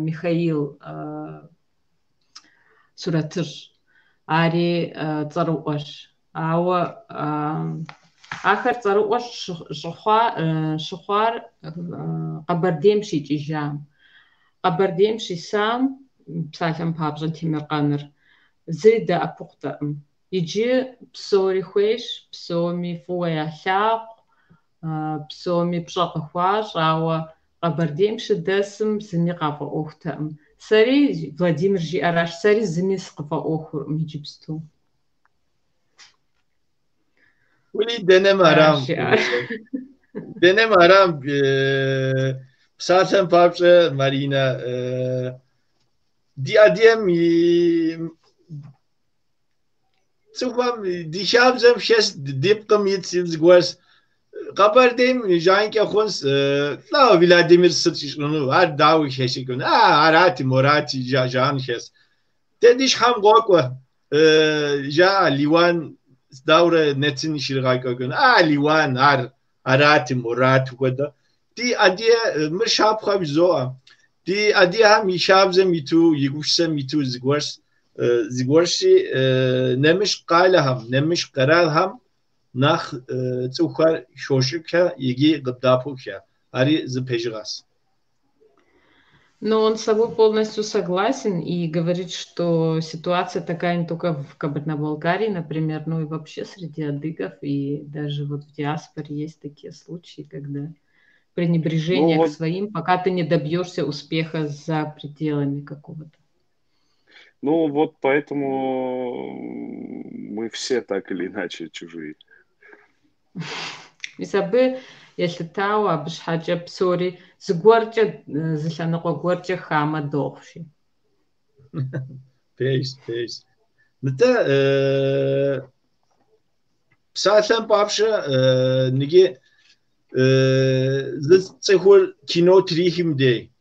Михаил сурэтыщӏ. Ари цӏэрыӏуэщ. Ауэ ахэр цӏэрыӏуэ щыхъуар Къэбэрдейм щикӏыжам. Къэбэрдейм щисам, псалъэм папщӏэ Темыркъаныр, зыри дэӏэпыкъутэкъым. Иджы псори хуейщ, псоми фӏыуэ ялъагъу, псоми пщӏэ къыхуащӏ, ауэ Къэбэрдейм щыдэсым зыми къафӏэӏуэхутэкъым. Сэри, Владимир жиӏэращ, сэри зыми сыкъыфӏэӏуэхуркъым иджыпсту. Уи дэнэм арам. Дэнэм арам псалъэм папщӏэ, Маринэ, ди адыгэм и цӏыхухэм ди хабзэм хэс ди пкъым ит зыгуэрс. Къэбэрдейм жаӏэнкӏэ хъунс, лӏо Владимир сыт ищӏыну, ар дауэ хещӏыкӏыну, арати, морати жаӏэн хэс. Дэ ди щхьэм къокӏуэ, жаӏэ Лиуан даурэ нэтын щригъэкӏуэкӏыну, Лиуан, ар арати, морати хуэдэ. Ди адыгэ, мыр щапхъэ жызоӏэ, ди адыгэм и хабзэм иту, и гупсысэм иту зыгуэрщи, нэмыщӏ къалэхэм, нэмыщӏ къэралхэм нэхъ цӏыхухэр хощӏыкӏхэ икӏи къыбдапухэ. Ари зы пэжыгъэс. Но он с собой полностью согласен и говорит, что ситуация такая не только в Кабардино-Балкарии, например, но и вообще среди адыгов, и даже вот в диаспоре есть такие случаи, когда пренебрежение к своим, пока ты не добьешься успеха за пределами какого-то. Ну вот поэтому мы все так или иначе чужие. Мис абы елъытауэ, абы щхьэкӏэ псори зыгуэркӏэ, зы лъэныкъуэ гуэркӏэ хамэ дохъу. Пэжщ, пэжщ. Нтӏэ, псалъэм папщӏэ, ныги зы цӏыхур кино трихым дей,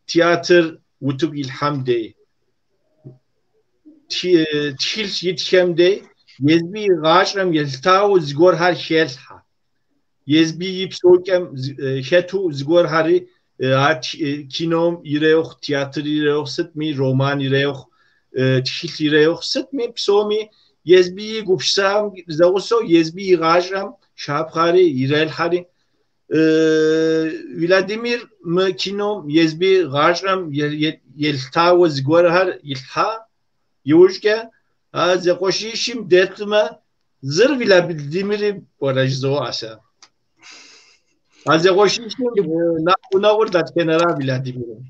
Театр утыку илъхьэм дей, тхылъ итхэм дей езыми и гъащӏэм елъытауэ зыгуэрхэр хелъхьэ. Езыми и псэукӏэм хэту зыгуэрхэри а кином ирехъу, театр ирехъу, сытми роман ирехъу, тхылъ ирехъу, сытми псоми езыми и гупсысэм зэгъусэу езыми и гъащӏэм щапхъэри ирелъхьэри. Владимир мы кином езыми гъащӏэм елъытауэ зыгуэрхэр илъхьа, иужькӏэ а зэкъуэшищым деплъмэ, зыр Владимири пӏэрэ жызоӏэ сэ. А зэкъуэшищым нэхъ гъунэгъур дэтхэнэра Владимирым?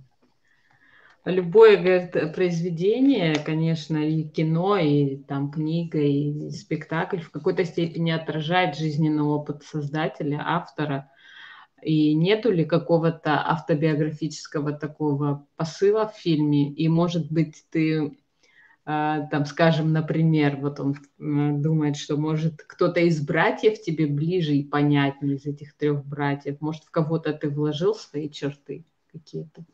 Любое, говорит, произведение, конечно, и кино, и там книга, и спектакль в какой-то степени отражает жизненный опыт создателя, автора. И нету ли какого-то автобиографического такого посыла в фильме? И, может быть, ты, там, скажем, например, вот он думает, что, может, кто-то из братьев тебе ближе и понятнее из этих трех братьев. Может, в кого-то ты вложил свои черты какие-то?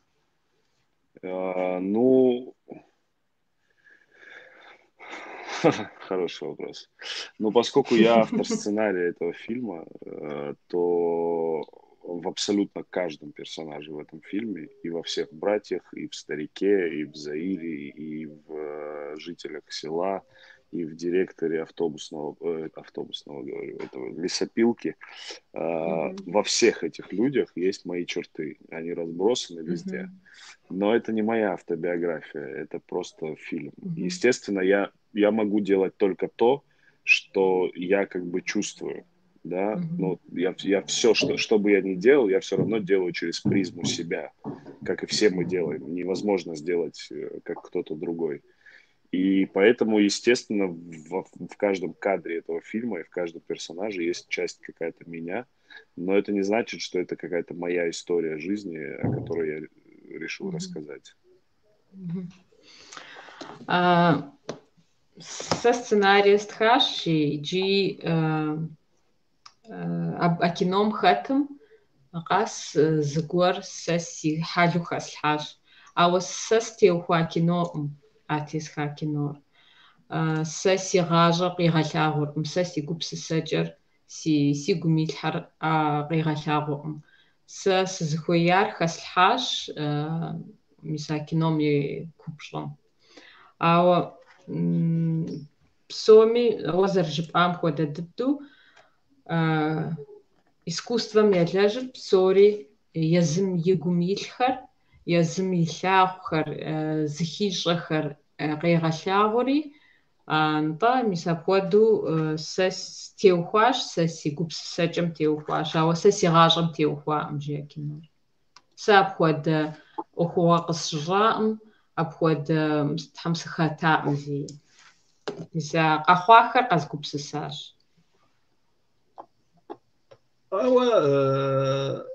Ну, хороший вопрос. Но поскольку я автор сценария этого фильма, то в абсолютно каждом персонаже в этом фильме, и во всех братьях, и в старике, и в Заире, и в жителях села, и в директоре автобусного, говорю, этого лесопилки, во всех этих людях есть мои черты. Они разбросаны везде. Но это не моя автобиография, это просто фильм. Естественно, я могу делать только то, что я как бы чувствую. Да, но я все, что бы я ни делал, я все равно делаю через призму себя, как и все мы делаем. Невозможно сделать, как кто-то другой. И поэтому, естественно, в каждом кадре этого фильма и в каждом персонаже есть часть какая-то меня, но это не значит, что это какая-то моя история жизни, о которой я решил рассказать. Сэ сценарий стхащ иджи а кином хэтым къэс зыгуэр сэ си хьэлу хэслъхьащ. Ауэ сэ стеухуа киноӏым, а тесха кинор. Сэ си гъащӏэр къигъэлъагъуэркъым, сэ си гупсысэкӏэр, си гум илъхьэр къигъэлъагъуэкъым. Сэ сызыхуеяр хэслъхьащ мис а кином и купщӏэм. Ауэ псоми уэ зэрыжыпӏам хуэдэ дыдэу искусствэм елэжьыр псори езым и гум илъхэр, езым илъагъухэр, зыхищӏэхэр къегъэлъагъуэри, нтӏэ, мис апхуэдэу сэ стеухуащ, сэ си гупсысэкӏэм теухуащ, ауэ сэ си гъащӏэм теухуаӏым, жиӏэ кинор. Сэ апхуэдэ ӏуэхугъуэ къысщыщӏаӏым, апхуэдэ тхьэм сыхэтаӏым зэи. Мис а къэхъуахэр къэзгупсысащ. Ауэ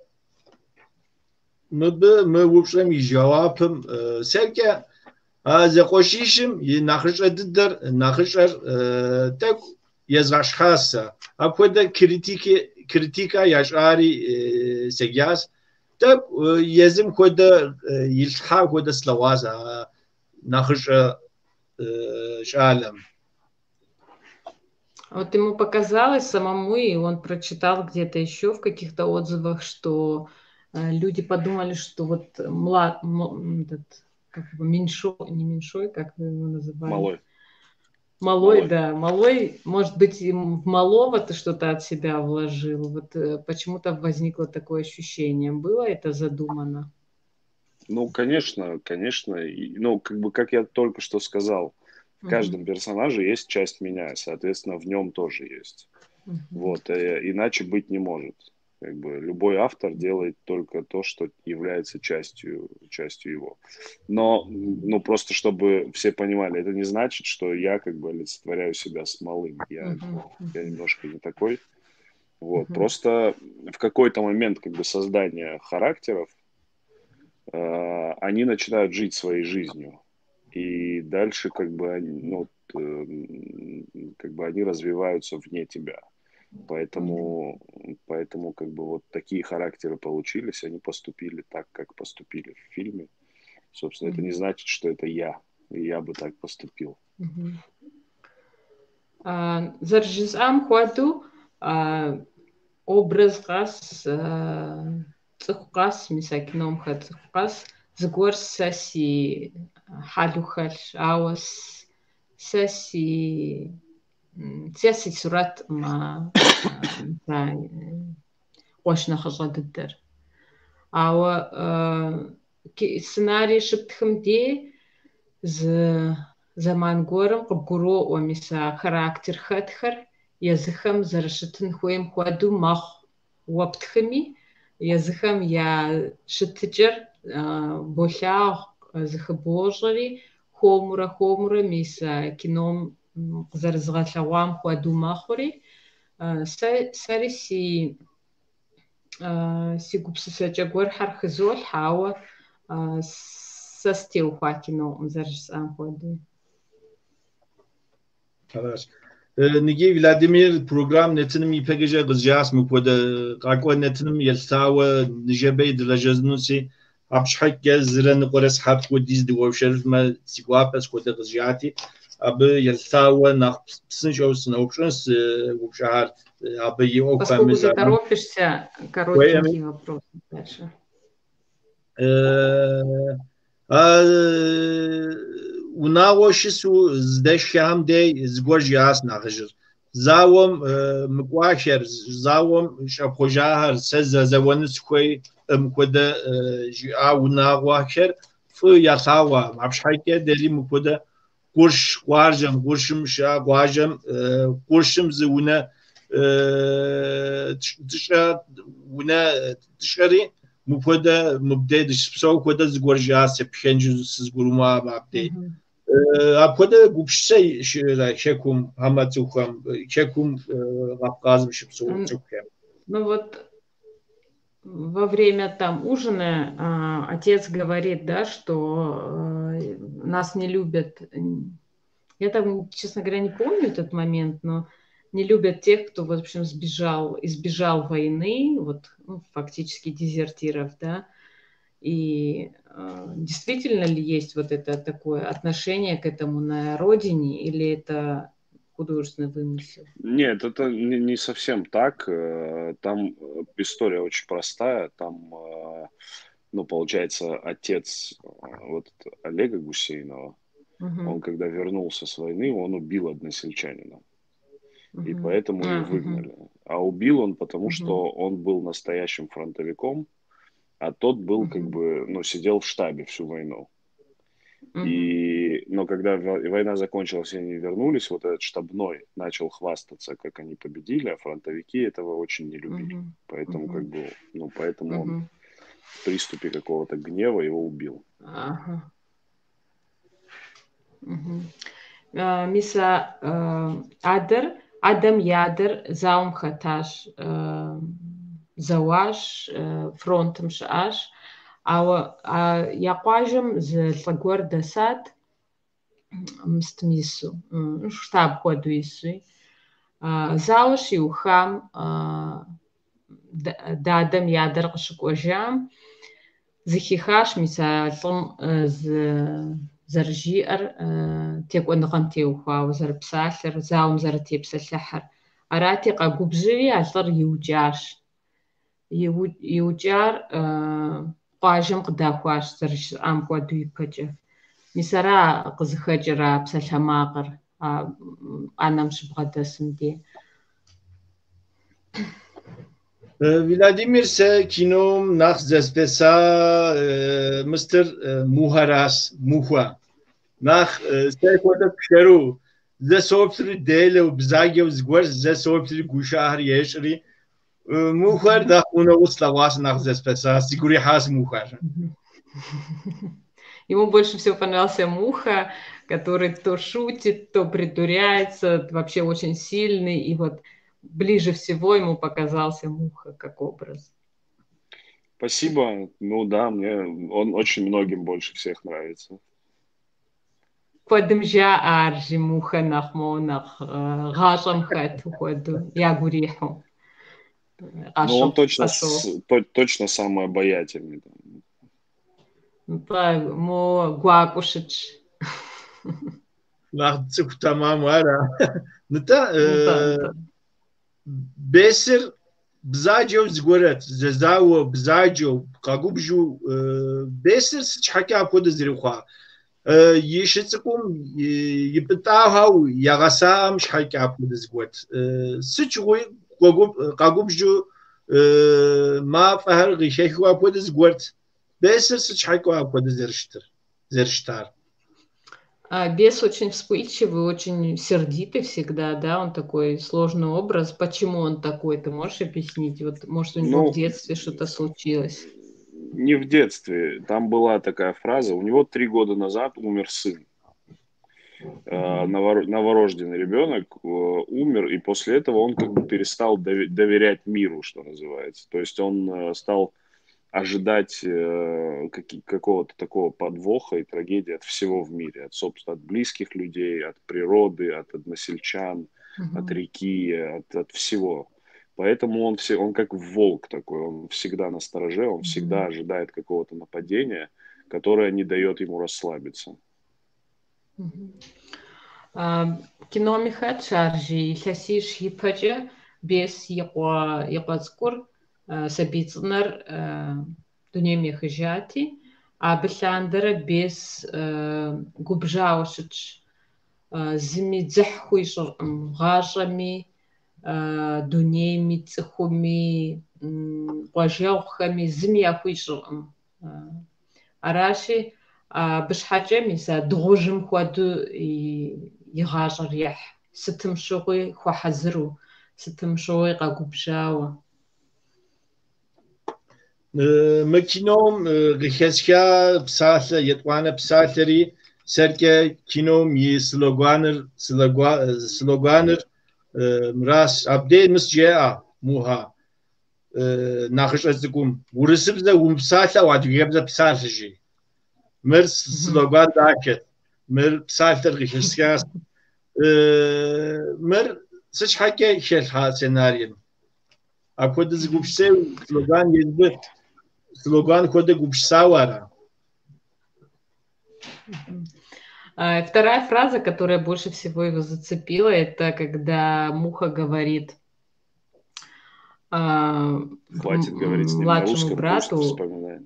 мыбы мы упщӏэм и жэуапым сэркӏэ а зэкъуэшищым и нэхъыщӏэ дыдэр, нэхъыщӏэр тӏэкӏу езгъэщхьащ сэ. Апхуэдэ критикэ ящӏари седжащ. Тӏэкӏу езым хуэдэ илъхьа хуэдэ слъэгъуащ а нэхъыщӏэ щӏалэм. Вот ему показалось самому, и он прочитал где-то еще в каких-то отзывах, что люди подумали, что вот этот, как его, меньшой, не меньшой, как вы его называли? Малой. Малой, да. Малой, может быть, в малого ты что-то от себя вложил. Вот почему-то возникло такое ощущение. Было это задумано? Ну, конечно, конечно. Ну, как бы, как я только что сказал, в каждом персонаже есть часть меня, соответственно, в нем тоже есть. Вот, иначе быть не может. Как бы любой автор делает только то, что является частью его. Но, ну, просто чтобы все понимали, это не значит, что я как бы олицетворяю себя с малым. Я немножко не такой. Вот, просто в какой-то момент как бы создания характеров они начинают жить своей жизнью. И дальше как бы, ну, как бы они развиваются вне тебя. Поэтому как бы вот такие характеры получились, они поступили так, как поступили в фильме. Собственно, это не значит, что это я, и я бы так поступил. Зэрыжысӏам хуэдэу, образ къэс, цӏыху къэс, мис а кином хэт цӏыху къэс, зыгуэр сэ си хьэлу хэлъщ, ауэ сэ си сурэткъым а къуэш нэхъыщӏэ дыдэр. Ауэ сценарий щыптхым дей зы зэман гуэрым къыбгуроӏуэ, мис а характер хэтхэр езыхэм зэрыщытын хуейм хуэдэу мэхъу уэ птхыми, езыхэм я щытыкӏэр болъагъу, зыхыбощӏэри, хуэмурэ хуэмурэ мис а кином къызэрызгъэлъэгъуам хуэдэу мэхъури, сэри си гупсысэкӏэ гуэрхэр хызолъхьэ, ауэ сэ стеухуа кинокъым зэрыжысӏам хуэдэу. Аращ. Ныги Владимир программ нэтыным ипэкӏэ къызжиӏащ мыпхуэдэ къакӏуэ нэтыным елъытауэ ныжэбэ дылэжьэнуси, абы щхьэкӏэ зырэ ныкъуэрэ сыхьэт хуэдиз дыуэршэрыфмэ си гуапэщ хуэдэ къызжиӏати, абы елъытауэ нэхъ псынщӏэу сыноупщӏынщ упщӏэхэр абы и ӏуэхухэм. Поскольку ты торопишься, коротенькие вопросы дальше. Унагъуэ щысу здэшхэхэм дей зыгуэр жиӏащ нэхъыжьыр. Зауэм мыкӏуахэр, зауэм щӏэпхъуэжахэр, сэ зэзэуэну сыхуейкъым хуэдэ жиӏа унагъуэхэр фӏы ялъагъуакъым. Абы щхьэкӏэ дэри мыпхуэдэ къурш къуажэм, къуршым щыӏэ къуажэм, къуршым зы унэ дыщӏэ унэ дыщӏэри мыпхуэдэ мыбдей дыщыпсэу хуэдэ зыгуэр жиӏащ, сэ пхэнжу сызыгурымыӏуам абдей. Апхуэдэ гупсысэ щыӏэрэ хэкум хьэмэ цӏыхухэм, хэкум Кавказым щыпсэу цӏыхухэм? Ну вот во время там ужина отец говорит, да, что нас не любят. Я там, честно говоря, не помню этот момент, но не любят тех, кто, в общем, сбежал, избежал войны, вот, ну, фактически дезертиров, да. И действительно ли есть вот это такое отношение к этому на родине, или это художественный вымысел? Нет, это не совсем так. Там история очень простая. Там, ну, получается, отец вот Олега Гусейнова, он когда вернулся с войны, он убил односельчанина. И поэтому его выгнали. А убил он потому, что он был настоящим фронтовиком, а тот был как бы, ну, сидел в штабе всю войну. Но когда война закончилась и они вернулись, вот этот штабной начал хвастаться, как они победили, а фронтовики этого очень не любили. Поэтому как бы, ну, поэтому он в приступе какого-то гнева его убил. Ага. Мис а адэр, адэм и адэр зауэм хэтащ, зэуащ, фронтым щыӏащ. Ауэ я къуажэм зы лӏы гуэр дэсат, мыстым ису, штаб хуэдэу исуи. Зауэ щиухам, дадэм и адэр къыщыкӏуэжам, зыхихащ мис а лӏым зэрыжиӏэр, текӏуэныгъэм теухуауэ зэрыпсалъэр, зауэм зэрытепсэлъыхьыр. Арати, къэгубжьри а лӏыр иукӏащ. Иукӏар къуажэм къыдахуащ зэрыжысӏам хуэдэу ипэкӏэ. Мис ара къызыхэкӏыр а псалъэмакъыр а ӏэнэм щыбгъэдэсым дей. Владимир сэ кином нэхъ зэспэса мыстыр Мухэращ, Мухуэ. Нэхъ сэ хуэдэ пшэру, зэ соплъри делэу, бзаджэу зыгуэр, зэ соплъри гушыӏэхэр ещӏри, Мухуэр нэхъ гъунэгъуу слъэгъуащ, нэхъ зэспэса, сигу ирихьащ Мухэр. Ему больше всего понравился Муха, который то шутит, то придуряется, вообще очень сильный. И вот ближе всего ему показался Муха как образ. Спасибо. Ну да, мне он очень многим больше всех нравится. Куэдым жаӏэ ар жи Мухэ нэхъ моуэ нэхъ гъащӏэм хэту хуэдэу, ягу ирихьу. Ну, он точно, точно самый обаятельный. Нтӏэ, моуэ гуакӏуэу щытщ. Нэхъ цӏыху тэмэму ара? Нтӏэ, Бесыр бзаджэу зыгуэрэт, зэзауэ, бзаджэу, къэгубжьу. Бесыр сыт щхьэкӏэ апхуэдэ зэрыхъуа? И шы цӏыкӏум и пӏытӏагъэу ягъэсаӏэм щхьэкӏэ апхуэдэ зыгуэрт. Сыт щыгъуи къэгубжьу мафӏэхэр къыхехыу апхуэдэ зыгуэрт. Бесыр сыт щхьэкӏэ апхуэдэ зэрыщытыр, зэрыщытар? Бес очень вспыльчивый, очень сердитый всегда, да, он такой сложный образ. Почему он такой, ты можешь объяснить? Вот, может, у него в детстве что-то случилось? Не в детстве. Там была такая фраза. У него 3 года назад умер сын. Новорожденный ребенок умер, и после этого он как бы перестал доверять миру, что называется. То есть он стал ожидать какого-то такого подвоха и трагедии от всего в мире, от, собственно, от близких людей, от природы, от односельчан, от реки, от всего. Поэтому он как волк такой, он всегда настороже, он всегда ожидает какого-то нападения, которое не дает ему расслабиться. Киноми хэтщ ар жи илъэсищ ипэкӏэ Бес и къуэ цӏыкӏур сабий цӏынэр дунейм ехыжати, абы лъандэрэ Бес губжьауэ щытщ. Зыми дзыхь хуищӏыркъым гъащӏэми, дунейми, цӏыхуми, къуажэгъухэми зыми яхуищӏыркъым. Аращи, абы щхьэкӏэ мис а дыгъужьым хуэдэу и гъащӏэр ехь. Сытым щыгъуи хуэхьэзыру, сытым щыгъуи къэгубжьауэ. Мы кином къыхэсха псалъэ, етӏуанэ псалъэри сэркӏэ кином и слоганыр мыращ. Абдей мыс жеӏэ Мухэ нэхъыщӏэ цӏыкӏум. Урысыбзэ умыпсалъэу адыгэбзэ псалъэ жи. Мыр слоган дахэт. Мыр псалъэр къыхэсхащ. Мыр сыт щхьэкӏэ хэлъхьа сценарийм? Апхуэдэ зы гупсысэ слоган езбы слоган хуэдэ гупсысауэ ара? Вторая фраза, которая больше всего его зацепила, это когда Муха говорит Хватит говорить с ним на младшему русском, пусть брату. вспоминает.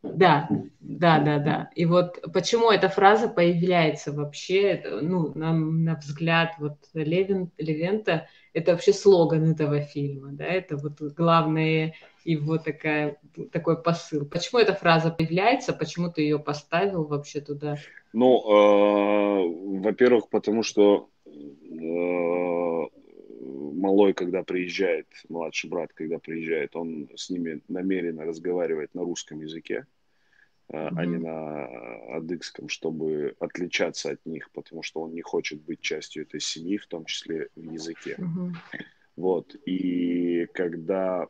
Да, да, да, да. И вот почему эта фраза появляется вообще, ну, на взгляд вот Левента, это вообще слоган этого фильма, да, это вот главное его такой посыл. Почему эта фраза появляется, почему ты ее поставил вообще туда? Ну, во-первых, потому что малой, когда приезжает, младший брат, когда приезжает, он с ними намеренно разговаривает на русском языке, а не на адыгском, чтобы отличаться от них, потому что он не хочет быть частью этой семьи, в том числе в языке. Вот. И когда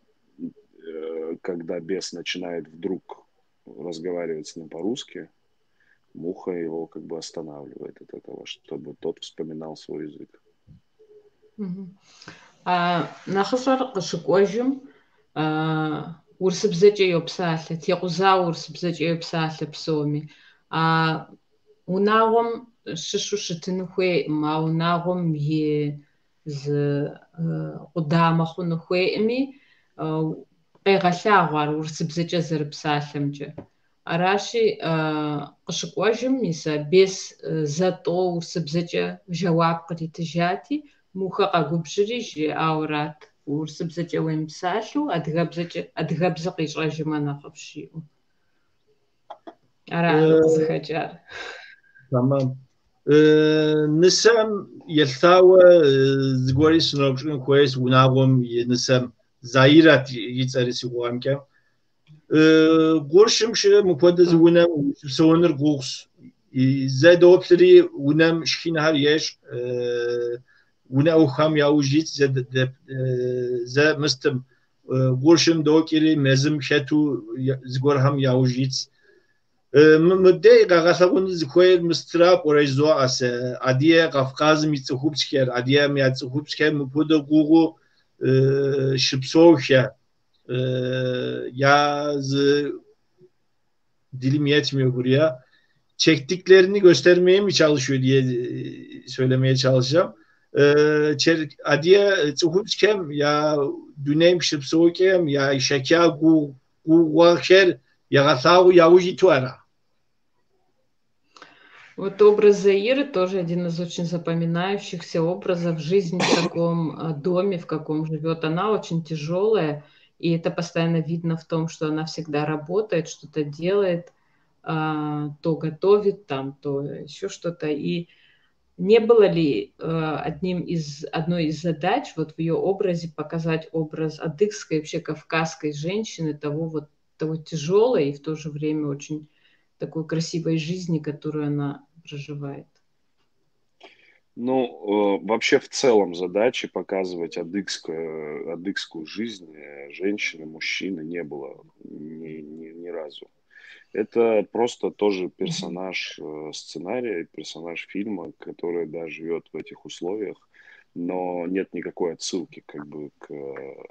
бес начинает вдруг разговаривать с ним по-русски, Муха его как бы останавливает от этого, чтобы тот вспоминал свой язык. Нэхъыщӏэр къыщыкӏуэжым урысыбзэкӏэ йопсалъэ, текъузауэ урысыбзэкӏэ йопсалъэ псоми. А унагъуэм щыщу щытыну хуейкъым, а унагъуэм и зы къудамэ хъуну хуейкъыми, къегъэлъагъуэ ар урысыбзэкӏэ зэрыпсалъэмкӏэ. Аращи, къыщыкӏуэжым, мис а Бес зэ-тӏэу урысыбзэкӏэ жэуап къритыжати, Мухэ къэгубжьри жиӏауэ арат, урысыбзэкӏэ уемыпсалъэу, адыгэбзэ къищӏэжымэ нэхъыфӏщ жиӏэу. Ара къызыхэкӏар. Тэмэм. Нысэм елъытауэ зыгуэри сыноупщӏын хуейщ унагъуэм и нысэм. Заирэт и цӏэри си гугъэмкӏэ. Къуршым щыӏэ мыпхуэдэ зы унэм ущыпсэуныр гугъущ. Зэ доплъри унэм шхынхэр ещӏ, унэ ӏуэхухэм яужь итщ, зэ мыстым къуршым докӏри мэзым хэту зыгуэрхэм яужь итщ. Мыбдей къагъэлъэгъуэну зыхуейр мыстыра пӏэрэ жызоӏэ сэ. Адыгэ Кавказым и цӏыхубзхэр, адыгэм я цӏыхубзхэр мыпхуэдэ гугъуу щыпсэухэ. Я зы dilim yetmiyor buraya. Çektiklerini göstermeye mi çalışıyor diye söylemeye çalışacağım. Адыгэ цӏыхубзхэм я дунейм щыпсэукӏэм я шэча гугъуехьхэр ягъэлъагъуэу яужь иту ара? Вот образ Заиры тоже один из очень запоминающихся образов. Жизнь в таком доме, в каком живет она, очень тяжелая. И это постоянно видно в том, что она всегда работает, что-то делает, то готовит там, то еще что-то. И не было ли одной из задач вот в ее образе показать образ адыгской, вообще кавказской женщины, того тяжелой и в то же время очень такой красивой жизни, которую она проживает? Ну, вообще в целом задачи показывать адыгскую жизнь женщины, мужчины не было ни разу. Это просто тоже персонаж сценария, персонаж фильма, который, да, живет в этих условиях, но нет никакой отсылки как бы к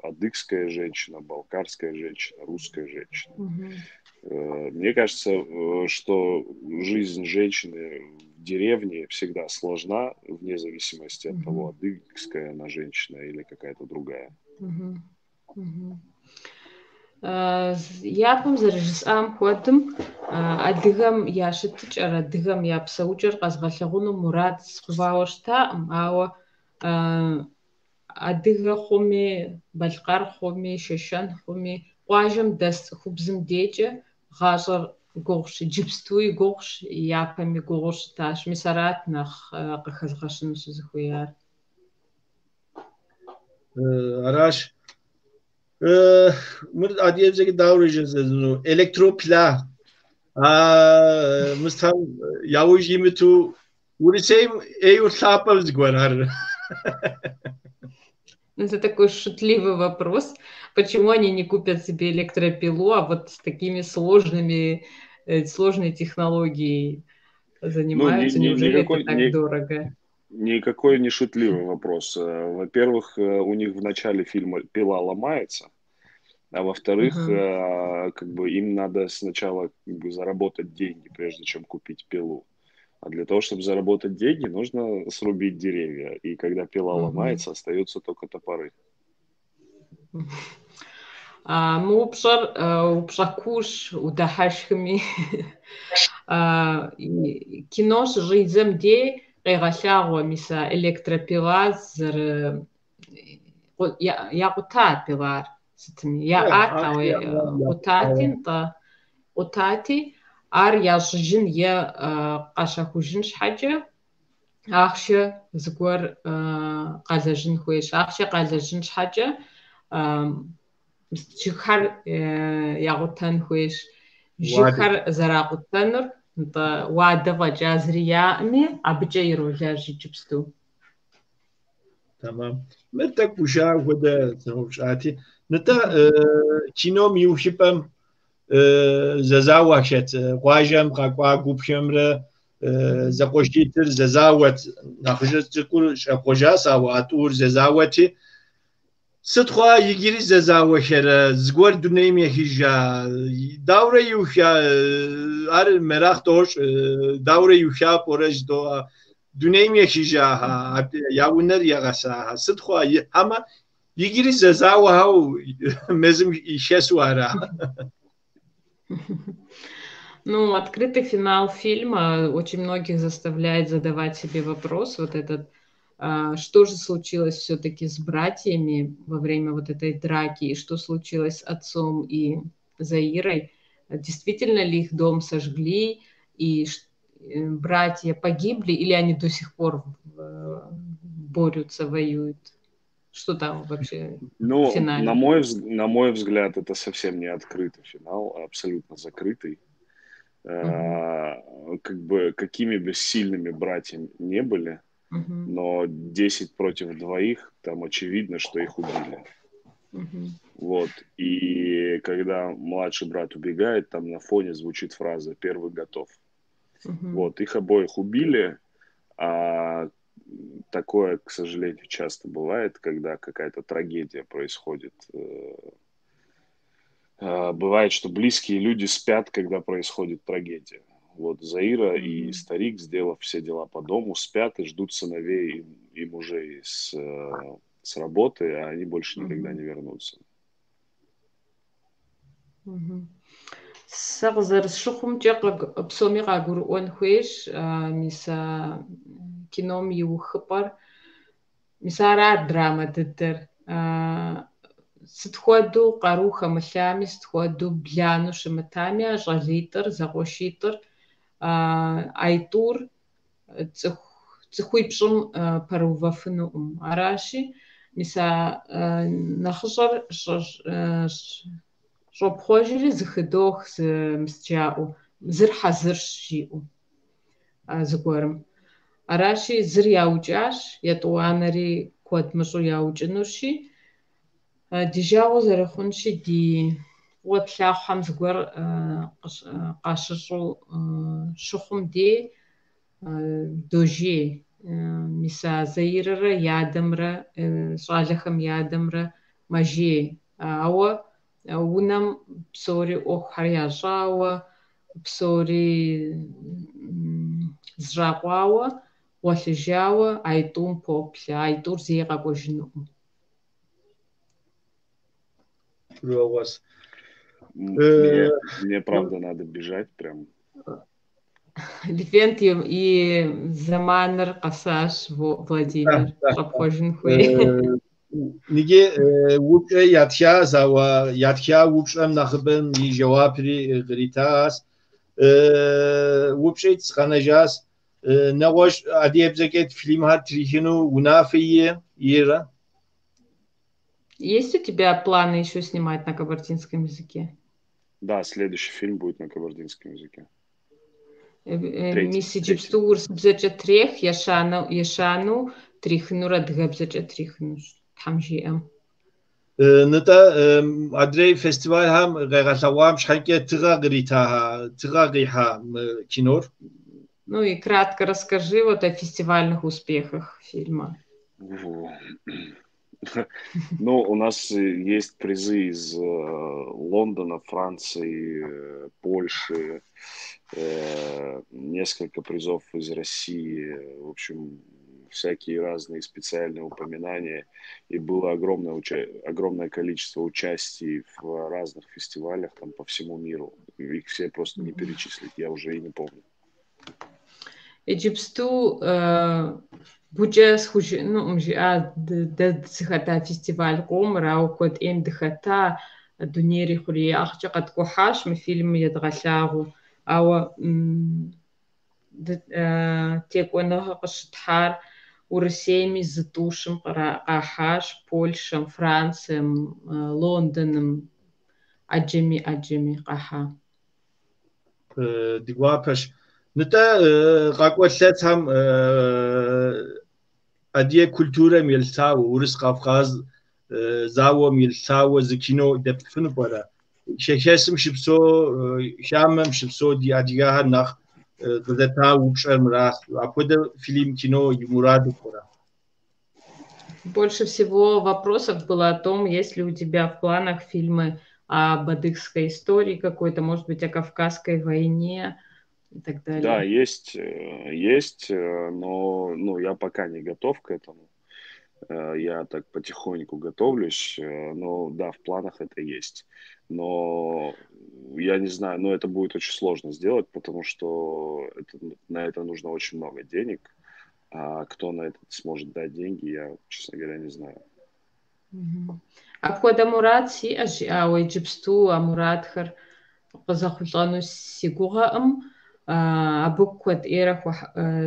адыгская женщина, балкарская женщина, русская женщина. Мне кажется, что жизнь женщины в деревне всегда сложна, вне зависимости от того, адыгская она женщина или какая-то другая. Япэм зэрыжысӏам хуэдэм, адыгэм я щытыкӏэр, адыгэм я псэукӏэр къэзгъэлъэгъуэну мурад схъувауэ щытаӏым, ауэ адыгэ хъуми, балъкъэр хъуми, шэшэн хъуми, къуажэм дэс цӏыхубзым декӏэ гъащӏэр гугъущ, иджыпстуи гугъущ, япэми гугъуу щытащ. Мис арат нэхъ къыхэзгъэщыну сызыхуеяр. Аращ. Мыр адыгэбзэкӏэ дауэрэ жызӏэну? Электропила. Мыстам яужь имыту Урысейм ӏейуэ лъапӏэ зыгуэр ар. Это такой шутливый вопрос. Почему они не купят себе электропилу, а вот с такими сложной технологией занимаются? Неужели это так дорого? Никакой не шутливый вопрос. Во-первых, у них в начале фильма пила ломается, а во-вторых, как бы им надо сначала как бы заработать деньги, прежде чем купить пилу. А для того, чтобы заработать деньги, нужно срубить деревья. И когда пила ломается, остаются только топоры. Мы упщӏэр упщӏэ куущ, удыхьэшхми. Кино щыщӏидзэм дей къегъэлъагъуэ мис а электропила зэры якъута пилар сытми. Яӏат, ауэ къутати, нтӏэ, къутати, ар ящӏыжын е къащэхужын щхьэкӏэ ахъшэ зыгуэр къалэжьын хуейщ. Ахъшэ къалэжьын щхьэкӏэ жыгхэр ягъутэн хуейщ. Жыгхэр зэракъутэнур, нтӏэ, уадэ фӏэкӏа зыри яӏэми, абыкӏэ иролэжь иджыпсту. Тэмэм. Мыр тӏэкӏу уша хуэдэ сыноупщӏати. Нтӏэ, кином и ухыпӏэм зэзауэхэт, къуажэм къэкӏуа гупхэмрэ зэкъуэшитӏыр зэзауэт, нэхъыжьыр цӏыкӏур щӏэпхъуэжащ, ауэ а тӏур зэзауэти. Сыт хъуа иджыри зэзауэхэрэ, зыгуэр дунейм ехыжа, дауэрэ иуха, ар меракъ дощӏ, дауэрэ иуха пӏэрэ жыдоӏэ, дунейм ехыжа, я унэр ягъэсаха, сыт хъуа, хьэмэ иджыри зэзауэхэу мэзым ишэсу ара? Ну, открытый финал фильма очень многих заставляет задавать себе вопрос, вот этот, что же случилось все-таки с братьями во время вот этой драки, и что случилось с отцом и Заирой, действительно ли их дом сожгли, и братья погибли, или они до сих пор борются, воюют? Что там вообще в финале? На мой взгляд, это совсем не открытый финал, а абсолютно закрытый. Как бы какими бы сильными братьями не были, но 10 против 2, там очевидно, что их убили. Вот. И когда младший брат убегает, там на фоне звучит фраза «Первый готов». Вот. Их обоих убили, а такое, к сожалению, часто бывает, когда какая-то трагедия происходит. Бывает, что близкие люди спят, когда происходит трагедия. Вот Заира и старик, сделав все дела по дому, спят и ждут сыновей и мужей с работы, а они больше никогда не вернутся. Сэ къызэрысщыхъумкӏэ, псоми къагурыӏуэн хуейщ, мис а кином и ухыпӏэр. Мис ара драмэ дыдэр. Сыт хуэдэу къару хэмылъами, сыт хуэдэу бланэу щымытами, а щӏалитӏыр, зэкъуэшитӏыр, айтӏур цӏыхуипщӏым пэрыувэфынукъым. Аращи, мис а нэхъыщӏэр щӏопхъуэжри зыхыдох мис жаӏэу, зыр хьэзырщ жиӏэу зыгуэрым. Аращи, зыр яукӏащ, етӏуанэри куэд мыщӏэу яукӏынущи, ди жагъуэ зэрыхъунщи, ди фӏыуэ тлъагъухэм зыгуэр къащыщӏу щыхъум дей дожей. Мис а Заирэрэ и адэмрэ, щӏалэхэм я адэмрэ мэжей. Ауэ унэм псори ӏуэхухэр ящӏауэ, псори зэщӏакъуауэ, гъуэлъыжауэ айтӏум поплъэ. Айтӏур зэи къэкӏуэжынукъым. Мне правда надо бежать прям. Левент и зэманыр къэсащ, Владимир. Щӏэпхъуэжын хуей. Ниги упщӏэ ятха, ауэ ятха упщӏэм нэхъыбэм и жэуапри къритащ. Упщӏитӏ къэнэжащ. Нэгъуэщӏ адыгэбзэкӏэ фильмхэр трихыну унафэ иӏэрэ? Есть у тебя планы еще снимать на кабардинском языке? Да, следующий фильм будет на кабардинском языке. Мис иджыпсту урысыбзэкӏэ трех, ещанэу трихынур адыгэбзэкӏэ трихынущ, Тхьэм жиӏэм. Нытӏэ, адрей фестивалхэм къегъэлъэгъуам щхьэкӏэ тыгъэ кърита, тыгъэ къихьа мы кинор? Ну и кратко расскажи вот о фестивальных успехах фильма. Ну, у нас есть призы из Лондона, Франции, Польши, несколько призов из России, в общем, всякие разные специальные упоминания. И было огромное количество участий в разных фестивалях там по всему миру. Их все просто не перечислить, я уже и не помню. Иджыпсту гукӏэ схужыӏэнукъым, жиӏа дэ дызыхэта фестиваль къомыр, ауэ куэд ӏейм дыхэта, дунейр и хъуреягъкӏэ къэткӏухьащ мы фильмыр едгъэлъагъуу. Ауэ текӏуэныгъэ къыщытхьар Урысейми зытӏущым къахьащ, Польшэм, Францием, Лондоным, ӏэджэми къахьа. Ди гуапэщ. Нытӏэ, къакӏуэ илъэсхэм адыгэ культурэм елъытауэ, Урыс-Кавказ зауэм елъытауэ зы кино дэплъыфыну пӏэрэ? Хэхэсым щыпсэу, хамэм щыпсэу ди адыгэхэр нэхъ къызэта упщӏэр мыращ. Апхуэдэ фильм, кино и мураду пӏэрэ? Больше всего вопросов было о том, есть ли у тебя в планах фильмы об адыгской истории какой-то, может быть, о Кавказской войне и так далее. Да, есть, но ну, я пока не готов к этому. Я так потихоньку готовлюсь, но да, в планах это есть. Но я не знаю, но это будет очень сложно сделать, потому что на это нужно очень много денег. А кто на это сможет дать деньги, я, честно говоря, не знаю. Апхуэдэ мурад сиӏэщ, жиӏауэ иджыпсту а мурадхэр къызэхъулӏэну си гугъэӏым. Абы куэд ӏейрэ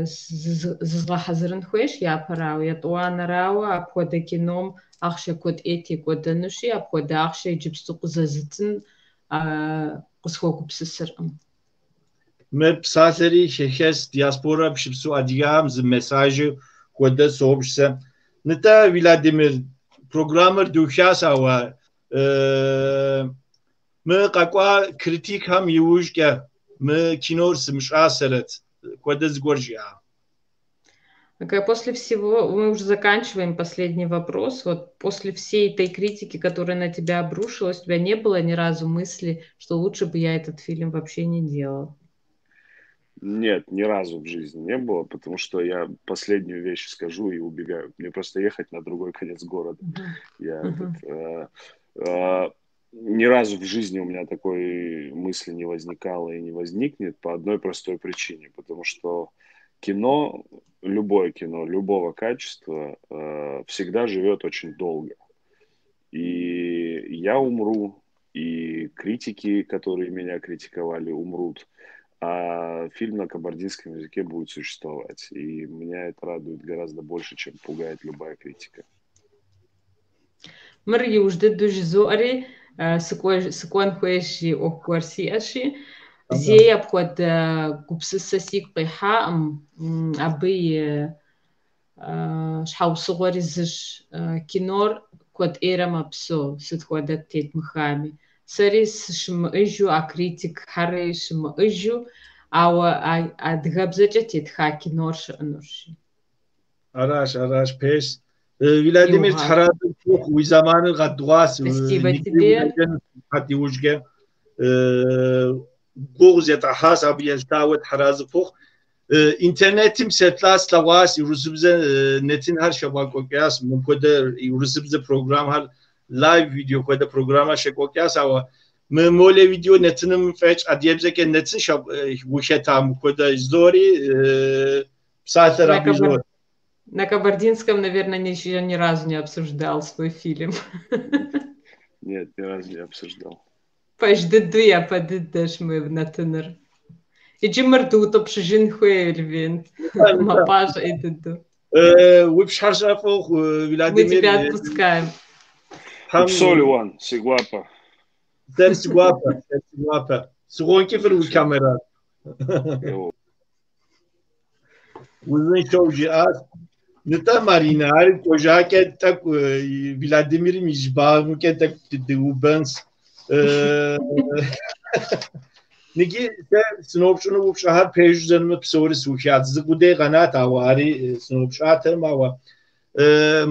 зызгъэхьэзырын хуейщ япэрауэ, етӏуанэрауэ апхуэдэ кином ахъшэ куэд ӏей текӏуэдэнущи, апхуэдэ ахъшэ иджыпсту къызэзытын къысхуэгупсысыркъым. Мы псалъэри хэхэс диаспорэм щыпсэу адыгэхэм зы мессажу хуэдэ собж сэ. Нытӏэ, Владимир, программэр духащ, ауэ Мы къэкӏуа критикхэм иужькӏэ мы кинор сымыщӏасэрэт, хуэдэ зыгуэр жиӏа. После всего, мы уже заканчиваем последний вопрос. Вот после всей этой критики, которая на тебя обрушилась, у тебя не было ни разу мысли, что лучше бы я этот фильм вообще не делал? Нет, ни разу в жизни не было, потому что я последнюю вещь скажу и убегаю. Мне просто ехать на другой конец города. Я ни разу в жизни у меня такой мысли не возникало и не возникнет по одной простой причине, потому что кино, любое кино, любого качества всегда живет очень долго. И я умру, и критики, которые меня критиковали, умрут, а фильм на кабардинском языке будет существовать. И меня это радует гораздо больше, чем пугает любая критика. Мыр иужь дыдэу жызоӏэри, сыкӏуэн хуейщ и ӏуэху гуэр сиӏэщи, зэи апхуэдэ гупсысэ сигу къихьаӏым, абы и щхьэусыгъуэри зыщ. Кинор куэд ӏейрэ мэпсэу, сыт хуэдэ тедмыхами. Сэри сыщымыӏэжу, а критикхэри щымыӏэжу, ауэ адыгэбзэкӏэ тетха кинор щыӏэнущ. Аращ, аращ, пэжщ. Владимир, тхьэразэ пхухъу, уи зэманыр къэдгъуащ. Спасибо тебе. Иужькӏэ гугъу зетӏыхьащ, абы елъытауэ тхьэразэ пхухъу. Интернетым сеплъащ, слъэгъуащ, урысыбзэ нэтынхэр щебгъэкӏуэкӏащ, мыпхуэдэ урысыбзэ программхэр, лайв видео хуэдэ программэ щекӏуэкӏащ, ауэ мы молэ видео нэтыным фӏэкӏ адыгэбзэкӏэ нэтын ухета мыпхуэдэ жызори псалъэр абы изот. На кабардинском, наверное, еще ни разу не обсуждал свой фильм. Нет, ни разу не обсуждал. Пэж дыдэу япэ дыдэщ мы нэтыныр. Иджы мыр дыутӏыпщыжын хуей, Левент. Мэпӏащӏэ дыдэу. Уи пщхьэр щӏэфӏыу, Владимир. Мы тебя отпускаем. Упсэу, Лиуан, си гуапэ. Сэр си гуапэ, сэр си гуапэ. Сыгъуэнкӏыфыр уи камерэр. Узыншэу жиӏащ. Нтӏэ, Маринэ, ар кӏуэжакӏэ тӏэкӏу Владимирым и жьыбагъымкӏэ тӏэкӏу дыубэнщ. Ныги сэ сыноупщӏыну упщӏэхэр пэжу зэнмэ псори сыухат. Зы къудей къэнат, ауэ ари сыноупщӏатэм, ауэ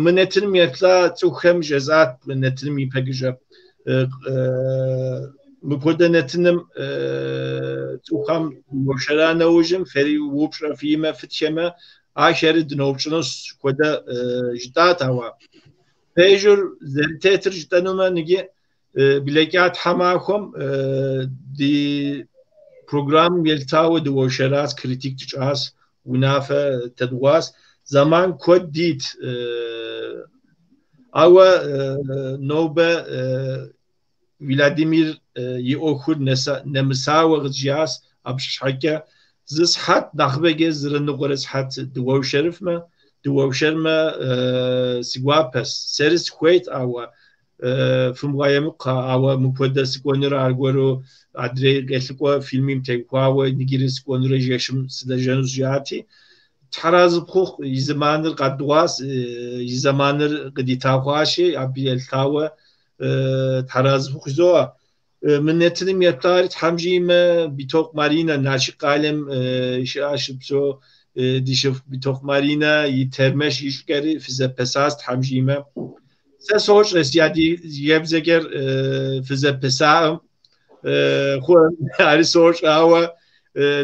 мы нэтыным еплъа цӏыхухэм жезӏат нэтыным и пэкӏыжэ. Мыпхуэдэ нэтыным цӏыхухэм уэшэра нэужьым фэри упщӏэ фиимэ фытхэмэ, ахэри дыноупщӏынущ хуэдэ жытӏат, ауэ пэжыр зэрытетыр жытӏэнумэ, ныги блэкӏа тхьэмахуэм ди программэм елъытауэ дыуэшэращ, критик тщӏащ, унафэ тедгъуащ. Зэман куэд дит. Ауэ нобэ Владимир и ӏуэхур нэмысауэ къызжиӏащ, абы щхьэкӏэ зы сыхьэт нэхъыбэкӏэ зырэ ныкъуэрэ сыхьэт дыуэушэрыфмэ, дыуэушэрмэ си гуапэщ. Сэри сыхуейт, ауэ фымыгъэемыкхъэ, ауэ мыпхуэдэ сыкӏуэнурэ аргуэру адрей къелъыкӏуэ фильмым теухуауэ ныгири сыкӏуэнурэ жэщым сылэжьэнущ жиӏати, тхьэразэ пхухъу, и зэманыр къэдгъуащ, и зэманыр къыдита хъуащи, абы елъытауэ тхьэразэ пхухъу жызоӏэ. Мы нэтыным еплъари Тхьэм жиӏэмэ, Битокъу Маринэ Налшык къалэм щыӏэ щыпсэу ди шыпхъу Битокъу Маринэ и тэрмэш ищӏкӏэри фызэпэсащ Тхьэм жиӏэмэ. Сэ сощӏэ, си адыгэбзэкӏэр фызэпэсаӏым, ари сощӏэ, ауэ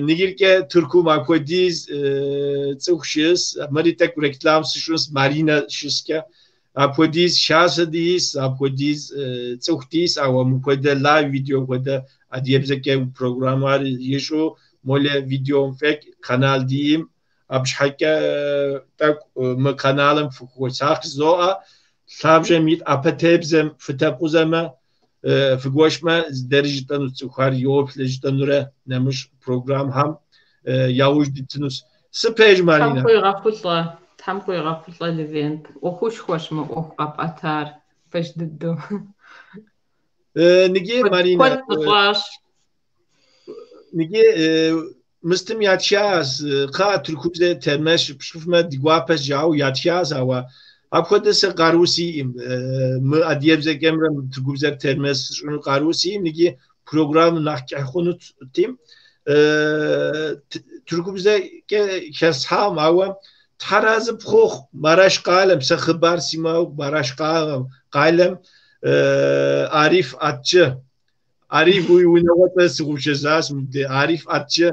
ныгиркӏэ Тыркум апхуэдиз цӏыху щыс, мыри тӏэкӏу реклам сыщӏынщ Маринэ щыскӏэ. Апхуэдиз хасэ дис, апхуэдиз цӏыху дис, ауэ мыпхуэдэ лайв видео хуэдэ адыгэбзэкӏэ программэр ищӏу молэ видеом фӏэкӏ канал диӏым, абы щхьэкӏэ тӏэкӏу мы каналым фыхуэсакъ жызоӏэ. Лъабжьэм ит ӏэпэтебзэм фытэпкъузэмэ, фыгуэшмэ, дэри жытӏэну цӏыхухэр йоплъ жытӏэнурэ нэмыщӏ программхэм яужь дитынущ. Сыпэж, Маринэ. Тхьэм къуигъэхъулӏэ, Тхьэм къуигъэхъулӏэ, Левент. Ӏуэхушхуэщ мы ӏуэху къэпӏэтар, пэж дыдэу. Ныги, Маринэ. Куэд пыщӏащ. Ныги мыстым ятхащ, кхъа тыркубзэ тэрмэш пщӏыфмэ ди гуапэщ жаӏэу ятхащ, ауэ Апхуэдэ сэ къару сиӏым. Мы адыгэбзэкӏэмрэ мы тыркубзэр термес сщӏыну къару сиӏым, икӏи программэ нэхъ кӏыхь хъунути. Тыркубзэкӏэ хэслъхьам, ауэ Тхьэразы пхухъу Мараш къалэм, сэ хъыбар симыӏэу Мараш къалэм Ариф Атчы. Ариф уи унагъуэцӏэ сыгъупщэжащ мыбдеж. Ариф Атчы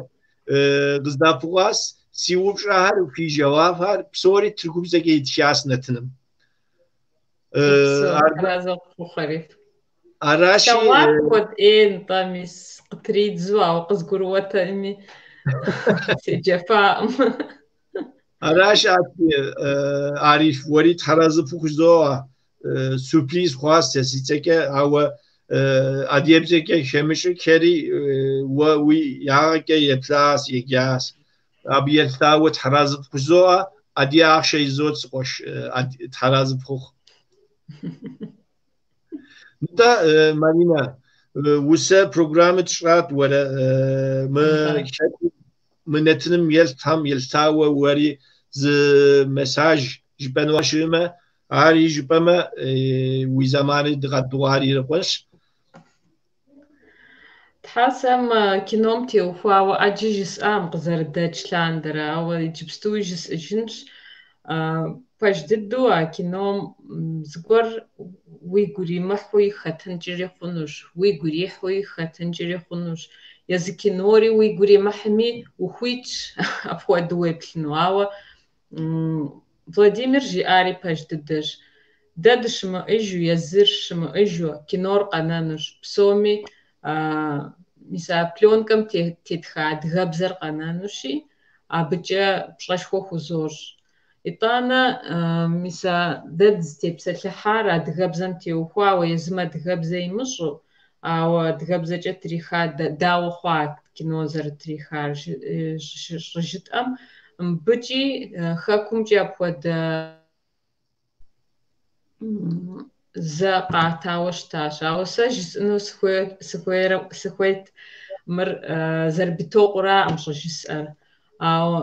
къыздэӏэпыкъуащ. Си упщӏэхэр, фи жэуапхэр псори тыркубзэкӏэ итхащ нэтыным. Тхьэразы пхухъу, Ариф. Аращи... Слъэгъуат куэд ӏей, нтӏэ, мис къытридзу, ауэ къызгурыӏуэтэӏыми, седжэфаӏым. Аращ, Ариф, уэри тхьэразы пхухъу жызоӏэ. Сюрприз хъуащ сэ си цӏэкӏэ, ауэ адыгэбзэкӏэ хэмыщӏыкӏхэри уэ уи ягъэкӏэ еплъащ, еджащ. Абы елъытауэ тхьэразы пхухъу жызоӏэ, адыгэ ахъшэ изот, си къуэш, тхьэразы пхухъу. Нтӏэ, Маринэ, усэ программэ тщӏат уэрэ мы нэтыным елътхьэм елътауэ уэри зы мессаж жыпӏэну щыӏэмэ, ари жыпӏэмэ, уи зэманыр дыкъэддыгъуар ирикъунщ. Тхьэ, сэ мы кином теухуауэ ӏэджи жысӏам къызэрыдэкӏ лъандэрэ, ауэ иджыпстуи жысӏэжынщ. Пэж дыдэу а кином зыгуэр уигу иримыхьуи хэтынкӏэри хъунущ, уигу ирихьуи хэтынкӏэри хъунущ. Езы кинори уигу иримыхьми ухуитщ апхуэдэу уеплъыну. Ауэ Владимир жиӏари пэж дыдэщ. Дэ дыщымыӏэжу, езыр щымыӏэжу кинор къэнэнущ. Псоми мис а пленкэм тетха адыгэбзэр къэнэнущи, абыкӏэ пщӏэшхуэ хузощӏ. Итӏанэ мис а дэ дызытепсэлъыхьар адыгэбзэм теухуауэ, езым адыгэбзэ имыщӏу, ауэ адыгэбзэкӏэ триха дауэ хъуа кино зэрытрихар щӏыжытӏэм, мыбыкӏи хэкумкӏи апхуэдэ зэ къатауэ щытащ. Ауэ сэ жысӏэну сыхуейт мыр зэрыбитокъураӏым щӏыжысӏэр. Ауэ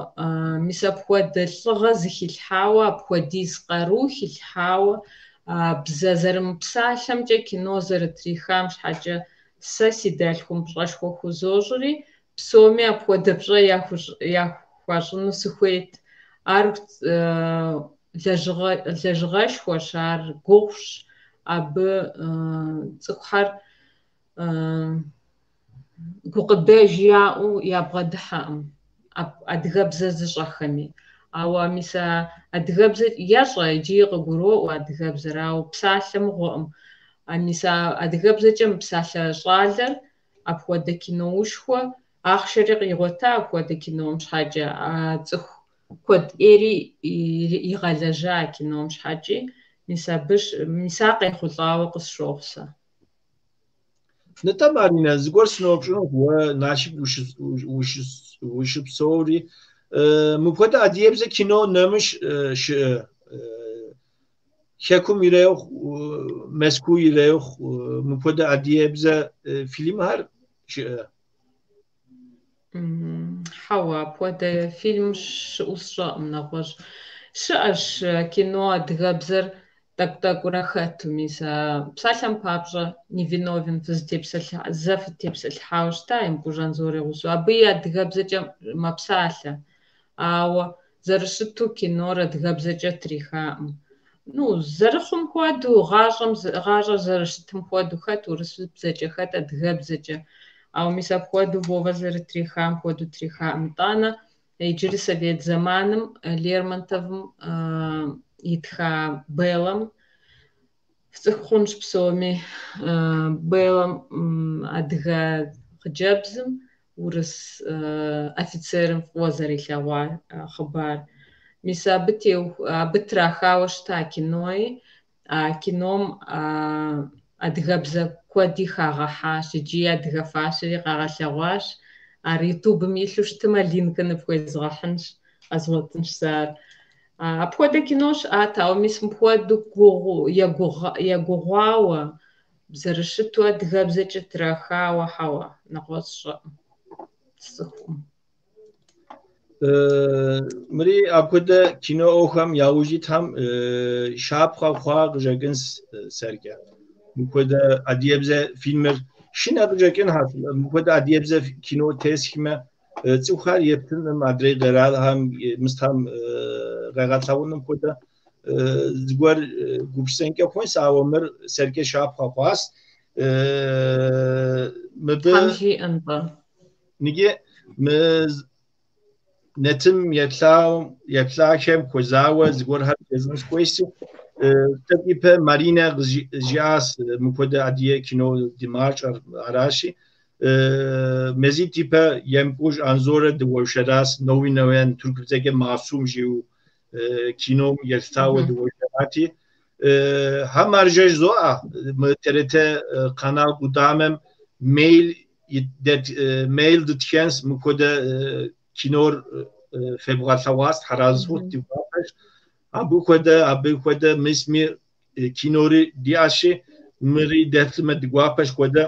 мис апхуэдэ лӏыгъэ зыхилъхьауэ, апхуэдиз къару хилъхьауэ, бзэ зэрымыпсалъэмкӏэ кино зэрытрихам щхьэкӏэ сэ си дэлъхум пщӏэшхуэ хузощӏри, псоми апхуэдэ пщӏэ яхуащӏыну сыхуейт. Ар лэжьыгъэшхуэщ, ар гугъущ, абы цӏыхухэр гукъыдэж яӏэу ябгъэдыхьэкъым адыгэбзэ зыщӏэхэми. Ауэ мис а адыгэбзэ ещӏэ, иджыри къыгуроӏуэ адыгэбзэр, ауэ псалъэ мыгъуэкъым. Мис а адыгэбзэкӏэ мыпсалъэ щӏалэр апхуэдэ киноушхуэ, ахъшэри къигъуэта апхуэдэ кином щхьэкӏэ, а цӏыху куэд ӏейри игъэлэжьа кином щхьэкӏи, мис абы мис ар къехъулӏауэ къысщохъу сэ. Нтӏэ, Маринэ, зыгуэр сыноупщӏынут, уэ Налшык ущыпсэури. Мыпхуэдэ адыгэбзэ кино нэмыщ щыӏэ. Хэкум ирехъу, Мэзкуу ирехъу, мыпхуэдэ адыгэбзэ фильмхэр щыӏэ. Хьэуэ, апхуэдэ фильм щыӏэу сщӏэкъым нэгъуэщӏ. Щыӏэщ кино адыгэбзэр тӏэкӏу-тӏэкӏурэ хэту, мис а псалъэм папщӏэ Невиновен зэ фытепсэлъыхьауэ щыта Емкӏуж Анзор и гъусэу. Абы и адыгэбзэкӏэ мэпсалъэ, ауэ зэрыщыту кинор адыгэбзэкӏэ трихаӏым. Ну, зэрыхъум хуэдэу, гъащӏэр зэрыщытым хуэдэу, хэт урысыбзэкӏэ, хэт адыгэбзэкӏэ. Ауэ мис апхуэдэу Вовэ зэрытрихам хуэдэу трихаӏым. Итӏанэ иджыри совет зэманым Лермонтовым итха Беллэм, фцӏыху хъунщ псоми, Беллэм адыгэ хъыджэбзым урыс офицерым фӏыуэ зэрилъэгъуа хъыбар. Мис абы трахауэ щыта кинои, а кином адыгэбзэ куэди хагъэхьащ, икӏи адыгэ фащэри къагъэлъэгъуащ. Ар Ютубым илъу щытымэ, линкыр ныпхуезгъэхьынщ, къэзгъуэтынщ сэ ар. Апхуэдэ кино щыӏат, ауэ мис мыпхуэдэу егугъуауэ, зэрыщыту адыгэбзэкӏэ трахауэ, хьэуэ, нэгъуэщӏ сщӏэкъым, сцӏыхукъым. Мыри апхуэдэ кино ӏуэхухэм яужь итхэм щапхъэ хъуа къыщӏэкӏынщ сэркӏэ. Мыпхуэдэ адыгэбзэ фильмыр шынэ къыщӏэкӏынхэр, мыпхуэдэ адыгэбзэ кино тесхмэ, цӏыхухэр еплъыным, адрей къэралхэм мыстхэм къегъэлъэгъуным хуэдэ зыгуэр гупсысэнкӏэ хъунщ, ауэ мыр сэркӏэ щапхъэ хъуащ. Мыбы Тхьэм жиӏэн-тӏэ. Ныджы мы нэтым еплъахэм хуэзауэ зыгуэрхэр жесӏэн сыхуейщи, тӏэкӏу ипэ Маринэ къызжиӏащ мыпхуэдэ адыгэ кино ди мащӏэр аращи, мазитӏ ипэ Емкӏуж Анзорэ дыуэршэращ Новый Noyan тыркубзэкӏэ Масум жиӏэу кином елъытауэ дыуэршэрати, хьэ маржэ жызоӏэ, мы ТРТ канал къудамэм мейл мейл дытхэнщ, мыпхуэдэ кинор фебгъэлъэгъуащ, тхьэразэ хъут ди гуапэщ. Абы хуэдэ мисми кинори диӏэщи, мыри деплъмэ ди гуапэщ хуэдэ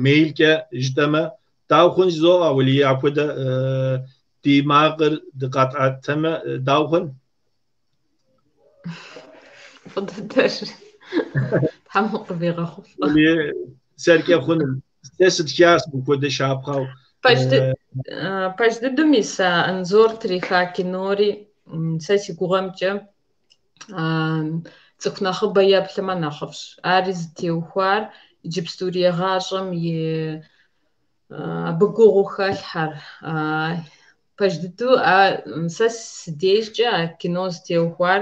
мейлкӏэ жытӏэмэ, дауэ хъун жызоӏэ, уэли апхуэдэ ди макъыр дыкъэтӏэтэмэ, дауэ хъун? Фӏы дыдэщ. Тхьэм укъывигъэхъулӏэ. Сэркӏэ хъуным. Сэ сытхащ мыпхуэдэ щапхъэу. Пэж дыдэу мис а Анзор триха кинори, сэ си гугъэмкӏэ, цӏыху нэхъыбэ еплъымэ нэхъыфӏщ. Ари зытеухуар иджыпстурей гъащӏэм и абы гугъуу хэлъхьэр. Пэж дыдэу сэ сыдежкӏэ а кино зытеухуар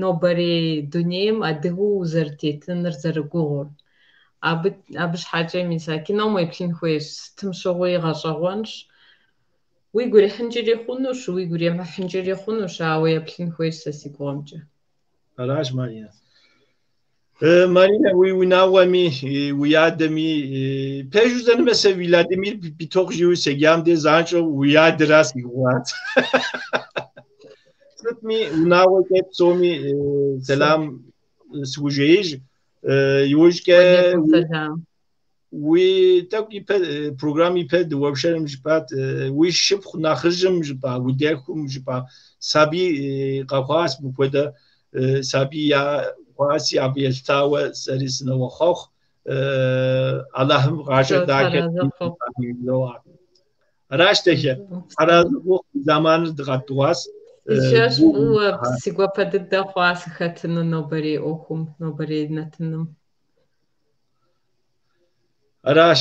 нобэрей дунейм адыгэу узэрытетыныр зэрыгугъур. Абы щхьэкӏэ мис а кином уеплъын хуейщ, сытым щыгъуи гъэщӏэгъуэнщ. Уигу ирихьынкӏэри хъунущ, уигу иримыхьынкӏэри хъунущ, ауэ еплъын хуейщ сэ си гугъэмкӏэ. Аращ, Маринэ. Маринэ, уи унагъуэми, уи адэми, пэжу жысӏэнумэ, сэ Владимир Битокъу жиӏэу седжам де занщӏэу уи адэращ си гугъат. Сытми, унагъуэкӏэ псоми сэлам схужеиж. Иужькӏэ уи тӏэкӏу ипэ, программ ипэ дыуэршэрым жыпӏат, уи шыпхъу нэхъыжьым жыпӏа, уи дэлъхум жыпӏа, сабий къэхъуащ, мыпхуэдэ сабий хъуащи, абы елъытауэ сэри сынывохъуэхъу. Аллахьым гъащӏэ дахэ. Аращ дахэ. Аразы ухъу, зэманыр дыкъэтыгъуащ. Жэщ фӏыуэ, си гуапэ дыдэ хъуа сыхэтыну нобэрей ӏуэхум, нобэрей нэтыным. Аращ,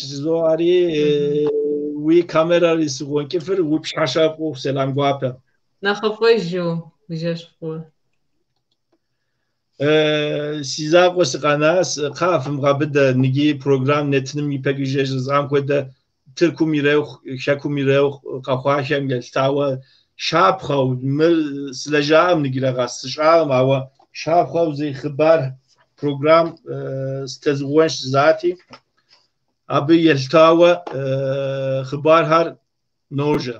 жызоӏэри, уи камерэр сыгъуэнкӏыфыр, уи пщхьэщэ фӏыуэ, сэлам гуапэ. Нэхъыфӏыжу, жэщ фӏыуэ. Си закъуэ сыкъэнащ, кхъа фымыгъэбыдэ, ныджы программ нэтыным ипэкӏэ жызӏам хуэдэ Тыркум ирехъу, хэкум ирехъу, къэхъуахэм елъытауэ щапхъэу, мыр сылэжьакъым ныджырэгъэс, сщӏакъым, ауэ щапхъэу зы хъыбар программ сытезыгъуэнщ жызӏати, абы елъытауэ хъыбархэр ножэ.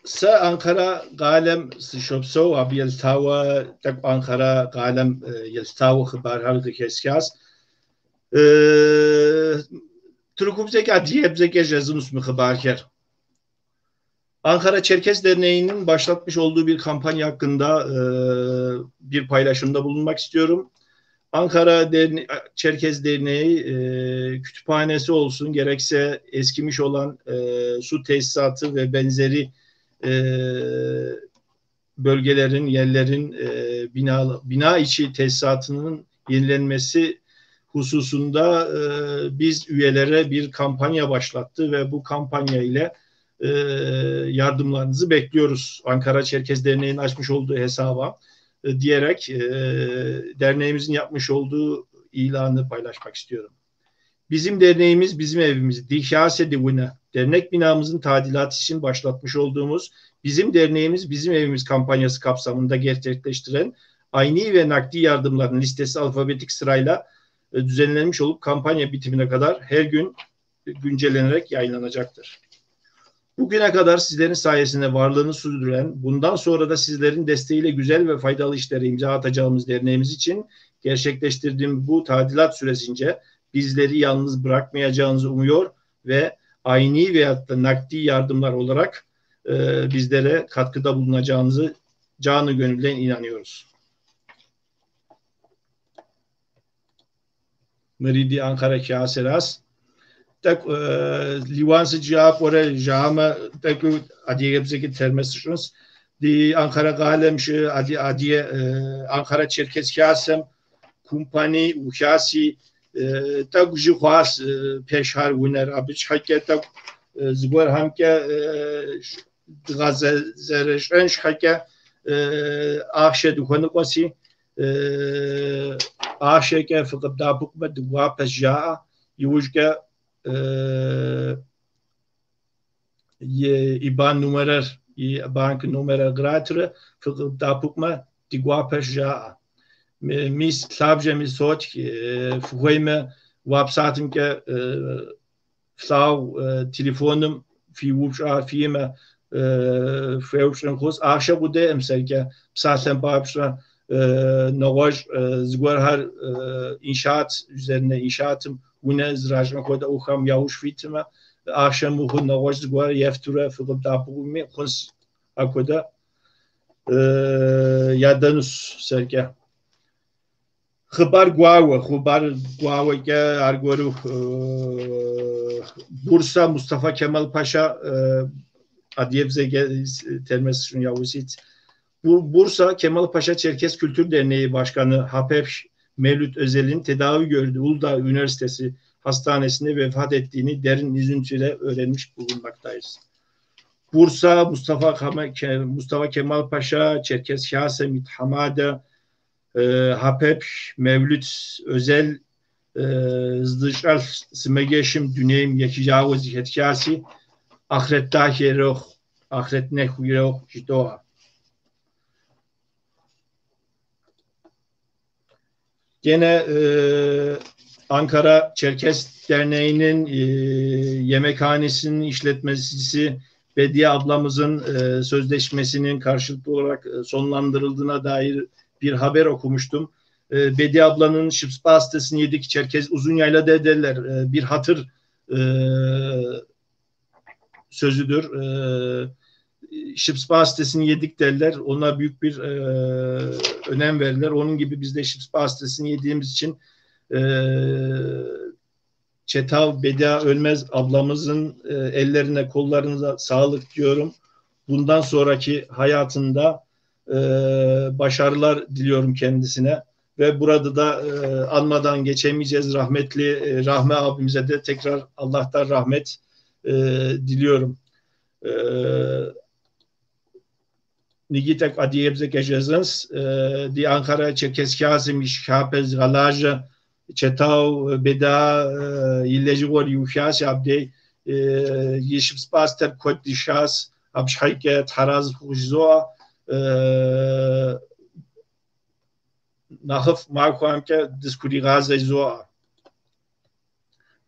Сэ Анкара къалэм сыщопсэу, абы елъытауэ тӏэкӏу Анкара къалэм елъытауэ хъыбархэр зэхэсхащ. Тыркубзэкӏэ адыгэбзэкӏэ жесӏэнущ мы хъыбархэр. Ankara Çerkez Derneği'nin başlatmış olduğu bir kampanya hakkında bir paylaşımda bulunmak istiyorum. Ankara Çerkez Derneği kütüphanesi olsun, gerekse eskimiş olan su tesisatı ve benzeri bölgelerin, yerlerin bina içi tesisatının yenilenmesi hususunda biz üyelere bir kampanya başlattı ve bu kampanya ile yardımlarınızı bekliyoruz. Ankara Çerkez Derneği'nin açmış olduğu hesaba. diyerek derneğimizin yapmış olduğu ilanı paylaşmak istiyorum. Bizim derneğimiz, bizim evimiz. Dihase Divine. Dernek binamızın tadilatı için başlatmış olduğumuz Bizim Derneğimiz, Bizim Evimiz kampanyası kapsamında gerçekleştiren ayni ve nakdi yardımların listesi alfabetik sırayla düzenlenmiş olup kampanya bitimine kadar her gün güncellenerek yayınlanacaktır. Bugüne kadar sizlerin sayesinde varlığını sürdüren, bundan sonra da sizlerin desteğiyle güzel ve faydalı işlere imza atacağımız derneğimiz için gerçekleştirdiğim bu tadilat süresince bizleri yalnız bırakmayacağınızı umuyor ve ayni veyahut da nakdi yardımlar olarak bizlere katkıda bulunacağınızı canı gönülden inanıyoruz. Mıridi Ankara Kâseras тӏэкӏу Лиуан сыт жиӏа пӏорэ жаӏэмэ, тӏэкӏу адыгэбзэкӏэ термес сщӏынщ. Ди Анкара къалэм щыӏэ адыгэ Анкара Черкес Хасэм кумпани ухаси тӏэкӏу жьы хъуащ пэшхэр унэр. Абы щхьэкӏэ тӏэкӏу зыгуэрхэмкӏэ дгъэзэрыщӏэн щхьэкӏэ ахъшэ дыхуэныкъуэси, ахъшэкӏэ фыкъыддэӏэпыкъумэ ди гуапэщ жаӏэ. Иужькӏэ и IBAN номерэр, и банк номерэр къратурэ фыкъыддэӏэпыкъумэ ди гуапэщ жаӏэ. Мис лъабжьэми сотх, фыхуеймэ вебсайтымкӏэ флъагъу телефоным фи упщӏа фиӏэмэ феупщӏын хъунщ. Ахъшэ къудейкъым сэркӏэ, псалъэм папщӏэ нэгъуэщӏ зыгуэрхэр иншаат, üzerine иншаатым унэ зэращӏын хуэдэ ӏуэхухэм яужь фитмэ, ахъшэ мыхъу нэгъуэщӏ зыгуэр ефтурэ фыкъыддэӏэпыкъуми хъунщ апхуэдэ ядэнущ сэркӏэ. Хъыбар гуауэ, хъыбар гуауэкӏэ аргуэру Бурса Мустафа Кемал Паша адыгэбзэкӏэ термес сщӏын яужь сит. Bursa Kemal Paşa Çerkes Kültür Derneği Başkanı Hapepş Mevlüt Özel'in tedavi gördüğü Uludağ Üniversitesi Hastanesi'nde vefat ettiğini derin üzüntüyle öğrenmiş bulunmaktayız. Bursa Mustafa Kemal Paşa Çerkes Kâsemit Hamade Hapepş Mevlüt Özel здыщӏэлъ сымаджэщым дунейм ехыжауэ зыхэтхаси, ахърэт дахэ ирехъу, ахърэт нэху ирехъу жыдоӏэ. Gene Ankara Çerkes Derneği'nin yemekhanesinin işletmecisi Bediye ablamızın sözleşmesinin karşılıklı olarak sonlandırıldığına dair bir haber okumuştum. Bediye ablanın şıps pastasını yedik, Çerkez Uzunyayla derler. Bir hatır sözüdür. Şıps pastasını yedik derler. Ona büyük bir önem verirler. Onun gibi biz de şıps pastasını yediğimiz için Çetav Bedia Ölmez ablamızın ellerine kollarına sağlık diyorum. Bundan sonraki hayatında başarılar diliyorum kendisine. Ve burada da anmadan geçemeyeceğiz. Rahmetli Rahmi abimize de tekrar Allah'tan rahmet diliyorum. Nigitek adiyebze gejezins di Ankara Çerkes Kazım İşkapez Galajı Çetav Beda İllejigor Yuhas Abdey Yişip Spaster Kod Dişas Abşhayke Taraz Xujzoa Nahıf Makuamke Diskuri Zoa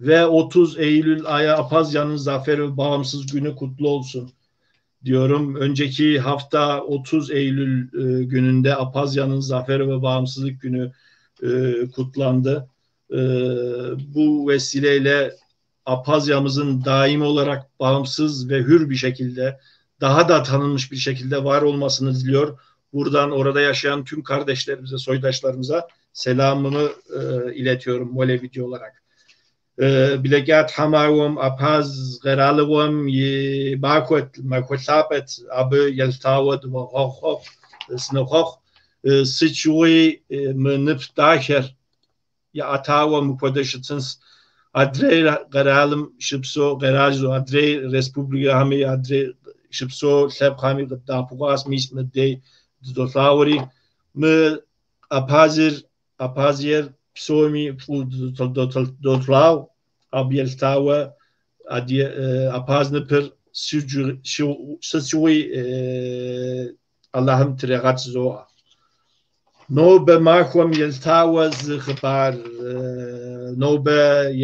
ve 30 Eylül aya Apazya'nın zaferi ve bağımsız günü kutlu olsun diyorum. Önceki hafta 30 Eylül gününde Apazya'nın zaferi ve bağımsızlık günü kutlandı. Bu vesileyle Apazya'mızın daim olarak bağımsız ve hür bir şekilde, daha da tanınmış bir şekilde var olmasını diliyor. Buradan orada yaşayan tüm kardeşlerimize, soydaşlarımıza selamımı iletiyorum Mole video olarak. Bilegat hamawum apaz geralıwam y bakot makotlapet abı yeltawad ve snohoch sıçui mınıp daher ya atawa mukwadeşıtsins adrey geralım şıpso gerajzo adrey respublika hami adrey şıpso lhepkhami qıddapuqas mis mıdey dıdolhauри Мы Абхъазиер псоми фӏыуэ долъагъу, абы елъытауэ абхъаз ныпыр сыт щыгъуи Аллахьым трегъэт жызоӏэ. Нобэ махуэм елъытауэ зы хъыбар, нобэ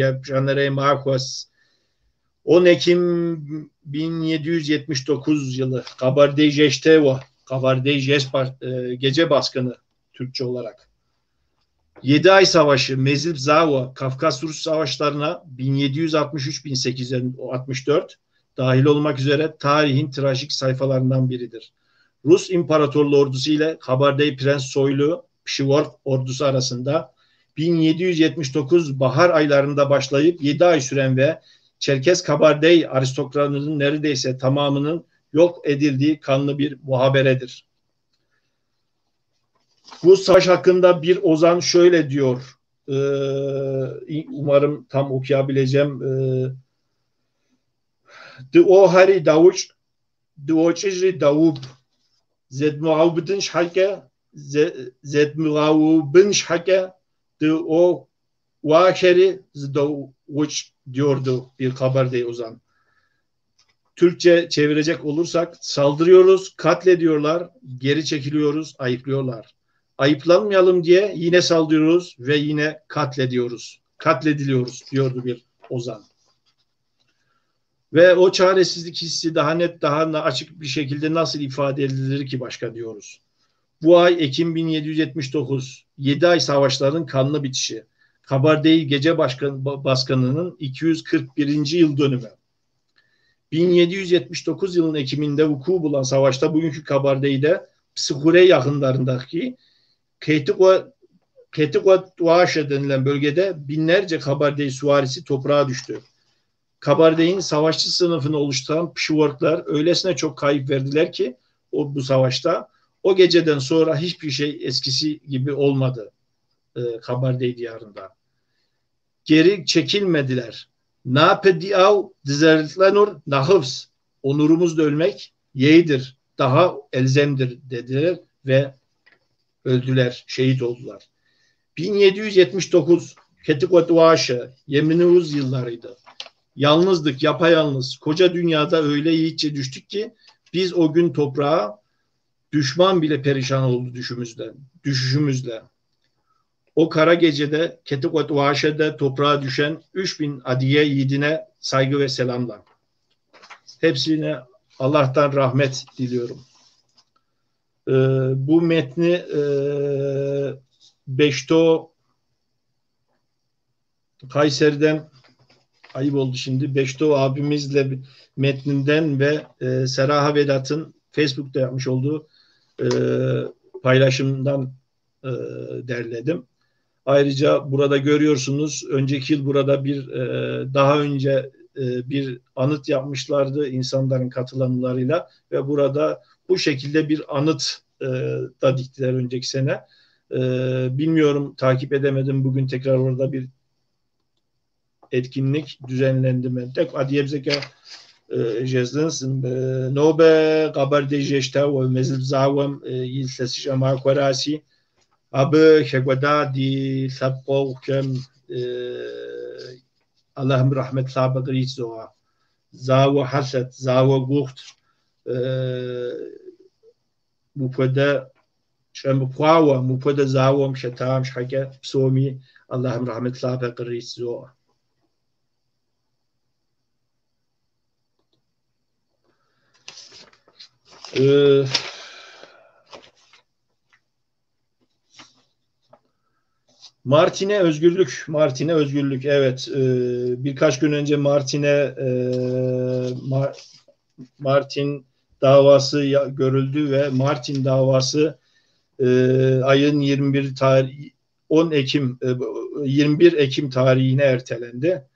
епщӏанэрей махуэс. 10 Ekim 1779 yılı Kabardey Jeşteva, Kabardey Gece Baskını Türkçe olarak. 7 Ay Savaşı, Mezilp Zava, Kafkas Rus Savaşlarına 1763-1864 dahil olmak üzere tarihin trajik sayfalarından biridir. Rus İmparatorluğu ordusu ile Kabardey Prens Soylu Pşivork ordusu arasında 1779 bahar aylarında başlayıp 7 ay süren ve Çerkez Kabardey aristokratlarının neredeyse tamamının yok edildiği kanlı bir muhaberedir. Bu savaş hakkında bir ozan şöyle diyor. Umarım tam okuyabileceğim. Dıohari davuç, dıoç'ıjri davub, zedmuavbıdın şhake, zedmuavbın şhake, dıoğuakeri zıdavuç diyordu bir Kabardey ozan. Türkçe çevirecek olursak saldırıyoruz, katlediyorlar, geri çekiliyoruz, ayıplıyorlar. Ayıplanmayalım diye yine saldırıyoruz ve yine katlediyoruz. Katlediliyoruz diyordu bir ozan. Ve o çaresizlik hissi daha net, daha açık bir şekilde nasıl ifade edilir ki başka diyoruz. Bu ay Ekim 1779, 7 ay savaşlarının kanlı bitişi. Kabardey Gece Baskını'nın 241. yıl dönümü. 1779 yılının Ekim'inde vuku bulan savaşta bugünkü Kabardey'de Psikure yakınlarındaki Ketikwa-Tuaşe denilen bölgede binlerce Kabardey süvarisi toprağa düştü. Kabardey'in savaşçı sınıfını oluşturan Pşivorklar öylesine çok kayıp verdiler ki bu savaşta o geceden sonra hiçbir şey eskisi gibi olmadı Kabardey diyarında. Geri çekilmediler. Napediav dizerlenur nahıvs. Onurumuzla ölmek yeğdir, daha elzemdir dediler ve öldüler, şehit oldular. 1779 Ketikwa-Tuaşe, Yeminuz yıllarıydı. Yalnızdık, yapayalnız. Koca dünyada öyle yiğitçe düştük ki biz o gün toprağa düşman bile perişan oldu düşüşümüzle. O kara gecede Ketikwa-Tuaşe'de toprağa düşen 3000 adiye yiğidine saygı ve selamlar. Hepsine Allah'tan rahmet diliyorum. Bu metni Beşto Kayseri'den, ayıp oldu şimdi, Beşto abimizle metninden ve Seraha Vedat'ın Facebook'ta yapmış olduğu paylaşımdan derledim. Ayrıca burada görüyorsunuz, önceki yıl burada bir daha önce bir anıt yapmışlardı insanların katılımlarıyla ve burada bu şekilde bir anıt da diktiler önceki sene. Bilmiyorum, takip edemedim. Bugün tekrar orada bir etkinlik düzenlendi mi? Tek adiyebzeke jezlinsin nobe Kabardey jeşta ve mezil zawem yilsesiş ama kwarasi abı hegwada di sapqokem Allah'ım rahmet sabı zoa zawa haset zawa guht mupwede şemqwawa mupwede zawam şetam şhake psomi Allah'ım rahmet sabı zoa. Martin'e özgürlük, Martin'e özgürlük. Evet, birkaç gün önce Martin'e Martin davası görüldü ve Martin davası ayın 21 tarih 10 Ekim 21 Ekim tarihine ertelendi.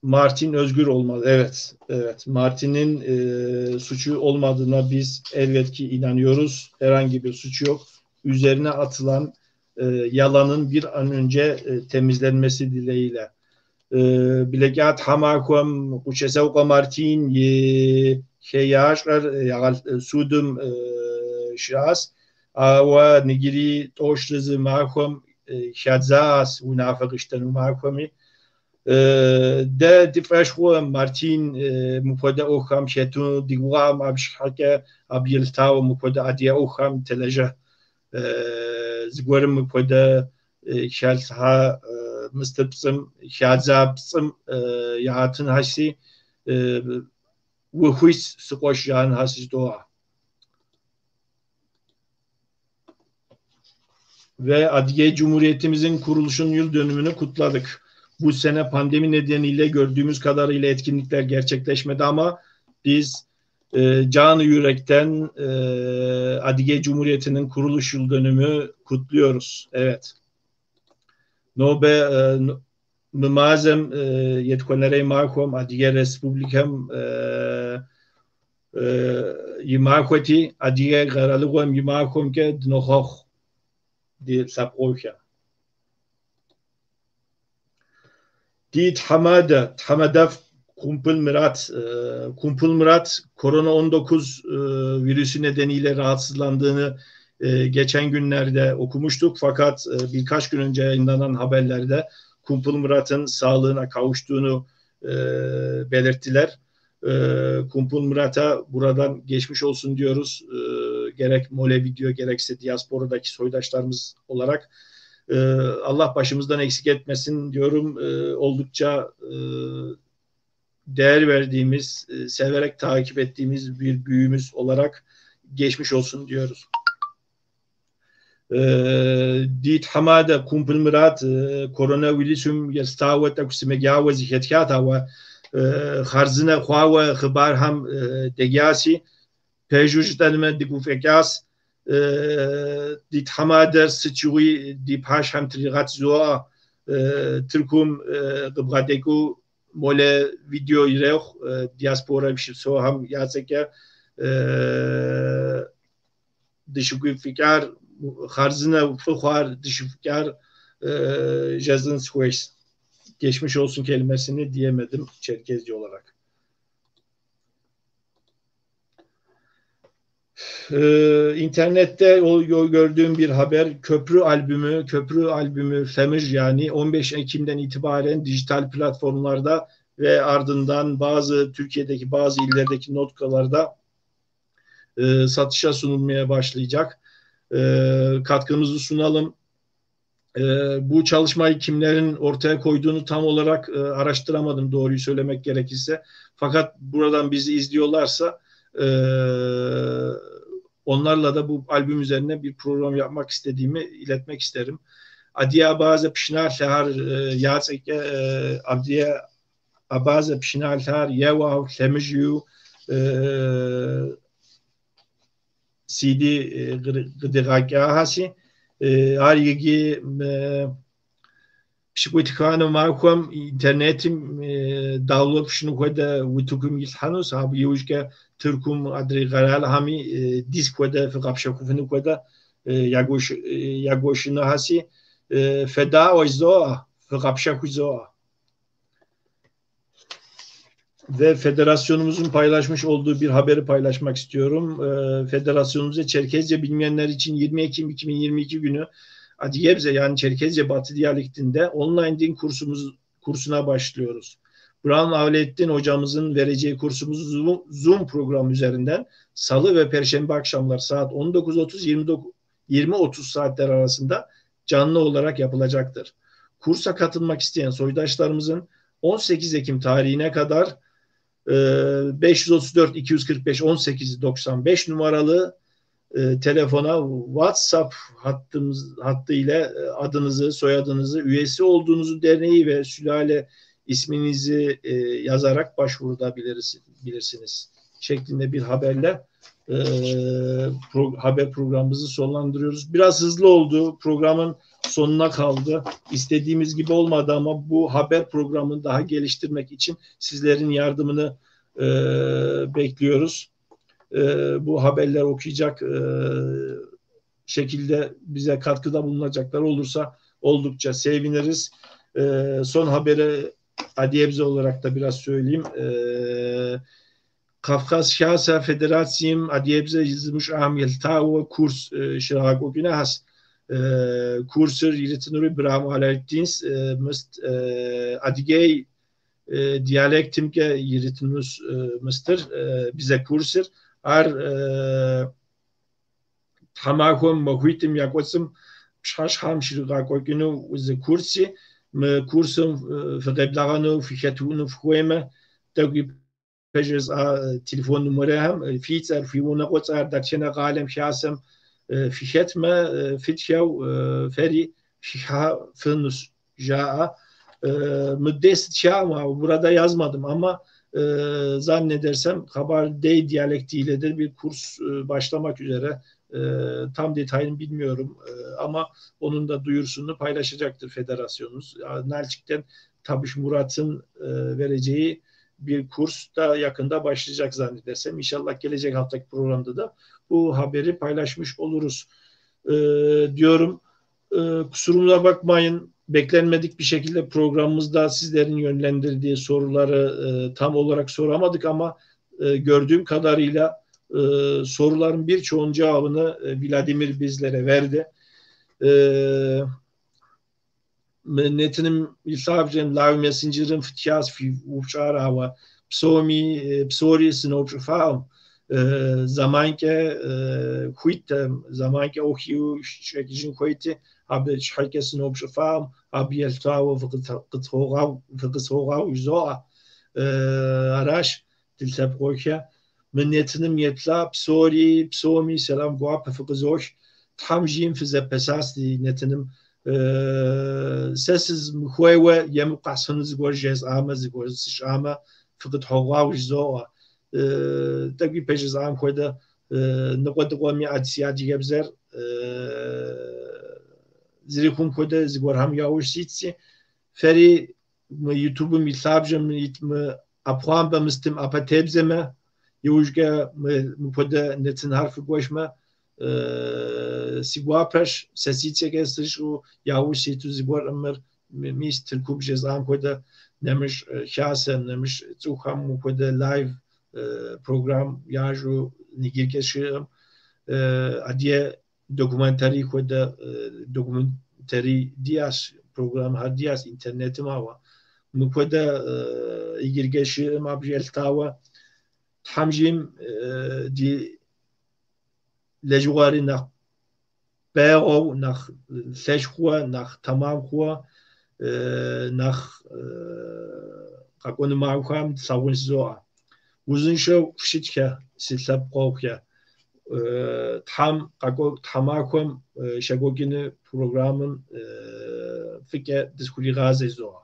Martin özgür olmalı. Evet, evet. Martin'in suçu olmadığına biz elbet ki inanıyoruz. Herhangi bir suçu yok. Üzerine atılan yalanın bir an önce temizlenmesi dileğiyle. Bilegat hamakum kuçesevka Martin Хеящӏэр судым щыӏащ, ауэ иджыри 31 махуэм хадзащ унафэ къищтэну махуэми. Дэ ди фӏэщ хъуӏым Мартин мыпхуэдэ ӏуэхухэм хэту ди гугъэм абы щхьэкӏэ абы елъытауэ мыпхуэдэ адыгэ ӏуэхухэм телэжьэ зыгуэрым мыпхуэдэ халъхьа мыстыр пцӏым хадза пцӏым ягъэтынхэси ухуит си къуэш жаӏэнхэс жыдоӏэ. Ve Adige Cumhuriyetimizin kuruluşunun yıl dönümünü kutladık. Bu sene pandemi nedeniyle gördüğümüz kadarıyla etkinlikler gerçekleşmedi ama biz canı yürekten Adige Cumhuriyeti'nin kuruluş yıl dönümü kutluyoruz. Evet. Нобэ мы мазэм етхуэнэрей махуэм Адыгэ Республикэм и махуэти, Адыгэ къэралыгъуэм и махуэмкӏэ дынохъуэхъу ди лъэпкъыухэм. Ди тхьэмадэ, тхьэмадэфӏ Kumpul Murat, Kumpul Murat korona 19 virüsü nedeniyle rahatsızlandığını geçen günlerde okumuştuk. Fakat birkaç gün önce yayınlanan haberlerde Kumpul Murat'ın sağlığına kavuştuğunu belirttiler. Kumpul Murat'a buradan geçmiş olsun diyoruz. Gerek Mole Video gerekse diasporadaki soydaşlarımız olarak Allah başımızdan eksik etmesin diyorum. Oldukça değer verdiğimiz, severek takip ettiğimiz bir büyüğümüz olarak geçmiş olsun diyoruz. Ди тхьэмадэ Кумпыл Мурат коронавирусым елъытауэ тӏэкӏу сымаджауэ зыхэтхат, ауэ хъарзынэ хъуауэ хъыбархэм деджаси, пэжу жытӏэнмэ дыгуфӏэкӏащ. Ди тхьэмадэр сыт щыгъуи ди пащхьэм тригъэт жызоӏэ. Тыркум къыбгъэдэкӏыу Молэ видео ирехъу диаспорэм щыпсэухэм я цӏэкӏэ дыщыгуфӏыкӏар, хъарзынэ фӏы хъуар дыщыфӏыкӏар жезӏэн сыхуейщ. Geçmiş olsun kelimesini diyemedim Çerkezce olarak. İnternette gördüğüm bir haber, Köprü albümü, Köprü albümü Femij yani 15 Ekim'den itibaren dijital platformlarda ve ardından bazı Türkiye'deki bazı illerdeki noktalarda satışa sunulmaya başlayacak. Katkımızı sunalım. Bu çalışmayı kimlerin ortaya koyduğunu tam olarak araştıramadım doğruyu söylemek gerekirse. Fakat buradan bizi izliyorlarsa onlarla da bu albüm üzerine bir program yapmak istediğimi iletmek isterim. Adiye Abaze pşinalhar yatseke Adiye Abaze pşinalhar yewa lhemijyu CD къыдигъэкӏахьэси ар иджы пщыкӏутханэ махуэм интернетым download пщӏыну хуэдэ утыкум илъхьэнущ, абы иужькӏэ Тыркум адрей къэралхэми диск хуэдэ фыкъэпщэхуфыну хуэдэ ягуэшынухьэси федаӏуэ жызоӏэ, фыкъэпщэху жызоӏэ. Ve federasyonumuzun paylaşmış olduğu bir haberi paylaşmak istiyorum. Federasyonumuza Çerkezce bilmeyenler için 20 Ekim 2022 günü Adigebze yani Çerkezce Batı diyalektinde online din kursuna başlıyoruz. Brown Avlettin hocamızın vereceği kursumuzu Zoom programı üzerinden Salı ve Perşembe akşamlar saat 19.30 20.30 saatler arasında canlı olarak yapılacaktır. Kursa katılmak isteyen soydaşlarımızın 18 Ekim tarihine kadar 534 245 18 95 numaralı telefona WhatsApp hattı ile adınızı, soyadınızı, üyesi olduğunuzu derneği ve sülale isminizi yazarak başvuruda bilirsiniz şeklinde bir haberle haber programımızı sonlandırıyoruz. Biraz hızlı oldu. Programın sonuna kaldı. İstediğimiz gibi olmadı ama bu haber programını daha geliştirmek için sizlerin yardımını bekliyoruz. Bu haberler okuyacak şekilde bize katkıda bulunacaklar olursa oldukça seviniriz. Son haberi Adiyebze olarak da biraz söyleyeyim. Кавказ Хасэ Федерацием адыгэбзэ зымыщӏэхэм елъытауэ курс щрагъэкӏуэкӏынухэщ. Курсыр иритынури Бырам Алауддинщ, мыст адыгей диалектымкӏэ иритынущ мыстыр бзэ курсыр. Ар тхьэмахуэм махуитӏым я кӏуэцӏым пщыхьэщхьэм щригъэкӏуэкӏыну зы курси. Мы курсым фыкъеблэгъэну, фыхэтыну фыхуеймэ, тӏэкӏу ипэ жысӏа телефон номерхэм фи цӏэр, фи унагъуэцӏэр, дэтхэнэ къалэм хасэм фыхэтмэ, фытхэу фэри фыхыхьэфынущ жаӏэ. Мыбдеж сытхакъым, ауэ burada yazmadım ama zannedersem Kabardey diyalektiyle de bir kurs başlamak üzere. Tam detayını bilmiyorum ama onun da duyurusunu paylaşacaktır federasyonumuz. Nalçik'ten Tabiş Murat'ın vereceği bir kurs da yakında başlayacak zannedersem. İnşallah gelecek haftaki programda da bu haberi paylaşmış oluruz diyorum. Kusurumuza bakmayın. Beklenmedik bir şekilde programımızda sizlerin yönlendirdiği soruları tam olarak soramadık ama gördüğüm kadarıyla soruların birçoğunun cevabını Vladimir bizlere verdi. Нэтыным и лъабжьэм Live Messenger-м фытхащ фи упщӏар, ауэ псоми псори сыноупщӏыфакъым. Зэманкӏэ хуит, зэманкӏэ ӏуэху щӏэкӏыжын хуейти, абы щхьэкӏэ сыноупщӏыфакъым, абы елъытауэ фыкъысхуогъэгъу жызоӏэ. Аращ ди лъэпкъыхэ. Мы нэтыным еплъа псори, псоми сэлам гуапэ фыкъызох. Тхьэм жиӏэм фызэпэсащ ди нэтыным. Сэ сызмыхуейуэ емыкӏу къэсхьыну зыгуэр жесӏамэ, зыгуэр сщӏамэ, фыкъытхуогъэгъу жызоӏэ. Тӏэкӏу ипэ жысӏам хуэдэ ныкъуэдыкъуэми си адыгэбзэр зэрыхъум хуэдэ зыгуэрхэм яужь ситси, фэри мы YouTube-м и лъабжьэм ит мы ӏэпхъуамбэ мыстым ӏэпэ тебзэмэ, иужькӏэ мыпхуэдэ нэтынхэр фыгуэшмэ, си гуапэщ, сэ си цӏэкӏэ сыщӏу яужь ситу зыгуэрым мыр мис Тыркум жесӏам хуэдэ нэмыщӏ хасэм, нэмыщӏ цӏыхухэм мыпхуэдэ live программ ящӏу иджыркӏэ щыӏэм адыгэ документари хуэдэ документари диӏэщ, программхэр диӏэщ интернетым, ауэ мыпхуэдэ иджыркӏэ щыӏэм абы елъытауэ Тхьэм жиӏэм ди лэжьыгъэри нэхъ бэгъуэу, нэхъ лъэщ хъууэ, нэхъ тэмам хъууэ, нэхъ къэкӏуэну махуэхэм тлъагъун жызоӏэ. Узыншэу фыщытхэ, си лъэпкъэгъухэ. Тхьэм къэкӏуэ тхьэмахуэм щекӏуэкӏыну программым фӏыкӏэ дызыхуригъазэ жызоӏэ.